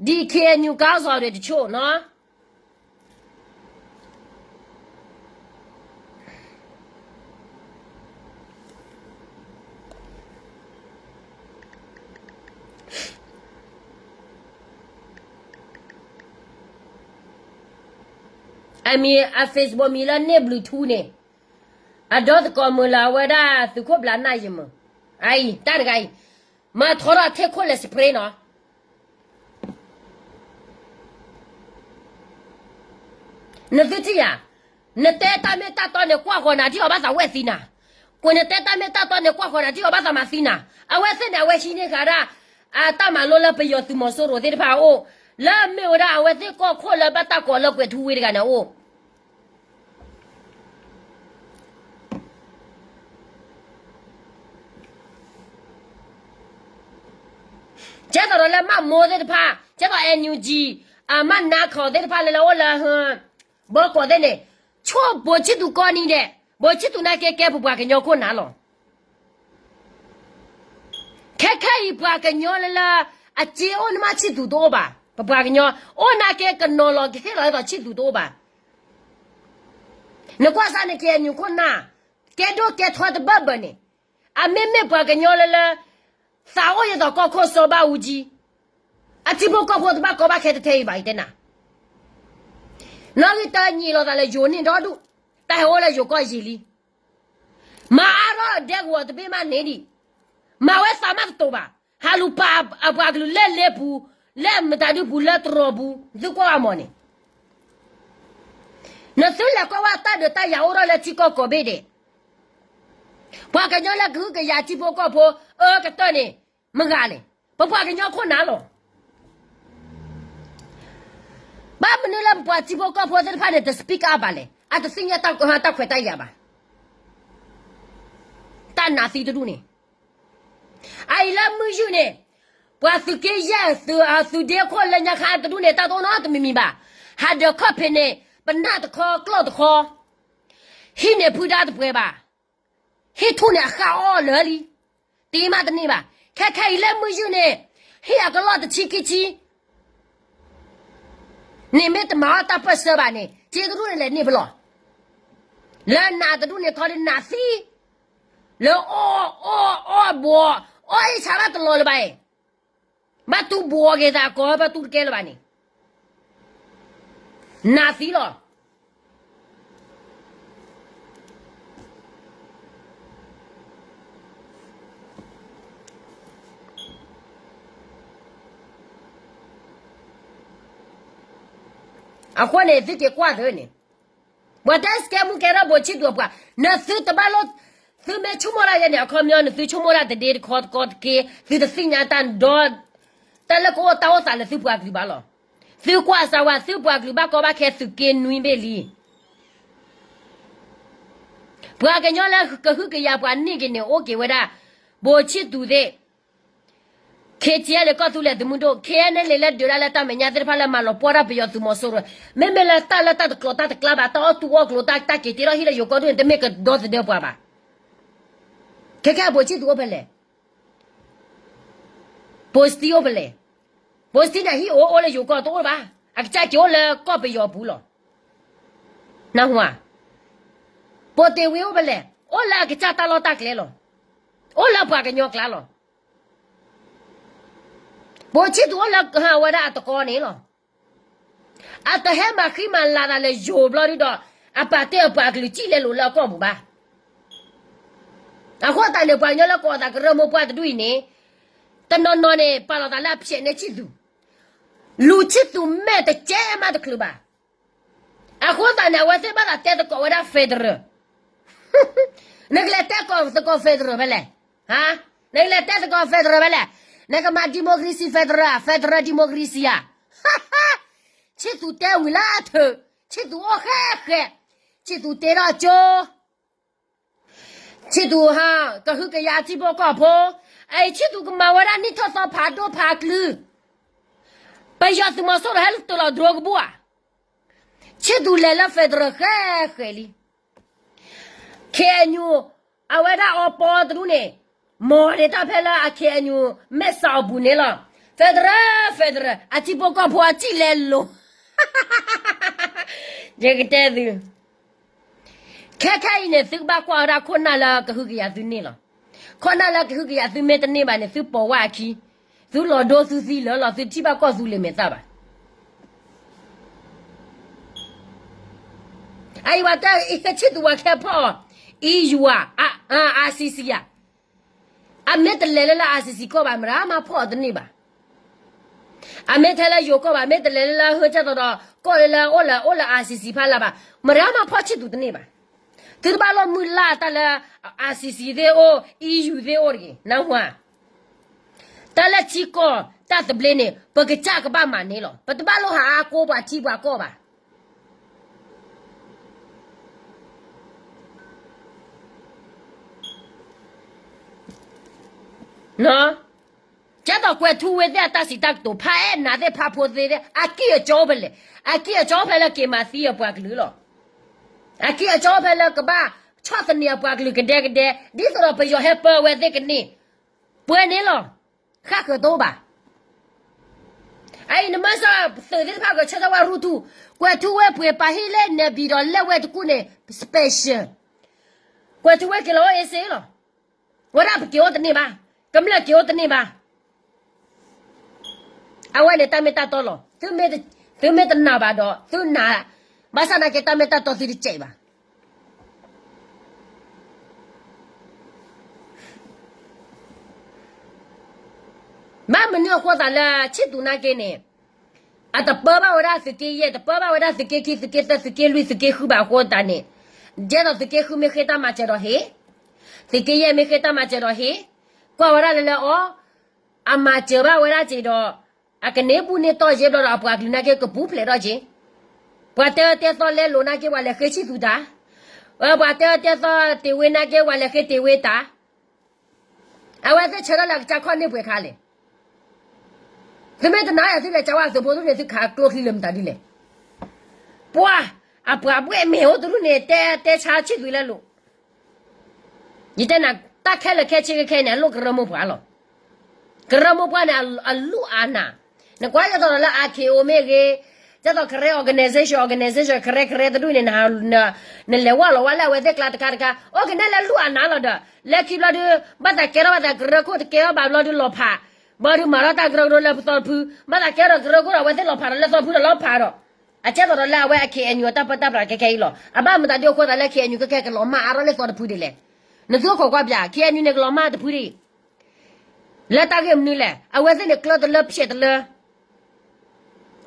ဒီ KNU ခေါင်းဆောင်တွေတချို့နော်. အမံၤ အ Facebook မံၤလၢ န့ၢ်ဘျုးထူန့ၣ်, အဒီသကိးမုၢ်လၢ်ဝဲဒၣ်သုးခိၣ်ဘျးနၢ်ယံၤမုၢ်, အအံၤ တၢ်တဂၤအံၤ, မၤထီထီၣ်ထဲခိၣ်လဲၤ spray နီၤ. နသုထံၣ်ယၤ, နတဲတၢ်မ့ၢ်တၢ်တီန့ၣ် ကွၢ်ဃီၤနၤထံၣ်အီၤဘၣ်သးဝဲၢ်သံနၤ, ကွဲးနတဲတၢ်မ့ၢ်တၢ်တီန့ၣ် ကွၢ်ဃီၤနၤထံၣ်အီၤဘၣ်သးမၤသံနၤ, အဝဲသ့ၣ်န့ၣ် အဝဲဟံးန့ၢ်ဃာ်ဒၣ် အတၢ်မၤလိလၢပယီၤသုးမီၤစိရိၤသ့ၣ်တဖၣ်အအိၣ်, လၢအမ့ၢ်ဝဲဒၣ်အဝဲသ့ၣ်ကီၢ်ခိၣ်လၢဘၣ်တၢ်ကိးလၢကွဲၤထူဝ့ၣ်တဂၤန့ၣ်အအိၣ် ကဲသိးဒီးလၢမးမိၢ်သ့ၣ်တဖၣ်, ကဲသိး NUG, အမးနါခီၣ်သ့ၣ်တဖၣ်လၢလၢအိၣ်လၢ ဘီကီၢ်သ့ၣ်န့ၣ်, ဆိၣ်ဘိၣ်ဆံၣ်သူးကိးနံၤဒဲး, ဘိၣ်ဆံၣ်သူးနာ်က့ကဲပပှၤကညီခိၣ်နၢ်လီၤ. ခဲခဲအံၤပှၤကညီလၢလၢ အစ့အိၣ်န့ၣ်မးဆံၣ်သူးတအိၣ်ဘၣ်, ပပှၤကညီ, အိၣ်နာ်က့ကနီၤလီၤကဟ့ၣ်လီၤဒ်သိးဆံၣ်သူးတအိၣ်ဘၣ်. နကွၢ်စၢ်န့ၣ် KNU ခိၣ်နၢ်, ကဲဒိၣ်ကဲထီတဘၣ်ဘၣ်န့ၣ်, အမ့မ့ၢ်ပှၤကညီလၢလၢ သးအိၣ်ဒ်သိးကီၢ်ခိၣ်စီၤဘၣ်အူကၠံ, အထံဖိကီၢ်ဖိတဘၣ်ကီဘၣ်ခဲတထဲအံၤဘၣ် ယတဲနၤ, နီၣ်ဂံၢ်တၢနံၤလီၤသးလၢယိၤန့ၣ်ဒီဒူၣ်, တၢ်ဟဲအိၣ်လၢယိၤကီၢ်ယံာ်လံ မၤအါထီၣ်ဒဲကဝီၤတဘ့ၣ်မးန့ၣ်ဒံး, မၤဝဲသးမးတတိၤဘၣ်, ဟးလူၤပာ်အပှၤကလုာ်လၢလ့ပူၤ, လၢမတၤဒုပူၤ လၢတရီၤပူၤ, သုကွၢ်ဝဲမီၢ်န့ၣ်, နသုလဲၤကွၢ်ဝဲတၢ်ဒုးတၢ်ယၤအိၣ်ထီၣ်လၢထံကီၢ်ကိးဘ့ၣ်ဒဲး, ပှၤကညီလၢကဟုကယာ်ထံဖိကီၢ်ဖိ, အၢကတၢၢ်န့ၣ်, မဂၤလဲၣ်, ပပှၤကညီခိၣ်နၢ်လီၤ. ဘၣ်မနုၤလၢပပှၤထံဖိကီၢ်ဖိသ့ၣ်တဖၣ်န့ၣ် တ speak up ဘၣ်လဲၣ်, အတသ့ၣ်ညါတၢ်ခွဲးတၢ်ယာ်ဘၣ်. တၢ်နးသံတဒူၣ်န့ၣ်, အအံၤလၢမုၢ်ယုၢ်န့ၣ်, ပှၤသုးက့ယဲၢ်, သုးဒ့ခိၣ်လၢညါခါတဒူၣ်န့ၣ် တၢ်တအိၣ်နီတမံၤမံၤဘၣ်, ဟးဒၢးခီၣ်ဖံးန့ၣ်, ပနၢ်တခီကျီၢ်တခီ, ဟံးန့ၢ်ဖုဒါတပှဲၤဘၣ်. ဟံၣ်ထူၣ်န့ၣ်အဃၢ်အီၣ်လၢာ်လံ, တ့မးတန့ၢ်ဘၣ်. ခဲခဲအံၤလၢမုၢ်ယုၢ်န့ၣ်, ဟံၣ်အကလီၢ်တဆံခံဆံ, န့ၣ်မ့ၢ်တမၤအီၣ်တၢ်ပၢၢ်ဆၢဘၣ်န့ၣ်, စ့တဒူၣ်န့ၣ်လဲၤန့ၢ်ဖဲလဲၣ်. လၢနးတဒူၣ်န့ၣ်ခီဒ်နးသံ, လၢအီၣ်အီၣ်အီၣ်ဘှီး, အီၣ်အ့ၣ်ဆါဘၣ်တလီၤလၢၤဘၣ်အံၤ, ဘၣ်တူၢ်ဘှီးက့ၤသးကီး ဘၣ်တူၢ်တကဲလၢၤဘၣ်န့ၣ်, နးသံလီၤ. အဃိန့ၣ် သုက့ၤကွၢ်သုန့ၣ်, ပှၤတဲစကဲမူကဲထီၣ်ဘိၣ်ဆံၣ်သူးအပှၤ, နသုတဘၣ်လိၣ်, သုမ့ၢ်ဆိကမိၣ်ဒၣ်ယဲန့ၣ် အခီပညီ နသုဆိကမိၣ်ဒၣ်တဒ့တခီတကီတက့, သုတသ့ၣ်ညါတၢ်ဒီး, တၢ်လၢကအိၣ်တၢ်အိၣ်သးလၢသုပှၤကလုာ်ဘၣ်လီၤ. သုကွၢ်စၢ်ဝဲ သုပှၤကလုာ်ဘၣ်ကီဘၣ်ခဲသုးက့နွံဘ့ၣ်လံ. ပှၤကညီလၢကဟုကယာ်ပှၤန့ၢ်က့ၤန့ၣ် အိၣ်က့ၤဝဲဒၣ်, ဘိၣ်ဆံၣ်သူးသ့ၣ်, ခ့ထံလ့ၣ်ကီၢ်သူလ့ၤသုးမုၢ်ဒိၣ်, ခဲအံၤန့ၣ်လံလၢဒုးဒၣ်လၢတၢ်မဲာ်ညါသ့ၣ်တဖၣ်လၢမၤလီၤပှီၢ်တၢ်ပယီၤသုးမီၤစိရိၤ, မ့မ့ၢ်လၢတၢ်လၢတၢ်တကျိၤတၢ်တကျါဘၣ်, တၢ်အီၣ်တူၢ်အီၣ်ကျိၤတၢ် တၢ်က့ၤတ့ထီၣ်ဟံၣ်လၢယိၤကီၢ်ဒူၣ်န့ၣ် တမ့ၢ်ကဒီသဒၢပှၤဘၣ်. ခဲခဲအဘိၣ်ဆံၣ်သူးအိၣ်ဖဲလဲၣ် ဘိၣ်စတံအိၣ်ဖဲလဲၣ်, ဘိၣ်စတံန့ၣ်ဟံၣ်အိၣ်အိၣ်လၢယိၤကီၢ်တအိၣ်ဘၣ်, အကစၢ်က့ၤအိၣ်လၢကီၢ်ပယီၤပူၤလီၤ. နၢ်ဟူဧါ, ဘိၣ်တ့ၢ်ဝ့ၢ်အိၣ်ဖဲလဲၣ်, အိၣ်လၢအကစၢ်တၢ်လီၢ်တၢ်ကျဲလီၤ. အိၣ်လၢပှၤကညီကျါလီၤ. ဘိၣ်ဆံၣ်သူးအိၣ်လၢဟးဝဲဒၣ်အတကီန့ၣ်လီၤ. အတဟဲမၤဃံမၤလၤသးလၢယိၤဘျီဒုဒီး အပာ်တ့ၢ်အပှၤကလုာ်စံၣ်လဲၤလိာ်လၢအကီၢ်ပူၤဘၣ်. အဃိသတးန့ၣ် ပှၤကညီလၢကအိးသးကရၢမိၢ်ပှၢ်တဒူၣ်အံၤန့ၣ် တနီၤနီၤန့ၣ် ပာ်လီၤသးလၢအဖျဲးန့ၢ်ဆံၣ်သူး, လူၤဆံၣ်သူးမဲာ်တကဲမးတချုးဘၣ်. အဃိသတးန့ၣ် အဝဲသ့ၣ်ဘၣ်သးတဲသကိးဝဲဒၣ် federal နကလဲၤတဲသကိး federal ဖဲလဲၣ်. နကလဲၤတဲသကိး federal ဖဲလဲၣ်. နကမၤ democracy federal ဧါ, federal democracy ဧါ. ဆံၣ်သူးတဲဝံၤလၢအထုး, ဆံၣ်သူးအိၣ်ဃဲဃဲ, ဆံၣ်သူးတ့ထီၣ်ကၠိ, ဆံၣ်သူးဟးကဟုကယာ်ထံဖိကီၢ်ဖိ, အအံၤဆံၣ်သူးကမၤဝဲဒၣ်နံၣ်ထီၣ်သီဖးဒိၣ်ဖးကလုာ်, ပယီၤသုးမီၤစိရိၤဟဲတုၤလီၤဒြိကဘူဧါ. ဆံၣ်သူးလဲၤလၢ federal ဃဲဃဲလံ. KNU အဝဲဒၣ်အီပီတဒူၣ်န့ၣ် မ်ဒံးတၢ်ဖဲလၢအ KNU မဲာ်ဆှးအပူၤန့ၣ်လီၤ. federal federal အထံဖိကီၢ်ဖိအစံၣ်လဲၤလိာ် ယကတဲသု, ခဲခဲအံၤန့ၣ် သုကဘၣ်ကွၢ်ဝဲဒၣ်ခိၣ်နၢ်လၢကဟုကယာ်သုန့ၢ်လီၤ. ခိၣ်နၢ်လၢကဟုကယာ်သုမ့ၢ်တန့ၢ်ဘၣ်န့ၣ် သုပိာ်ဝဲအခံ, သုလီၤဒိသုသံလၢာ်လီၤ, သုထံၣ်ဘၣ်ကီၢ်သူလ့ၤမဲာ်သၣ်ဘၣ်. အအံၤပှၤတဲ ဆံၣ်သူးပှၤကဟဲဖီၣ်အီၤ EU ဧါ, RCC ဧါ. အမ့ၢ်တလဲၤလၢလၢ RCC ကီၢ်ဘၣ် မတၤမၤဖီၣ်အီၤတန့ၢ်ဘၣ်. အမ့ၢ်ထဲလၢယိၤကီၢ်ဘၣ် မ့ၢ်တလဲၤလၢလၢဟၢကၢ်သိးဒီး ကီၢ်လၢလၢအိၣ်လၢအိၣ်လၢ RCC ဖးလၢ်ဘၣ် မတၤမၤဖီၣ်ဆံၣ်သူးတန့ၢ်ဘၣ်. သုတဘၣ်လိၣ်မုၢ်လၢ်တၢ်လၢ RCC သ့ၣ်အိၣ် EU သ့ၣ်အိၣ်တဂ့ၤ နၢ်ဟူဧါ. တၢ်လၢထံကီၢ်တၢ်သဘျ့န့ၣ် ပကစၢ်ကဘၣ်မၤန့ၢ်လီၤ. ပတဘၣ်လိၣ်ဟးအါကိးပှၤထံပှၤကီၢ်ဘၣ်. ကဲသိးကွဲၤထူဝ့သ့ၣ်အတၢ်စံးတၢ်ကတိၤ ဖးအဲၣ်နၤသ့ၣ်ဖးဖိသ့ၣ် အကံၢ်အကီဖဲလဲၣ်, အကံၢ်အကီဖဲလၢက့ၤမၤသံအပှၤကလုာ်လီၤ. အကံၢ်အကီဖဲလၢကဘၣ်ဆီၣ်သနံးအပှၤကလုာ်ကဒဲကဒဲ ဒ်သိးဒီးပယီၤဟဲပၢဝဲသ့ၣ်ကန့ၢ် ပှဲၤန့ၣ်လီၤ. ဃၣ်ဃၢၤတအိၣ်ဘၣ်. အအံၤနမ့ၢ်စၢၤသုးသ့ၣ်တဖၣ်ကဆၢထၢၣ်ဝဲရူထူ, ကွဲၤထူဝ့ပှ့ၤပာ်ဟံၣ်လၢနဲဘံၣ်ဒီးလဲၣ်ဝဲတကူၣ်န့ၣ် special, ကွဲၤထူဝ့က့ၤလီၤအိၣ်အ့စ့လီၤ. ဝဲဒၣ်ပက့ၤအိၣ်တန့ၢ်ဘၣ်, ကမျၢၢ်က့ၤအိၣ်တန့ၢ်ဘၣ်. အဝဲန့ၣ်တၢ်မ့ၢ်တၢ်တီလီၤ. သုမ့ၢ်တနာ်ဘၣ်ဒီး သုနာ်, ဘၣ်ဆၣ်နာ်က့တၢ်မ့ၢ်တၢ်တီသုတစဲးဘၣ်. ဘၣ်မနုၤအဃိသတးလၢဆံၣ်သူးနာ်က့န့ၣ် အတပၢဘၣ်ဝဲဒၣ်သုးက့ယဲၢ်, တပၢဘၣ်ဝဲဒၣ်သုးက့ခံ, သုးက့သၢ, သုးက့လွံၢ်, သုးက့ဃုဘၣ်အဃိသတးန့ၣ်, ဒ်သိးသုးက့ဃုမ့ၢ်ဃ့တၢ်မၤစၢၤဒီးဟ့ၣ်, သုးက့ယဲၢ်မ့ၢ်ဃ့တၢ်မၤစၢၤဒီးဟ့ၣ်, ကွၢ်ဝဲဒၣ်လၢလၢအီၤ, အမၤစၢၤဘၣ်ဝဲဒၣ်က့ဒီး အကန့ၢ်ဘူၣ်န့ၢ်တီၢ်ယဲၢ်ဘျီဒီး အပှၤကလုာ်နာ်က့ကပူၤဖျဲးထီၣ်က့, ပှၤတဲအၢတဲသီလဲလိာ်နာ်က့ ပှၤလဲၤဃ့ဆံၣ်သူးတၢ်, ပှၤတဲအၢတဲသီတ့ၢ်ဝ့နာ်က့ ပှၤလဲၤဃ့တ့ၢ်ဝ့တၢ် အဝဲသ့ၣ်ဆၢထၢၣ်လၢအကစၢ်ခီၣ်န့ၢ်ပှဲၤခါလဲၣ်. သုမ့ၢ်တနာ်ယၤ သုလဲၤကးဝဲသုးဖိဒူၣ်န့ၣ် သုခးကျိချံလၢမတၤဒ်လဲၣ်. ပှၤ, အပှၤဘှဲၣ်မဲာ်အိၣ်တဒူၣ်န့ၣ် တဲ, တဲဆါဆံၣ်သူးလဲလိာ်. ယတဲနၤ, တၢ်ခဲလၢာ်ခဲဆ့ခဲခဲန့ၣ် အလိၣ်ကရၢမိၢ်ပှၢ်လီၤ. ကရၢမိၢ်ပှၢ်န့ၣ် အလူၢ်အါနး, နကွၢ်ဒ်သိးဒီးလၢ အါခ့အိမ့ၢ်ဂ့ၤ, ဒ်သိး Karen organization, organization Karen Karen တဒူၣ်န့ၣ် နလဲၤဝဲလီၤဝဲလၢအဝဲသ့ၣ်ကျါတခါတခါ, အိၣ်ကနဲလၢလူၢ်အါနးလီၤဒီး လၢခံဘျီဒုး ဘၣ်သးကဲထီၣ်ဘၣ်သးကရၢခိၣ်တကဲထီၣ်ဘၣ်ဘျီဒုးလီၤဖး, ဘျီဒုးမၤထီၣ်တၢ်ကရၢကရိလၢပသီတဖု, ဘၣ်သးကဲထီၣ်ကရၢခိၣ်ဒီးအဝဲသ့ၣ်လီၤဖးဒီးလၢသီတဖုဒီးလီၤဖးဒီး, အကဲသိးဒီးလၢအဝဲအ KNU အတၢ်ပၢတၢ်ပြးခဲခဲအံၤလီၤ. အဘၣ်မတၤဒ်အဃိသတးလၢ KNU ခဲခဲကလီၤမၢ်အါထီၣ်လၢသီတဖုဒ်လဲၣ်. နသုခိးကွၢ်ပၠး KNU န့ၣ်ကလီၤမၢ်တဖုဒ် လၢတၢ်ဂ့ၢ်မနုၤလဲၣ်, အဝဲသ့ၣ်န့ၣ်ကျၢၢ်တလၢဖျဲးတလၢ,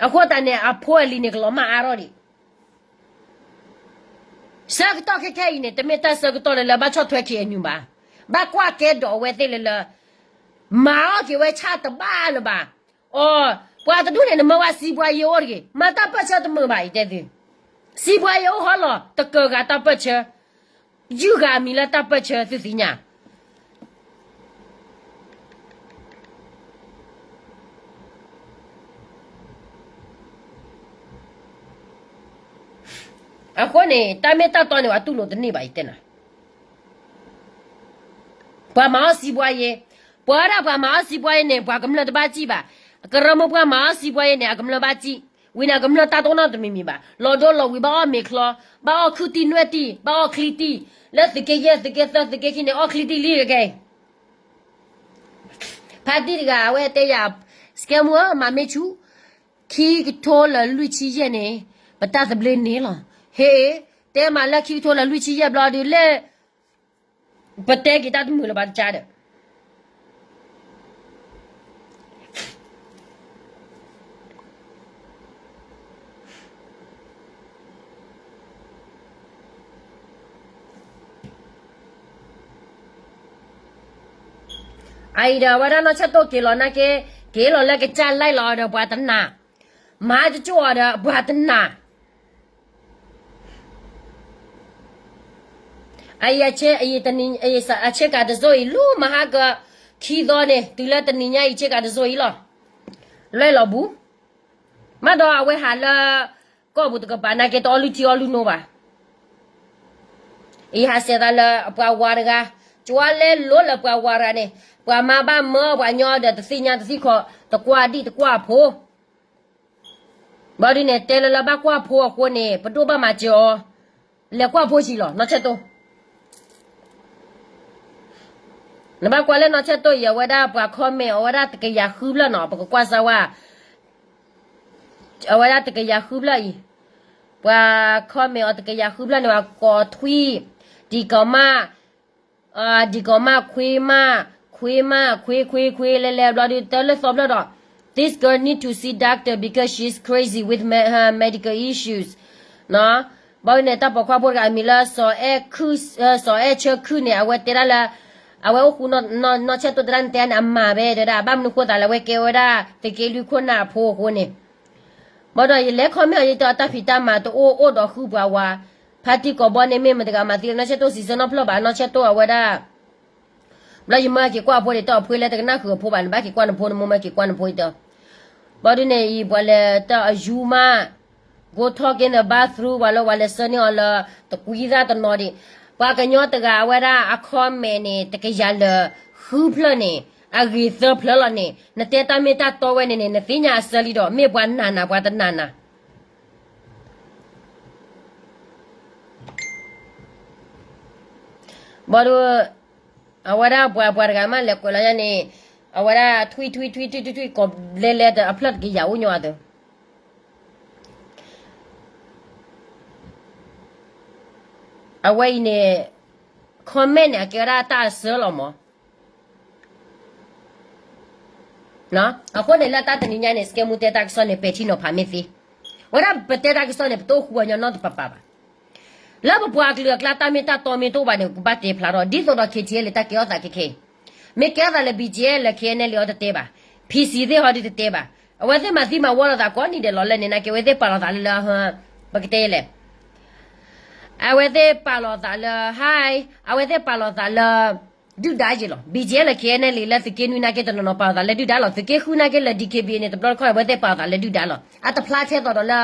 အဃိသတးန့ၣ် အဖိအလံၤန့ၣ်ကလီၤမၢ်အါထီၣ်ဒံး. ဆၢကတီၢ်ခဲခဲအံၤန့ၣ် တမ့ၢ်တၢ်ဆၢကတီၢ်လၢလၢဘၣ်ဆီၣ်ထွဲ KNU ဘၣ်, ဘၣ်ကွၢ်ကဲဒီးအဝဲသ့ၣ်လၢလၢ မၤအီၣ်က့ၤဝဲဆၣ်တဘၣ်လၢၤဘၣ်. အိ, ပှၤတဒူၣ်န့ၣ် နမၢဝဲစံးပှၤယဲၢ်အိၣ်တဂ့ၤ, မၤတၢ်ပၢၢ်ဆၢတမုာ်ဘၣ်အံၤတဲသု, စံးပှၤယဲၢ်အိၣ်ဟီလီၤ တကၢၤဂၤတၢ်ပၢၢ်ဆၢ ယုၢ်ဂၤအမံၤလၢတၢ်ပၢၢ်ဆၢသုသ့ၣ်ညါ. အဃိန့ၣ် တၢ်မ့ၢ်တၢ်တီန့ၣ် ပှၤတူၢ်လိာ်တန့ၢ်ဘၣ် ယတဲနၤ. ပှၤမၤအီၣ်စံးပှၤယဲၢ်, ပှၤဒၣ်ပှၤမၤအီၣ်စံးပှၤယဲၢ်န့ၣ် ပှၤကမျၢၢ်တဘၣ်စံးဘၣ်. ကရၢမိၢ်ပှၢ်မၤအီၣ်စံးပှၤယဲၢ်န့ၣ် အကမျၢၢ်ဘၣ်စံး, ဝံၤန့ၣ် အကမျၢၢ်တၢ်တအိၣ်နီတမံၤမံၤဘၣ်. လီၤဒိလီၤဝံၤ ဘၣ်အီၣ်မ့ၤချီ, ဘၣ်အီၣ်ခုၣ်တံၢ်နွဲၣ်တံၢ်, ဘၣ်အီၣ်ချံတံၢ်, လၢသုးက့ယဲၢ် သုးက့သၢ သုးက့ခံန့ၣ် အီၣ်ချံတံၢ်လံကကဲ ဖါတံၢ်တဂၤ အဝဲတဲယၤ, စကဲမူဧၢ မၤမ့ၢ်ဆူၣ်, ခံကထိလၢလွံၢ်ဆံယဲၢ်န့ၣ် ပတၢ်သဘျ့န့ၣ်လီၤ. ဟ့ၣ်, တဲမးလၢခံကထိလၢလွံၢ်ဆံယဲၢ်ဘျီဒုးလဲၣ်, ပတဲက့ၤတၢ်တမုာ်လၢၤဘၣ်တကးဒီး အအံၤဒီး အဝဲဒၣ်နီၢ်ဆၢၣ်တိၣ်က့ၤလီၤနာ်က့, က့ၤလီၤလၢကစၢ်လဲၣ်လီၤဒီးပှၤတနာ်, မၤကၠိၣ်အီၤဒီးပှၤတနာ်, အအံၤ အဆ့ကၤတစိၢ်အံၤ လူမဟါက ခံသီန့ၣ် တုၤလၢတနံၤညါအံၤ ဆ့ကၤတစိၢ်အံၤလီၤ. လွဲၢ်လီၤဘူး, မ့ၢ်ဒီးအဝဲဟးလၢ ကီၢ်ပူၤတကပၤနာ်က့ တအီလုၢ်ထံအီလုၢ်နိဘၣ်. အံၤဟးဆှဲးသးလၢပှၤဝၤတဂၤ, ကၠီလဲလိလၢပှၤဝၤတဂၤန့ၣ်, ပှၤမါဘၣ်မၢပှၤညီဒီးတသ့ၣ်ညါတသ့ၣ်ခီ, တကွၢ်ဒံၣ်တကွၢ်ဖိ, ဘၣ်ဒုးန့ၣ် တဲလၢလၢဘၣ်ကွၢ်ဖိအဃိန့ၣ် ပဒိၣ်ဘၣ်မၤစၢၤအီၤ, လဲၤကွၢ်ဖိဆံးလီၤ နီၢ်ဆၢၣ်တိၣ် နဘၣ်ကွၢ်လၢနီၢ်ဆၢၣ်တိၣ်အံၤ အဝဲဒၣ်ပှၤ comment အီၤဝဲဒၣ်တကယၤဃုဖျၢၣ်နီၤ, ပကကွၢ်စၢ်ဝဲ, အဝဲဒၣ်တကယၤဃုဖျၢၣ်အံၤ, ပှၤ comment အီၤတကယၤဃုဖျၢၣ်န့ၣ် ပှၤကိးထွံၣ်, ဒံၣ်ကီၤမၢ်, ဒံၣ်ကီၤမၢ်ခွ့မၢ်, ခွ့မၢ်, ခွ့ခွ့ခွ့လဲလဲဘျီဒုး တၢ်လၢသီဖျၢၣ်ဒီး, this girl need to see doctor because she's crazy with her medical issues. ဘၣ်ဝဲန့ၣ် တၢ်ပိာ်ခွါဖိတဂၤအမံၤလၢ စီၤအဲၣ်ဆၢခုၣ်န့ၣ် အဝဲတဲဒၣ်လၢ အဝဲအိၣ်ဃူနီၢ်ဆၢၣ်တိၣ်တဒၣ်န့ၣ် တဲန့ၣ် အမၤဝဲတဲဒၣ် ဘၣ်မနုၤဃိသးလၢအဝဲကဲဝဲဒၣ် သုးက့လွံၢ်ခိၣ်နၢ်အဖိအဃိန့ၣ်, ဘၣ်ဒီးယလဲၤ comment အီၤ ယတဲအီၤတၢ်ဖံးတၢ်မၤတအိၣ် အိၣ်ဒီးဃုပှၤဝၤ, ဖါတံၢ်ကိးဘီန့ၣ် မ့ၢ်မတၤတဂၤမၤသံလၢနီၢ်ဆၢၣ်တိၣ်စံးဆၢနီတဖျၢၣ်ဘၣ် နီၢ်ဆၢၣ်တိၣ်အဝဲဒၣ် ဘျီယမၢက့ၤကွၢ်အဖိန့ၣ် တဲအီၤ ဖိလၢတကနၣ်ဃုာ်အဖိဘၣ် နဘၣ်က့ၤကွၢ်နဖိ နမိၢ်မၢက့ၤကွၢ်နဖိအံၤတဲ, ဘၣ်ဒုးန့ၣ်အံၤ ပှၤလဲၤတၢ်အယူမး, go talk in the bathroom ပှၤလၢပှၤလဲၤဆှၢန့ၢ်အီၤလၢ တကွံသၣ်တနီၤဒံး, ပှၤကညီတဂၤအဝဲဒၣ်အ comment န့ၣ် တကယၤလၢာ်ဃုဖျၢၣ်န့ၣ် အဂ့ၤသၢဖျၢၣ်လီၤန့ၣ် နတဲတၢ်မ့ၢ်တၢ်တီဝဲန့ၣ်န့ၣ် နသ့ၣ်ညါအဆၢလံဒီး မ့ၢ်ပှၤနာ်နၤပှၤတနာ်နၤ ဘၣ်ဒီး အဝဲဒၣ်ပှၤပှၤတဂၤမးလဲၤကွဲးလီၤယၤန့ၣ်, အဝဲဒၣ်ထွံၣ်ထွံၣ်ထွံၣ်ထွံၣ်ထွံၣ်ထွံၣ် ကိးဘျဲလဲအဖျၢၣ်တကယၤအိၣ်ညီအသိး, အဝဲအံၤန့ၣ် comment န့ၣ် အကဲဝဲဒၣ်တၢ်အဆၢလီၤမး အဃိန့ၣ်လၢတၢ်တနံၤညါန့ၣ် စကဲမူတဲတၢ်ကစီၣ်န့ၣ် ပဲာ်ထံနီၤဖးမ့ၢ်သ့, ဝဲဒၣ်ပတဲတၢ်ကစီၣ်န့ၣ် ပတအိၣ်ဃူအညီနီတပၤပၤဘၣ်. လၢပပှၤကလုာ်အကျါတၢ်မ့ၢ်တၢ်တီမ့ၢ်တအိၣ်ဘၣ်န့ၣ် ပကဘၣ်တဲဖျါထီၣ် ဒ်သိးဒီး KTLA တၢ်ကဲထီၣ်သးခဲခဲအံၤ, မ့ၢ်ကဲထီၣ်သးလၢ BGF လၢ KNLA အီၤတတဲဘၣ်, PC သ့ၣ်ဟီဒုတတဲဘၣ်, အဝဲသ့ၣ်မၤသံမၤဝီလိာ်သးကိးနံၤဒဲးလီၤလၢန့ၣ် နာ်က့အဝဲသ့ၣ်ပာ်လီၤသးလၢလၢ ပကတဲလဲၣ် အဝဲသ့ၣ်ပာ်လီၤသးလၢ ဟါ, အဝဲသ့ၣ်ပာ်လီၤသးလၢ ဒုၣ်ဒါယ့ၣ်လီၤ. BGF လၢ KNLA လၢသုးက့နွံနာ်က့တနီၤနီၤပာ်လီၤသးလၢဒုၣ်ဒါလီၤ. သုးက့ဃုနာ်က့လၢ DKBA န့ၣ် တဘျီတခီၣ်န့ၣ် အဝဲသ့ၣ်ပာ်လီၤသးလၢဒုၣ်ဒါလီၤ. အတဖျါထဲသိးဒီးလၢ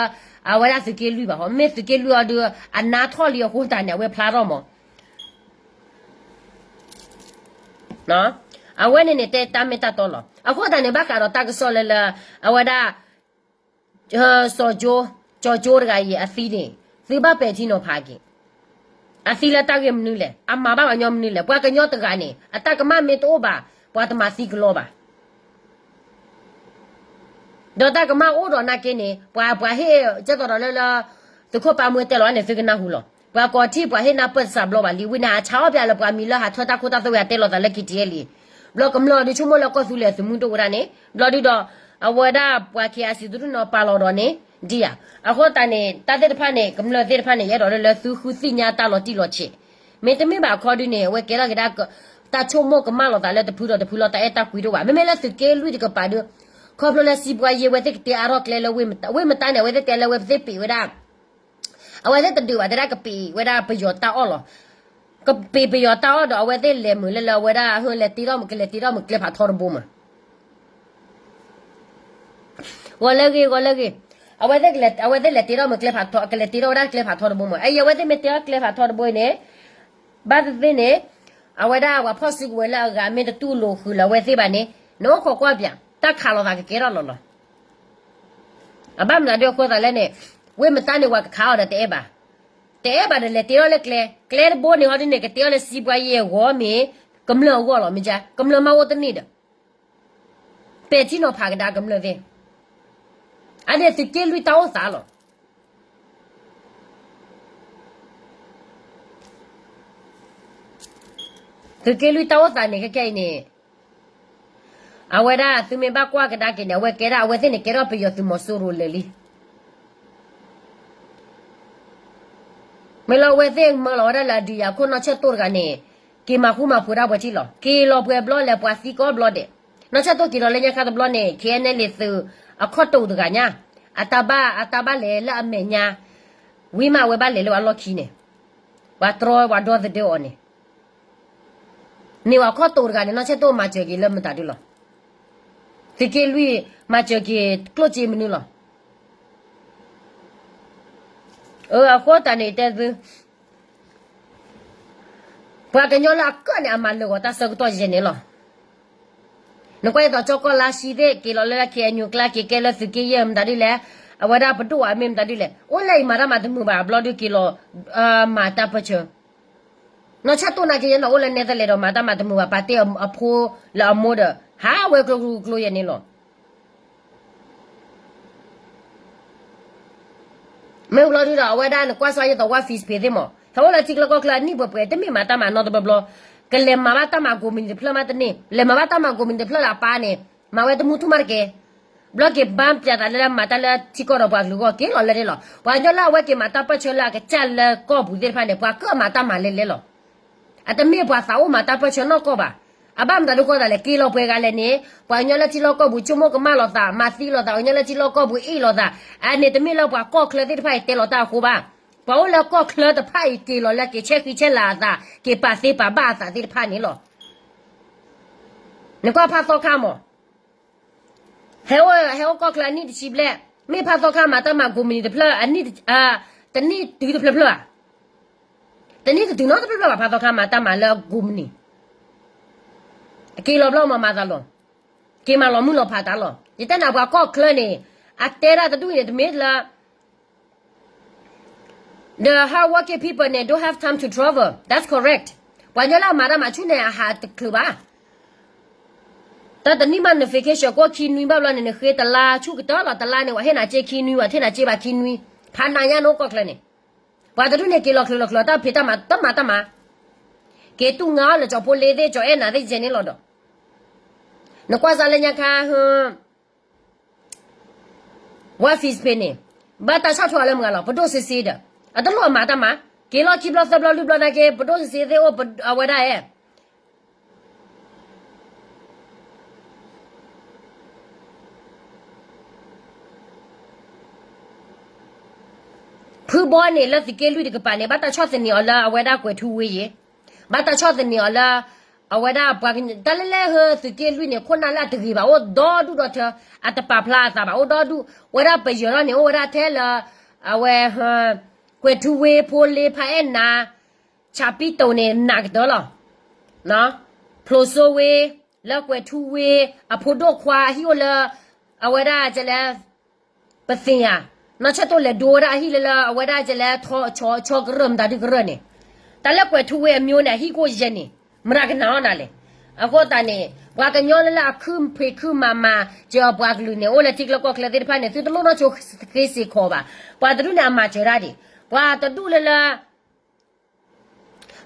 အဝဲဒၣ်သုးက့လွံၢ်ဘၣ်ဟီ, မ့ၢ်သုးက့လွံၢ်အီၤဒုး အနါထီၣ်လံအဃိသတးန့ၣ် အဝဲဖျါထီၣ်မး အဝဲန့ၣ်န့ၣ် တဲတၢ်မ့ၢ်တၢ်တီလီၤ. အဃိသတးန့ၣ် ဘၣ်ဃးဒီးတၢ်ကစီၣ်လၢလၢ အဝဲဒၣ် စီၤကၠိ, ကၠီကၠိတဂၤအံၤ အသံန့ၣ် သုဘၣ်ပဲာ်ထံနီၤဖးက့ၤ, အသံလၢတၢ်ဂ့ၢ်မနုၤလဲၣ်, အမၤဘၣ်ပှၤကညီမနုၤလဲၣ်. ပှၤကညီတဂၤန့ၣ် အတၢ်ကမၣ်မ့ၢ်တအိၣ်ဘၣ် ပှၤတမၤသံကလီဘၣ် ဒီးတၢ်ကမၣ်အိၣ်ဒီးနာ်က့န့ၣ် ပှၤ ပှၤဟ့ၣ်ကဲသိးဒီးလၢလၢ သုးခိၣ်ပၢ်မူတဲလီၤန့ၣ် သုကနၢ်ဟူလီၤ. ပှၤကိးထံၣ်ပှၤဟ့ၣ်နၢ်ပၢၢ်တစးဘျီဘၣ်လံ. ဝံၤန့ၣ် အဆါအီၣ်ပၠးလၢပှၤမံၤလၢဟးထၢတၢ်ခိတၢ်သွဲဝဲ အတဲလီၤသးလၢ KTLA ဘျီကမျၢၢ်အီၤဒုးဆိကမိၣ်လၢကီၢ်သူလ့ၤအသုးမုၢ်ဒိၣ်ဝဲဒၣ်န့ၣ် ဘျီဒုးဒီး အဝဲဒၣ်ပှၤ KIC သုးဒုၣ်နီၢ်ပာ်လီၤဒီးန့ၣ် ဒ်ဧါ. အဃိသတးန့ၣ် တၢ်သ့ၣ်တဖၣ်န့ၣ် ကမျၢၢ်သ့ၣ်တဖၣ်န့ၣ် ယအဲၣ်ဒိးလၢလၢသုဃုသ့ၣ်ညါတၢ်လီၤတံၢ်လီၤဆဲး, မ့တမ့ၢ်ဘၣ်အခီဒုန့ၣ် အဝဲကဲထီၣ်က့ၤဒၣ် တၢ်ဆိကမိၣ်ကမၣ်လိာ်သးလၢတဖုဒီးတဖုလီၤ. တၢ်အဲၣ်တၢ်ကွံတအိၣ်ဘၣ်. မ့မ့ၢ်လၢသုးက့လွံၢ်တကပၤဒီး ခီဖျိလၢစံးပှၤယ့ၢ် အဝဲသ့ၣ်ကတဲအါထီၣ်ကျဲလၢ ဝ့ၢ်မတါန့ၣ် အဝဲသ့ၣ်တဲလၢအဝဲသ့ၣ်ပံးဝဲဒၣ် အဝဲသ့ၣ်တဒုးဘၣ်တဲဒၣ်ကပံးဝဲဒၣ်ပယီၤတၢ်အီၣ်လီၤ. ကပံးပယီၤတၢ်အီၣ်ဒီး အဝဲသ့ၣ်လဲၤမုာ်လၢလၢအဝဲဒၣ် ဟဲလဲၤတ့ထီၣ်မုာ် ကလဲၤတ့ထီၣ်မုာ်ကျဲဖးထီတဘိမး ဂီၤလၢဂ့ၤ ဂီၤလၢဂ့ၤ, အဝဲသ့ၣ် အဝဲသ့ၣ်လဲၤတ့ထီၣ်မုာ်ကျဲဖးထီ ကလဲၤတ့ထီၣ်ဝဲဒၣ်ကျဲဖးထီတဘိမး. အအံၤ အဝဲသ့ၣ်မ့ၢ်တ့ထီၣ်ကျဲဖးထီတဘိအံၤန့ၣ် ဘၣ်သ့ၣ်သ့ၣ်န့ၣ် အဝဲဒၣ်ပှၤဖီၣ်စုကဝဲၤလၢအဂၤမ့ၢ်တတူၢ်လိာ်ဃုာ်လၢအဝဲသ့ၣ်ဘၣ်န့ၣ် နအိၣ်ခိးကွၢ်ပၠး တၢ်ခးလိာ်သးကကဲထီၣ်လီၤလီၤ. အဘၣ်မနုၤဒ်အဃိသးလဲၣ်န့ၣ် ဝ့ၢ်မတါန့ၣ် ပှၤကခးအီၤဒီးတအဲၣ်ဘၣ်. တအဲၣ်ဘၣ်ဒီးလဲၤတ့ထီၣ်လၢကျဲ, ကျဲတဘိန့ၣ်ဟီဒ်န့ၣ် ကတ့ထီၣ်လၢစံးပှၤယ့ၢ်အဂီၢ်မ့ၢ် ကမျၢၢ်အဂီၢ်လီၤ. မ့ၢ်ကဲ ကမျၢၢ်မ့ၢ်အိၣ်တန့ၢ်ဒီး ပဲာ်ထံနီၤဖးကဒါကမျၢၢ်သ့ၣ် အန့ၣ်သုးက့လွံၢ်တၢ်အိၣ်သးလီၤ. သုးက့လွံၢ်တၢ်အိၣ်သးန့ၣ် ခဲခဲအံၤန့ၣ် အဝဲဒၣ်သုမ့ၢ်ဘၣ်ကွၢ်ကဒါက့ၤန့ၣ် အဝဲကဲဒၣ် အဝဲသ့ၣ်န့ၣ် ကဲထီၣ်ပယီၤသုးမီၤစိရိၤလၢာ်လံ. မ့ၢ်လၢအဝဲသ့ၣ်မၢလီၤဝဲဒၣ်လၢအဒုးယၤခိၣ် နီၢ်ဆၢၣ်တိၢ်တဂၤန့ၣ် က့ၤမၤဃူမၤဖိးဒၣ်ပှဲၤထံလီၤ. က့ၤလီၤပှဲၤဘျီလဲၣ် ပှၤသံကိးဘျီဒဲး. နီၢ်ဆၢၣ်တိၢ်က့ၤလီၤလၢညါခါတဘျီန့ၣ် ခဲအံၤန့ၣ်လံ သုးအခိၣ်တိာ်တဂၤညါ အတၢ်ဘၣ် အတၢ်ဘၣ်လဲၤလၢအမဲာ်ညါ ဝံၤမးအဝဲဘၣ်လဲၤလၢအလီၢ်ခံန့ၣ် ပှၤတြီပှၤဒီသဒၢအီၤန့ၣ် န့ၢ်ဝဲခိၣ်တိာ်တဂၤန့ၣ် နီၢ်ဆၢၣ်တိၢ်မၤစၢၤက့ၤလၢမတၤဒုလီၤ. သုးက့လွံၢ် မၤစၢၤက့ၤကျိၣ်စ့မနုၤလီၤ. အဃိတၢ်န့ၣ်တဲသု ပှၤကညီလၢအကၢၣ်န့ၣ် အမၤလၢာ်ဂီၤတၢ်ဆၢကတီၢ်ယဲၢ်န့ၣ်လီၤ. နကွၢ်ဒ်သိးကၠီကီၢ်လါဆံသ့ၣ် က့ၤလီၤလၢ KNU ကျါ က့ၤကဲလၢသုးက့ယဲၢ်မတၤဒုလဲၣ်, အဝဲဒၣ်ပဒိၣ်အမ့ၢ်မတၤဒုလဲၣ်, အိၣ်လၢအံၤမၤတၢ်မၤတမုာ်ဘၣ်အဘျီဒုက့ၤလီၤ မၤတၢ်ပၢၢ်ဆၢ နီၢ်ဆၢၣ်တိၢ်နာ်က့ၤယဲၢ်နီၤ အိၣ်လၢနဲသလဲၤဒီးမၤတၢ်မၤတမုာ်ဘၣ် ပာ်တ့ၢ်အဖိလၢအမိၢ်ဒီး ဟးဝဲကျိကျိကျိယဲၢ်န့ၣ်လီၤ. မ့ၢ်ဘျီဒုဒီး အဝဲဒၣ်နကွၢ်စၢ်ယဲၢ်သိးဝၣ် Facebook သ့ၣ်မး ဟဲအိၣ်လၢထံကျါကီၢ်ချၢအနံၣ်ပှဲၤပှဲၤ တမ့ၢ်မၤတၢ်မၤနီတဘျီဘျီ, ကလဲၤမၤဘၣ်တၢ်မၤကိးမုၢ်နံၤတဖျၢၣ်မးတန့ၢ်, လဲၤမၤဘၣ်တၢ်မၤကိးမုၢ်နံၤတဖျၢၣ်ဒီးအပၢ်န့ၣ် မၤဝဲတမူထူၣ်မးတက့ၢ်. ဘျီက့ၤဘါပၠးသးလၢလၢမၤတၢ်လၢထံကီၢ်ဒီးပှၤကလုာ်အဂီၢ်က့ၤလီၤလၢန့ၣ်လီၤ. ပှၤကညီလၢအဝဲက့ၤမၤတၢ်ပၢၢ်ဆၢလၢအကစၢ်လၢကီၢ်ပူၤသ့ၣ်တဖၣ်န့ၣ် ပှၤကၢၣ်မၤတၢ်မၤလဲၤလဲၤလီၤ. အတမ့ၢ်ပှၤသးအိၣ်မၤတၢ်ပၢၢ်ဆၢနီၢ်ကီၢ်ဘၣ်. အဘၣ်မတၤဒုဃိသးလဲၣ် က့ၤလီၤပှဲၤဂၤလဲၣ်န့ၣ် ပှၤကညီလၢထံလီၢ်ကီၢ်ပူၤ ဆိကမိၣ်ကမၣ်လိာ်သး မၤသံလိာ်သး ပှၤကညီလၢထံလီၢ်ကီၢ်ပူၤအ့ၣ်လိာ်သး, အန့ၣ်တမ့ၢ်လၢပှၤကီၢ်ချၢသ့ၣ်တဖၣ်အံၤတဲလီၤတၢ်အဃိဘၣ်. ပှၤအိၣ်လၢကီၢ်ချၢတဖၣ်အံၤက့ၤလီၤလၢက့ၤဆဲဃံဆဲလၤအသး က့ၤပာ်သ့ပာ်ဘၣ်အသးသ့ၣ်တဖၣ်န့ၣ်လီၤ. နကွၢ်ဖးသီခါမး ဟဲအိၣ် ဟဲအိၣ်ကီၢ်ချၢအနံၣ်တဆံဘျဲၣ်, မ့ၢ်ဖးသီခါမၤတၢ်မၤကိးမုၢ်နံၤတဖျၢၣ်, တနံၣ်တုၤတဖျၢၣ်ဖျၢၣ်ဧါ, တနံၣ်တတုၤနီတဖျၢၣ်ဖျၢၣ်ဘၣ် ဖးသီခါမၤတၢ်မၤလၢကိးမုၢ်နံၤ, က့ၤလီၤဘျီမၤမၤသးလီၤ, က့ၤမၤလီၤမုၢ်လီၤဖးတၢ်လီၤ. ယတဲနၤပှၤကီၢ်ချၢန့ၣ် အတဲဒၣ်တဒူၣ်အံၤန့ၣ် တမ့ၢ်လၢ the hardworking people န့ၣ် don't have time to travel, that's correct. ပှၤကညီလၢအမၤတၢ်မၤဆူၣ်န့ၣ် အဟးတချုးဘၣ်. တၢ်တနံၣ်မး န vacation ကိးခံနွံဘၣ်ဘျီန့ၣ် နဃ့တလါဆူၣ်ကတၢၢ်လီၤ, တလါန့ၣ် ပှၤဟ့ၣ်နၤစ့ခံနွံ ပှၤထံၣ်နၤစ့ဘၣ်ခံနွံ, ဖးနၤညါနအိၣ်ကီၢ်ချၢန့ၣ်, ပှၤတဒူၣ်န့ၣ်က့ၤလီၤချုးလီၤချုး တၢ်ဖံးတၢ်မၤတမၤတၢ်မၤ, က့ၤတူၢ်ငါအီၤလၢကၠီဖိလ့သ့ၣ် ကၠီအဲၣ်နၤသ့ၣ်ယဲၢ်န့ၣ်လီၤဒီး, နကွၢ်စးလၢညါခါ ဝါ Facebook န့ၣ် ဘၣ်တၢ်ဆီၣ်ထွဲအီၤလၢမုၢ်ဂၤလီၤ, ပဒိၣ်စ့စ့ဒီး အတလိၣ်အမၤတၢ်မၤ, က့ၤလီၢ်ခံဘျီသၢဘျီလွံၢ်ဘျီနာ်က့ ပဒိၣ်စ့စ့သ့ၣ်အိၣ်အဝဲဒၣ်ဧဲ ဖုဘီန့ၣ် လၢသုးက့လွံၢ်တကပၤန့ၣ် ဘၣ်တၢ်ဆီၣ်သနံးအီၤလၢအဝဲဒၣ်ကွဲၤထူဝ့ယဲၢ်, ဘၣ်တၢ်ဆီၣ်သနံးအီၤလၢ အဝဲဒၣ်ပှၤကညီ တၢ်လၢလၢဟၢသုးက့လွံၢ်န့ၣ် ခိၣ်နၢ်လၢအတဂ့ၤဘၣ် အိၣ်ဒီဒူၣ်ဒီထၢ, အတပာ်ဖျါအသးဘၣ် အိၣ်ဒီဒူၣ်, ဝဲဒၣ်ပယီၤထီၣ်န့ၣ် အိၣ်ဝဲဒၣ်ထဲလၢ အဝဲ ကွဲၤထူဝ့ ဖိလ့ ဖးအဲၣ်နၤ ဆၣ်ပံတိၣ်န့ၣ် နးကတၢၢ်လီၤ. ဖျိးစိဝ့ လၢကွဲၤထူဝ့ အဖိဒိၣ်ခွါအဟံၣ်အိၣ်လၢ အဝဲဒၣ်ကလဲၣ် ပသ့ၣ်ညါ, နီၢ်ဆၢၣ်တိၢ်လဲၤဒိဝဲဒၣ်အဟံၣ်လၢလၢ အဝဲဒၣ်ကလဲၣ် ဆီကရၢၢ်မတၤဒုကရၢၢ်န့ၣ်, တၢ်လၢကွဲၤထူဝ့အမျိုးန့ၣ် အဟံၣ်ကိၣ်ယဲၢ်န့ၣ် မတၤကနၣ်အီၣ်နၤလဲၣ်. အဃိသတးန့ၣ် ပှၤကညီလၢလၢအခုၣ်ဖံးခုၣ်မၤမၤ စၢၤပှၤကလုာ်န့ၣ် အိၣ်လၢထံကျါကီၢ်ချၢသ့ၣ်တဖၣ်န့ၣ် သုတလိၣ်နီၢ်ဆိဃ့စ့ၢ်ကီးဘၣ်. ပှၤတဒူၣ်န့ၣ် အမၤစၢၤတၢ်ဒံး, ပှၤတဒူၣ်လၢလၢ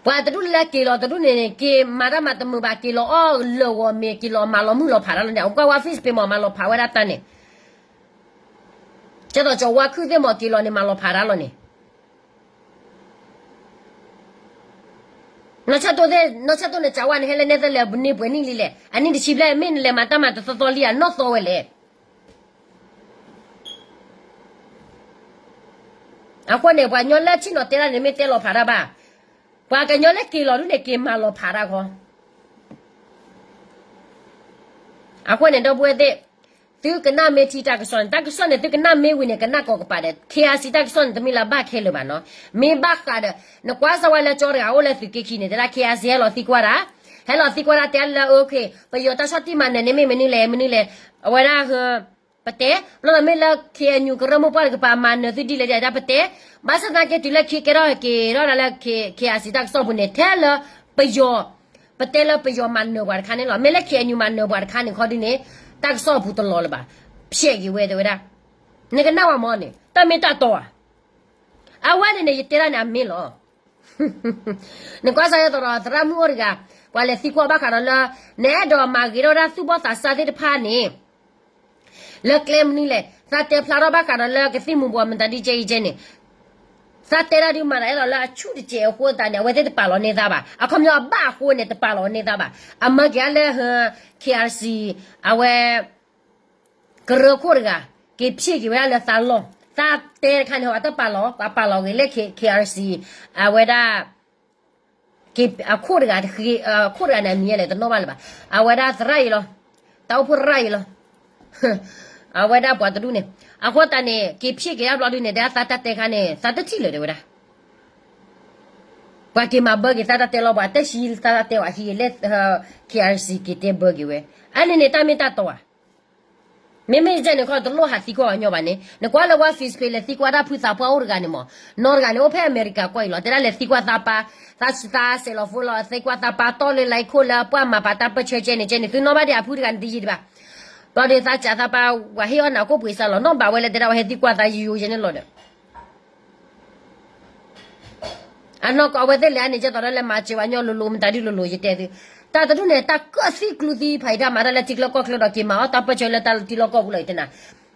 ပှၤတဒူၣ်လၢက့ၤလီၤတဒူၣ်န့ၣ် က့ၤမၤတၢ်မၤတမုာ်ဘၣ် က့ၤလီၤအီၣ်လၢာ်ဂီၤမ့ၤ က့ၤလီၤမၤလီၤမုၢ်လီၤဖးတၢ်လီၤန့ၣ် အကွၢ်ဝဲ Facebook မ့ၢ်မၤလီၤဖးဝဲဒၣ်တၢ်န့ၣ်, ကဲသိးကၠီဝါခုၣ်သ့ၣ်မ့ၢ်က့ၤလီၤန့ၣ် မၤလီၤဖးတၢ်လီၤန့ၣ်, နီၢ်ဆၢၣ်တိၢ်သ့ၣ် နီၢ်ဆၢၣ်တိၢ်န့ၣ် ကၠီဝါန့ၣ် ဟဲလၢနဲသလဲၣ်ပူၤန့ၢ်ပှဲၤနံၣ်လံလဲၣ်, အနံၣ်တဆံဘျဲၣ် မ့ၢ်နလဲၤမၤတၢ်မၤတသီသီလံဧါ နီၢ်သီဝဲလဲၣ်. အဃိန့ၣ် ပှၤကညီလၢထံၣ်နီၤတဲတၢ်န့ၣ် မ့ၢ်တဲလီၤဖးတၢ်ဘၣ်, ပှၤကညီလၢက့ၤလီၤဒ်န့ၣ် က့ၤမၤလီၤဖးတၢ်ခီ. အဃိန့ၣ် ဒီပုၢ်ဝဲၢ်သ့ၣ်, သုကနၣ်မ့ၢ်ထံတၢ်ကစီၣ်န့ၣ် တၢ်ကစီၣ်န့ၣ် သုကနၣ်မ့ၢ်ဝံၤန့ၣ် ကနၣ်ကိးကပၤဒီး KIC တၢ်ကစီၣ်န့ၣ် တမ့ၢ်လၢဘၣ်ခဲလၢာ်ဘၣ်နီၤ. မ့ၢ်ဘၣ်ဃးဒီး နကွၢ်စၢ်ဝဲလၢကၠီတဂၤအိၣ်လၢသုးက့ခံန့ၣ် တဲဒၣ် KIC ဟဲလီၤသံကွၢ်တၢ်, ဟဲလီၤသံကွၢ်တၢ်တဲလၢ ပယီၤတၢ်ဆီၣ်တံၢ်မၤနၢၤန့ၣ် မ့ၢ်မနုၤလဲၣ် မနုၤလဲၣ်, အဝဲဒၣ် ပတဲ, ဘျီဒီးမ့ၢ်လၢ KNU ကရၢမိၢ်ပှၢ်တကပၤမၤနၢၤသုဒ်လဲၣ်ဒ်ဒၣ်ပတဲ, ဘၣ်ဆၣ်သနာ်က့ တုၤလၢခံကဲထီၣ်က့ၤထီၣ်ဒၣ်လၢ KIC တၢ်ကစီၣ်ပူၤန့ၣ် ထဲလၢပယီၤ, ပတဲလၢပယီၤမၤနၢၤပှၤတခါန့ၣ်လီၤ. မ့ၢ်လၢ KNU မၤနၢၤပှၤတခါန့ၣ်ခီဒ်န့ၣ် တၢ်ကစီၣ်ပူၤတလီၤလၢၤဘၣ်. ဖျဲးက့ၤဝဲတဲဝဲဒၣ် နကနၣ်ဝဲမ့ၢ်န့ၣ် တၢ်မ့ၢ်တၢ်တီဧါ. အဝဲန့ၣ်န့ၣ် ယတဲဒၣ်န့ၣ်အမ့ၢ်လီၤ. နကွၢ်စၢ်ယဲသိးဒီး သရၣ်မုၣ်အိၣ်တဂၤ ပှၤလဲၤသံကွၢ်ဘၣ်ဃးဒီးလၢ နအဲၣ်ဒိးမၤဂ့ၤထီၣ်ဝဲဒၣ်သူၣ်ဘီၣ်သးစၢ်သ့ၣ်တဖၣ်န့ၣ် လၢကျဲမနုၤလဲၣ်, သးတဲဖျါထီၣ်ဘၣ်ဃးဒီးလၢကသံၣ်မူၤဘှီးမတၤဒ်ကဲအံၤကဲန့ၣ်, သးတဲဒၣ်ဒုးမၤတၢ်အဲၣ်လီၤလၢအဆူၣ်တစဲးအဃိသတးန့ၣ် အဝဲသ့ၣ်တပာ်လီၤန့ၢ်သးဘၣ်. အခီပညီအဘၣ်အဃိန့ၣ် တပာ်လီၤန့ၢ်သးဘၣ်. အမၢက့ၤလၢ K R C အဝဲ ကရၢခိၣ်တဂၤ က့ၤဖျ့ၣ်က့ၤဝဲဒၣ်လၢသးလီၢ်, သးတဲတခါန့ၣ် ပှၤတပာ်လီၤ, ပှၤပာ်လီၤဂ့ၤလၢ K-, K R C အဝဲဒၣ် အခိၣ်တဂၤ, အခိၣ်တဂၤန့ၣ် အမံၤလဲၣ် တနီၣ်ဘၣ်လၢၤဘၣ်. အဝဲဒၣ်သရၣ်အံၤလီၤ, တၢ်အိၣ်ဖှိၣ်သရၣ်အံၤလီၤ. အဝဲဒၣ်ပှၤတဒူၣ်န့ၣ် အဃိသတးန့ၣ် က့ၤဖျ့ၣ်က့ၤဒၣ်ဘျီဒုန့ၣ် တဲဒၣ်သးတၢ်တဲခါန့ၣ် သးတထံၣ်လၢၤတဲဝဲဒၣ်. ပှၤက့ၤမၤဘၢက့ၤသးတၢ်တဲလီၤ, ပှၤတဲဆံသးတၢ်တဲဝဲဟံးလၢ K R C က့ၤတဲဘၢက့ၤဝဲ. အန့ၣ်န့ၣ် တၢ်မ့ၢ်တၢ်တီဧါ. မ့မ့ၢ်ယဲန့ၣ်ခီ တလိၣ်ဟးသံကွၢ်အီၤညီဘၣ်န့ၣ်, နကွၢ်လၢဝဲ Facebook လဲၤသံကွၢ်တၢ်ဖုသးပှၢ်အိၣ်တဂၤန့ၣ်မး, နီၢ်တဂၤန့ၣ် အိၣ်ဖဲအမဲရကၤကွၢ်အံၤလီၤ, တဲဒၣ်လဲၤသံကွၢ်သးပၢ်, သးစဲးလီၤဖိလီၤ သံကွၢ်သးပၢ်တီၢ်လၢလၢခိၣ်လၢပှၢ်မၤပာ်တၢ်ပၢၢ်ဆၢကဲန့ၣ်ကဲန့ၣ် သုနီၣ်ဘၣ်ဒံးအဖုတဂၤန့ၣ်တယံာ်ဒံးဘၣ်. ဘျီဒီးသးစးသးပၢ် ပှၤဟ့ၣ်အီၣ်နၤကိၣ်ပှ့ၤစၢ်လီၤ, နီၣ်ဘၣ်ဝဲလၢတဲဒၣ်ဝဲဟဲသံကွၢ်သးယိယိယဲန့ၣ်လီၤဒီး အနီၢ်ကီၢ်အဝဲသ့ၣ်လဲၤအန့ၣ် ကဲသိးဒီးလဲၤမၤစၢၤဝဲညီလိၤလိၤ မတၤဒ်လိၤလိၤ ယတဲသု, တၢ်တဒူၣ်န့ၣ် တၢ်ကၢၣ်သံကျူသံ ဖးယံၤတၢ်မၤတၢ်လၢထံကျၢကီၢ်ချၢဒီး က့ၤမၤအီၣ်တၢ်ပၢၢ်ဆၢလၢတၢ်လၢထံလီၢ်ကီၢ်ပူၤလီၤ ယတဲနၤ.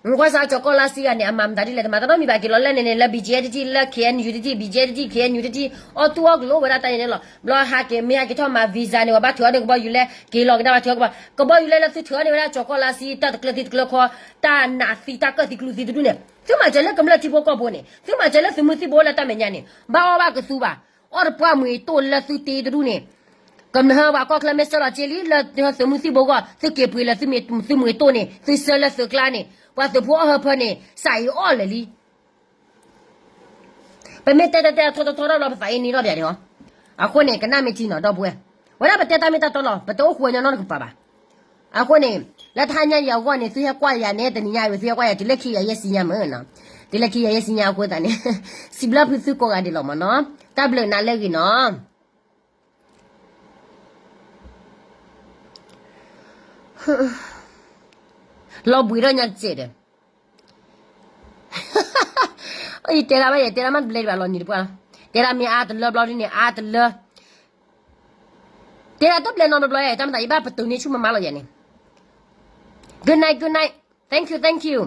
နကွၢ်စၢ်ကၠီၤကီၢ်လါစံဂၤန့ၣ် အမၤမတၤဒ်လဲၣ် တမၤတၢ်နီတမံၤဘၣ် က့ၤလီၤလၢန့ၣ်န့ၣ် လၢ B G F တထံၣ် လၢ K N U တထံၣ် B G F တထံၣ် K N U တထံၣ် အီၣ်တူၢ်အီၣ်ကလိဝဲဒၣ်တၢ်န့ၣ်န့ၣ်လီၤ. ဘျီဟးက့ၤမ့ၢ်ဟးက့ၤထီၣ်မၤ visa န့ၣ် ပှၤဘၣ်ထုးအီၣ်န့ၢ်ကဘီယူၤလၢ က့ၤလီၤကဒါဘၣ်ထုးအီၣ်ကဘီ, ကဘီယူၤလၢလၢသုထုးအီၣ်န့ၢ်ဝဲဒၣ်ကၠီၤကီၢ်လါစံ တၢ်တကျၢၤသံတကျၢၤခီ, တၢ်နးသံ တၢ်ကၢၣ်သံကျူသံတဒူၣ်န့ၣ် သုမၤစၢၤလၢကမျၢၢ်ထံဖိကီၢ်ဖိန့ၣ် သုမၤစၢၤလၢသုးမုၢ်သံၣ်ဘိလၢတၢ်မဲာ်ညါန့ၣ် ဘၣ်အီၣ်ဘၣ်ကသူဘၣ်. အီၣ်တပှၢ်မှံၤတိၢ်လၢသုတ့တဒူၣ်န့ၣ် ကမျၢၢ်ပှၤကီၢ်ချၢမ့ၢ်ဆှၢလီၤစ့လံ လၢသုးမုၢ်သံၣ်ဘိဂီၢ် သုက့ၤပှ့ၤလၢသုးမှံၤတိၢ်န့ၣ် သုဆှၢလၢသုးကျါန့ၣ် ပှၤသုးဖိအဟၢဖၢန့ၣ် စးအံၤအီၣ်လၢာ်လံ. ပမ့ၢ်တဲတဲတဲထီထီထီထီၣ်ဘျီ ပသးအံၤန့ၣ်ထီၣ်ပယၤဒံးလီၤ. အဃိန့ၣ် ကနၣ်မ့ၢ်ထံနီၤ ဒီပုၢ်ဝဲၢ်, ဝဲဒၣ်ပတဲတၢ်မ့ၢ်တၢ်တီလီၤ. ပတအိၣ်ဃူဝဲညီနီတကပၤဘၣ်. အဃိန့ၣ် လၢတဟါညါအံၤအဂီၢ်န့ၣ် သုဟဲကွၢ်ယၤန့ၣ် တနံၤညါအံၤ သုဟဲကွၢ်ယၤတုၤလၢခံကယၤယဲၢ်ဆံညါမ့ၢ်နီၤ, တုၤလၢခံကယၤယဲၢ်ဆံညါအဃိသတးန့ၣ် စံးဘျုးဖုသုကိးဂၤဒဲးလီၤမ့ၢ်နီၤ. တၢ်ဘျုးနၤလၢအဂ့ၤနီၤ. လီၤဘှံးထီၣ်ညါတစဲးဒီး ယတဲဒၣ်ဘၣ် ယတဲဒၣ်မ့ၢ်တဘျဲဒံးဘၣ်လီၤနံၤတပှၢ်လီၤ. တဲဒၣ်မ့ၢ်အါတလၢဘျီဒ်န့ၣ် အါတလၢ. တဲဒၣ်တဘျဲနီတဘျီ တၢ်မတၤယဘၣ်ပတုာ်န့ၢ်ဆူၣ်မးမးလီၤယဲန့ၣ်. Good night, good night. Thank you, thank you.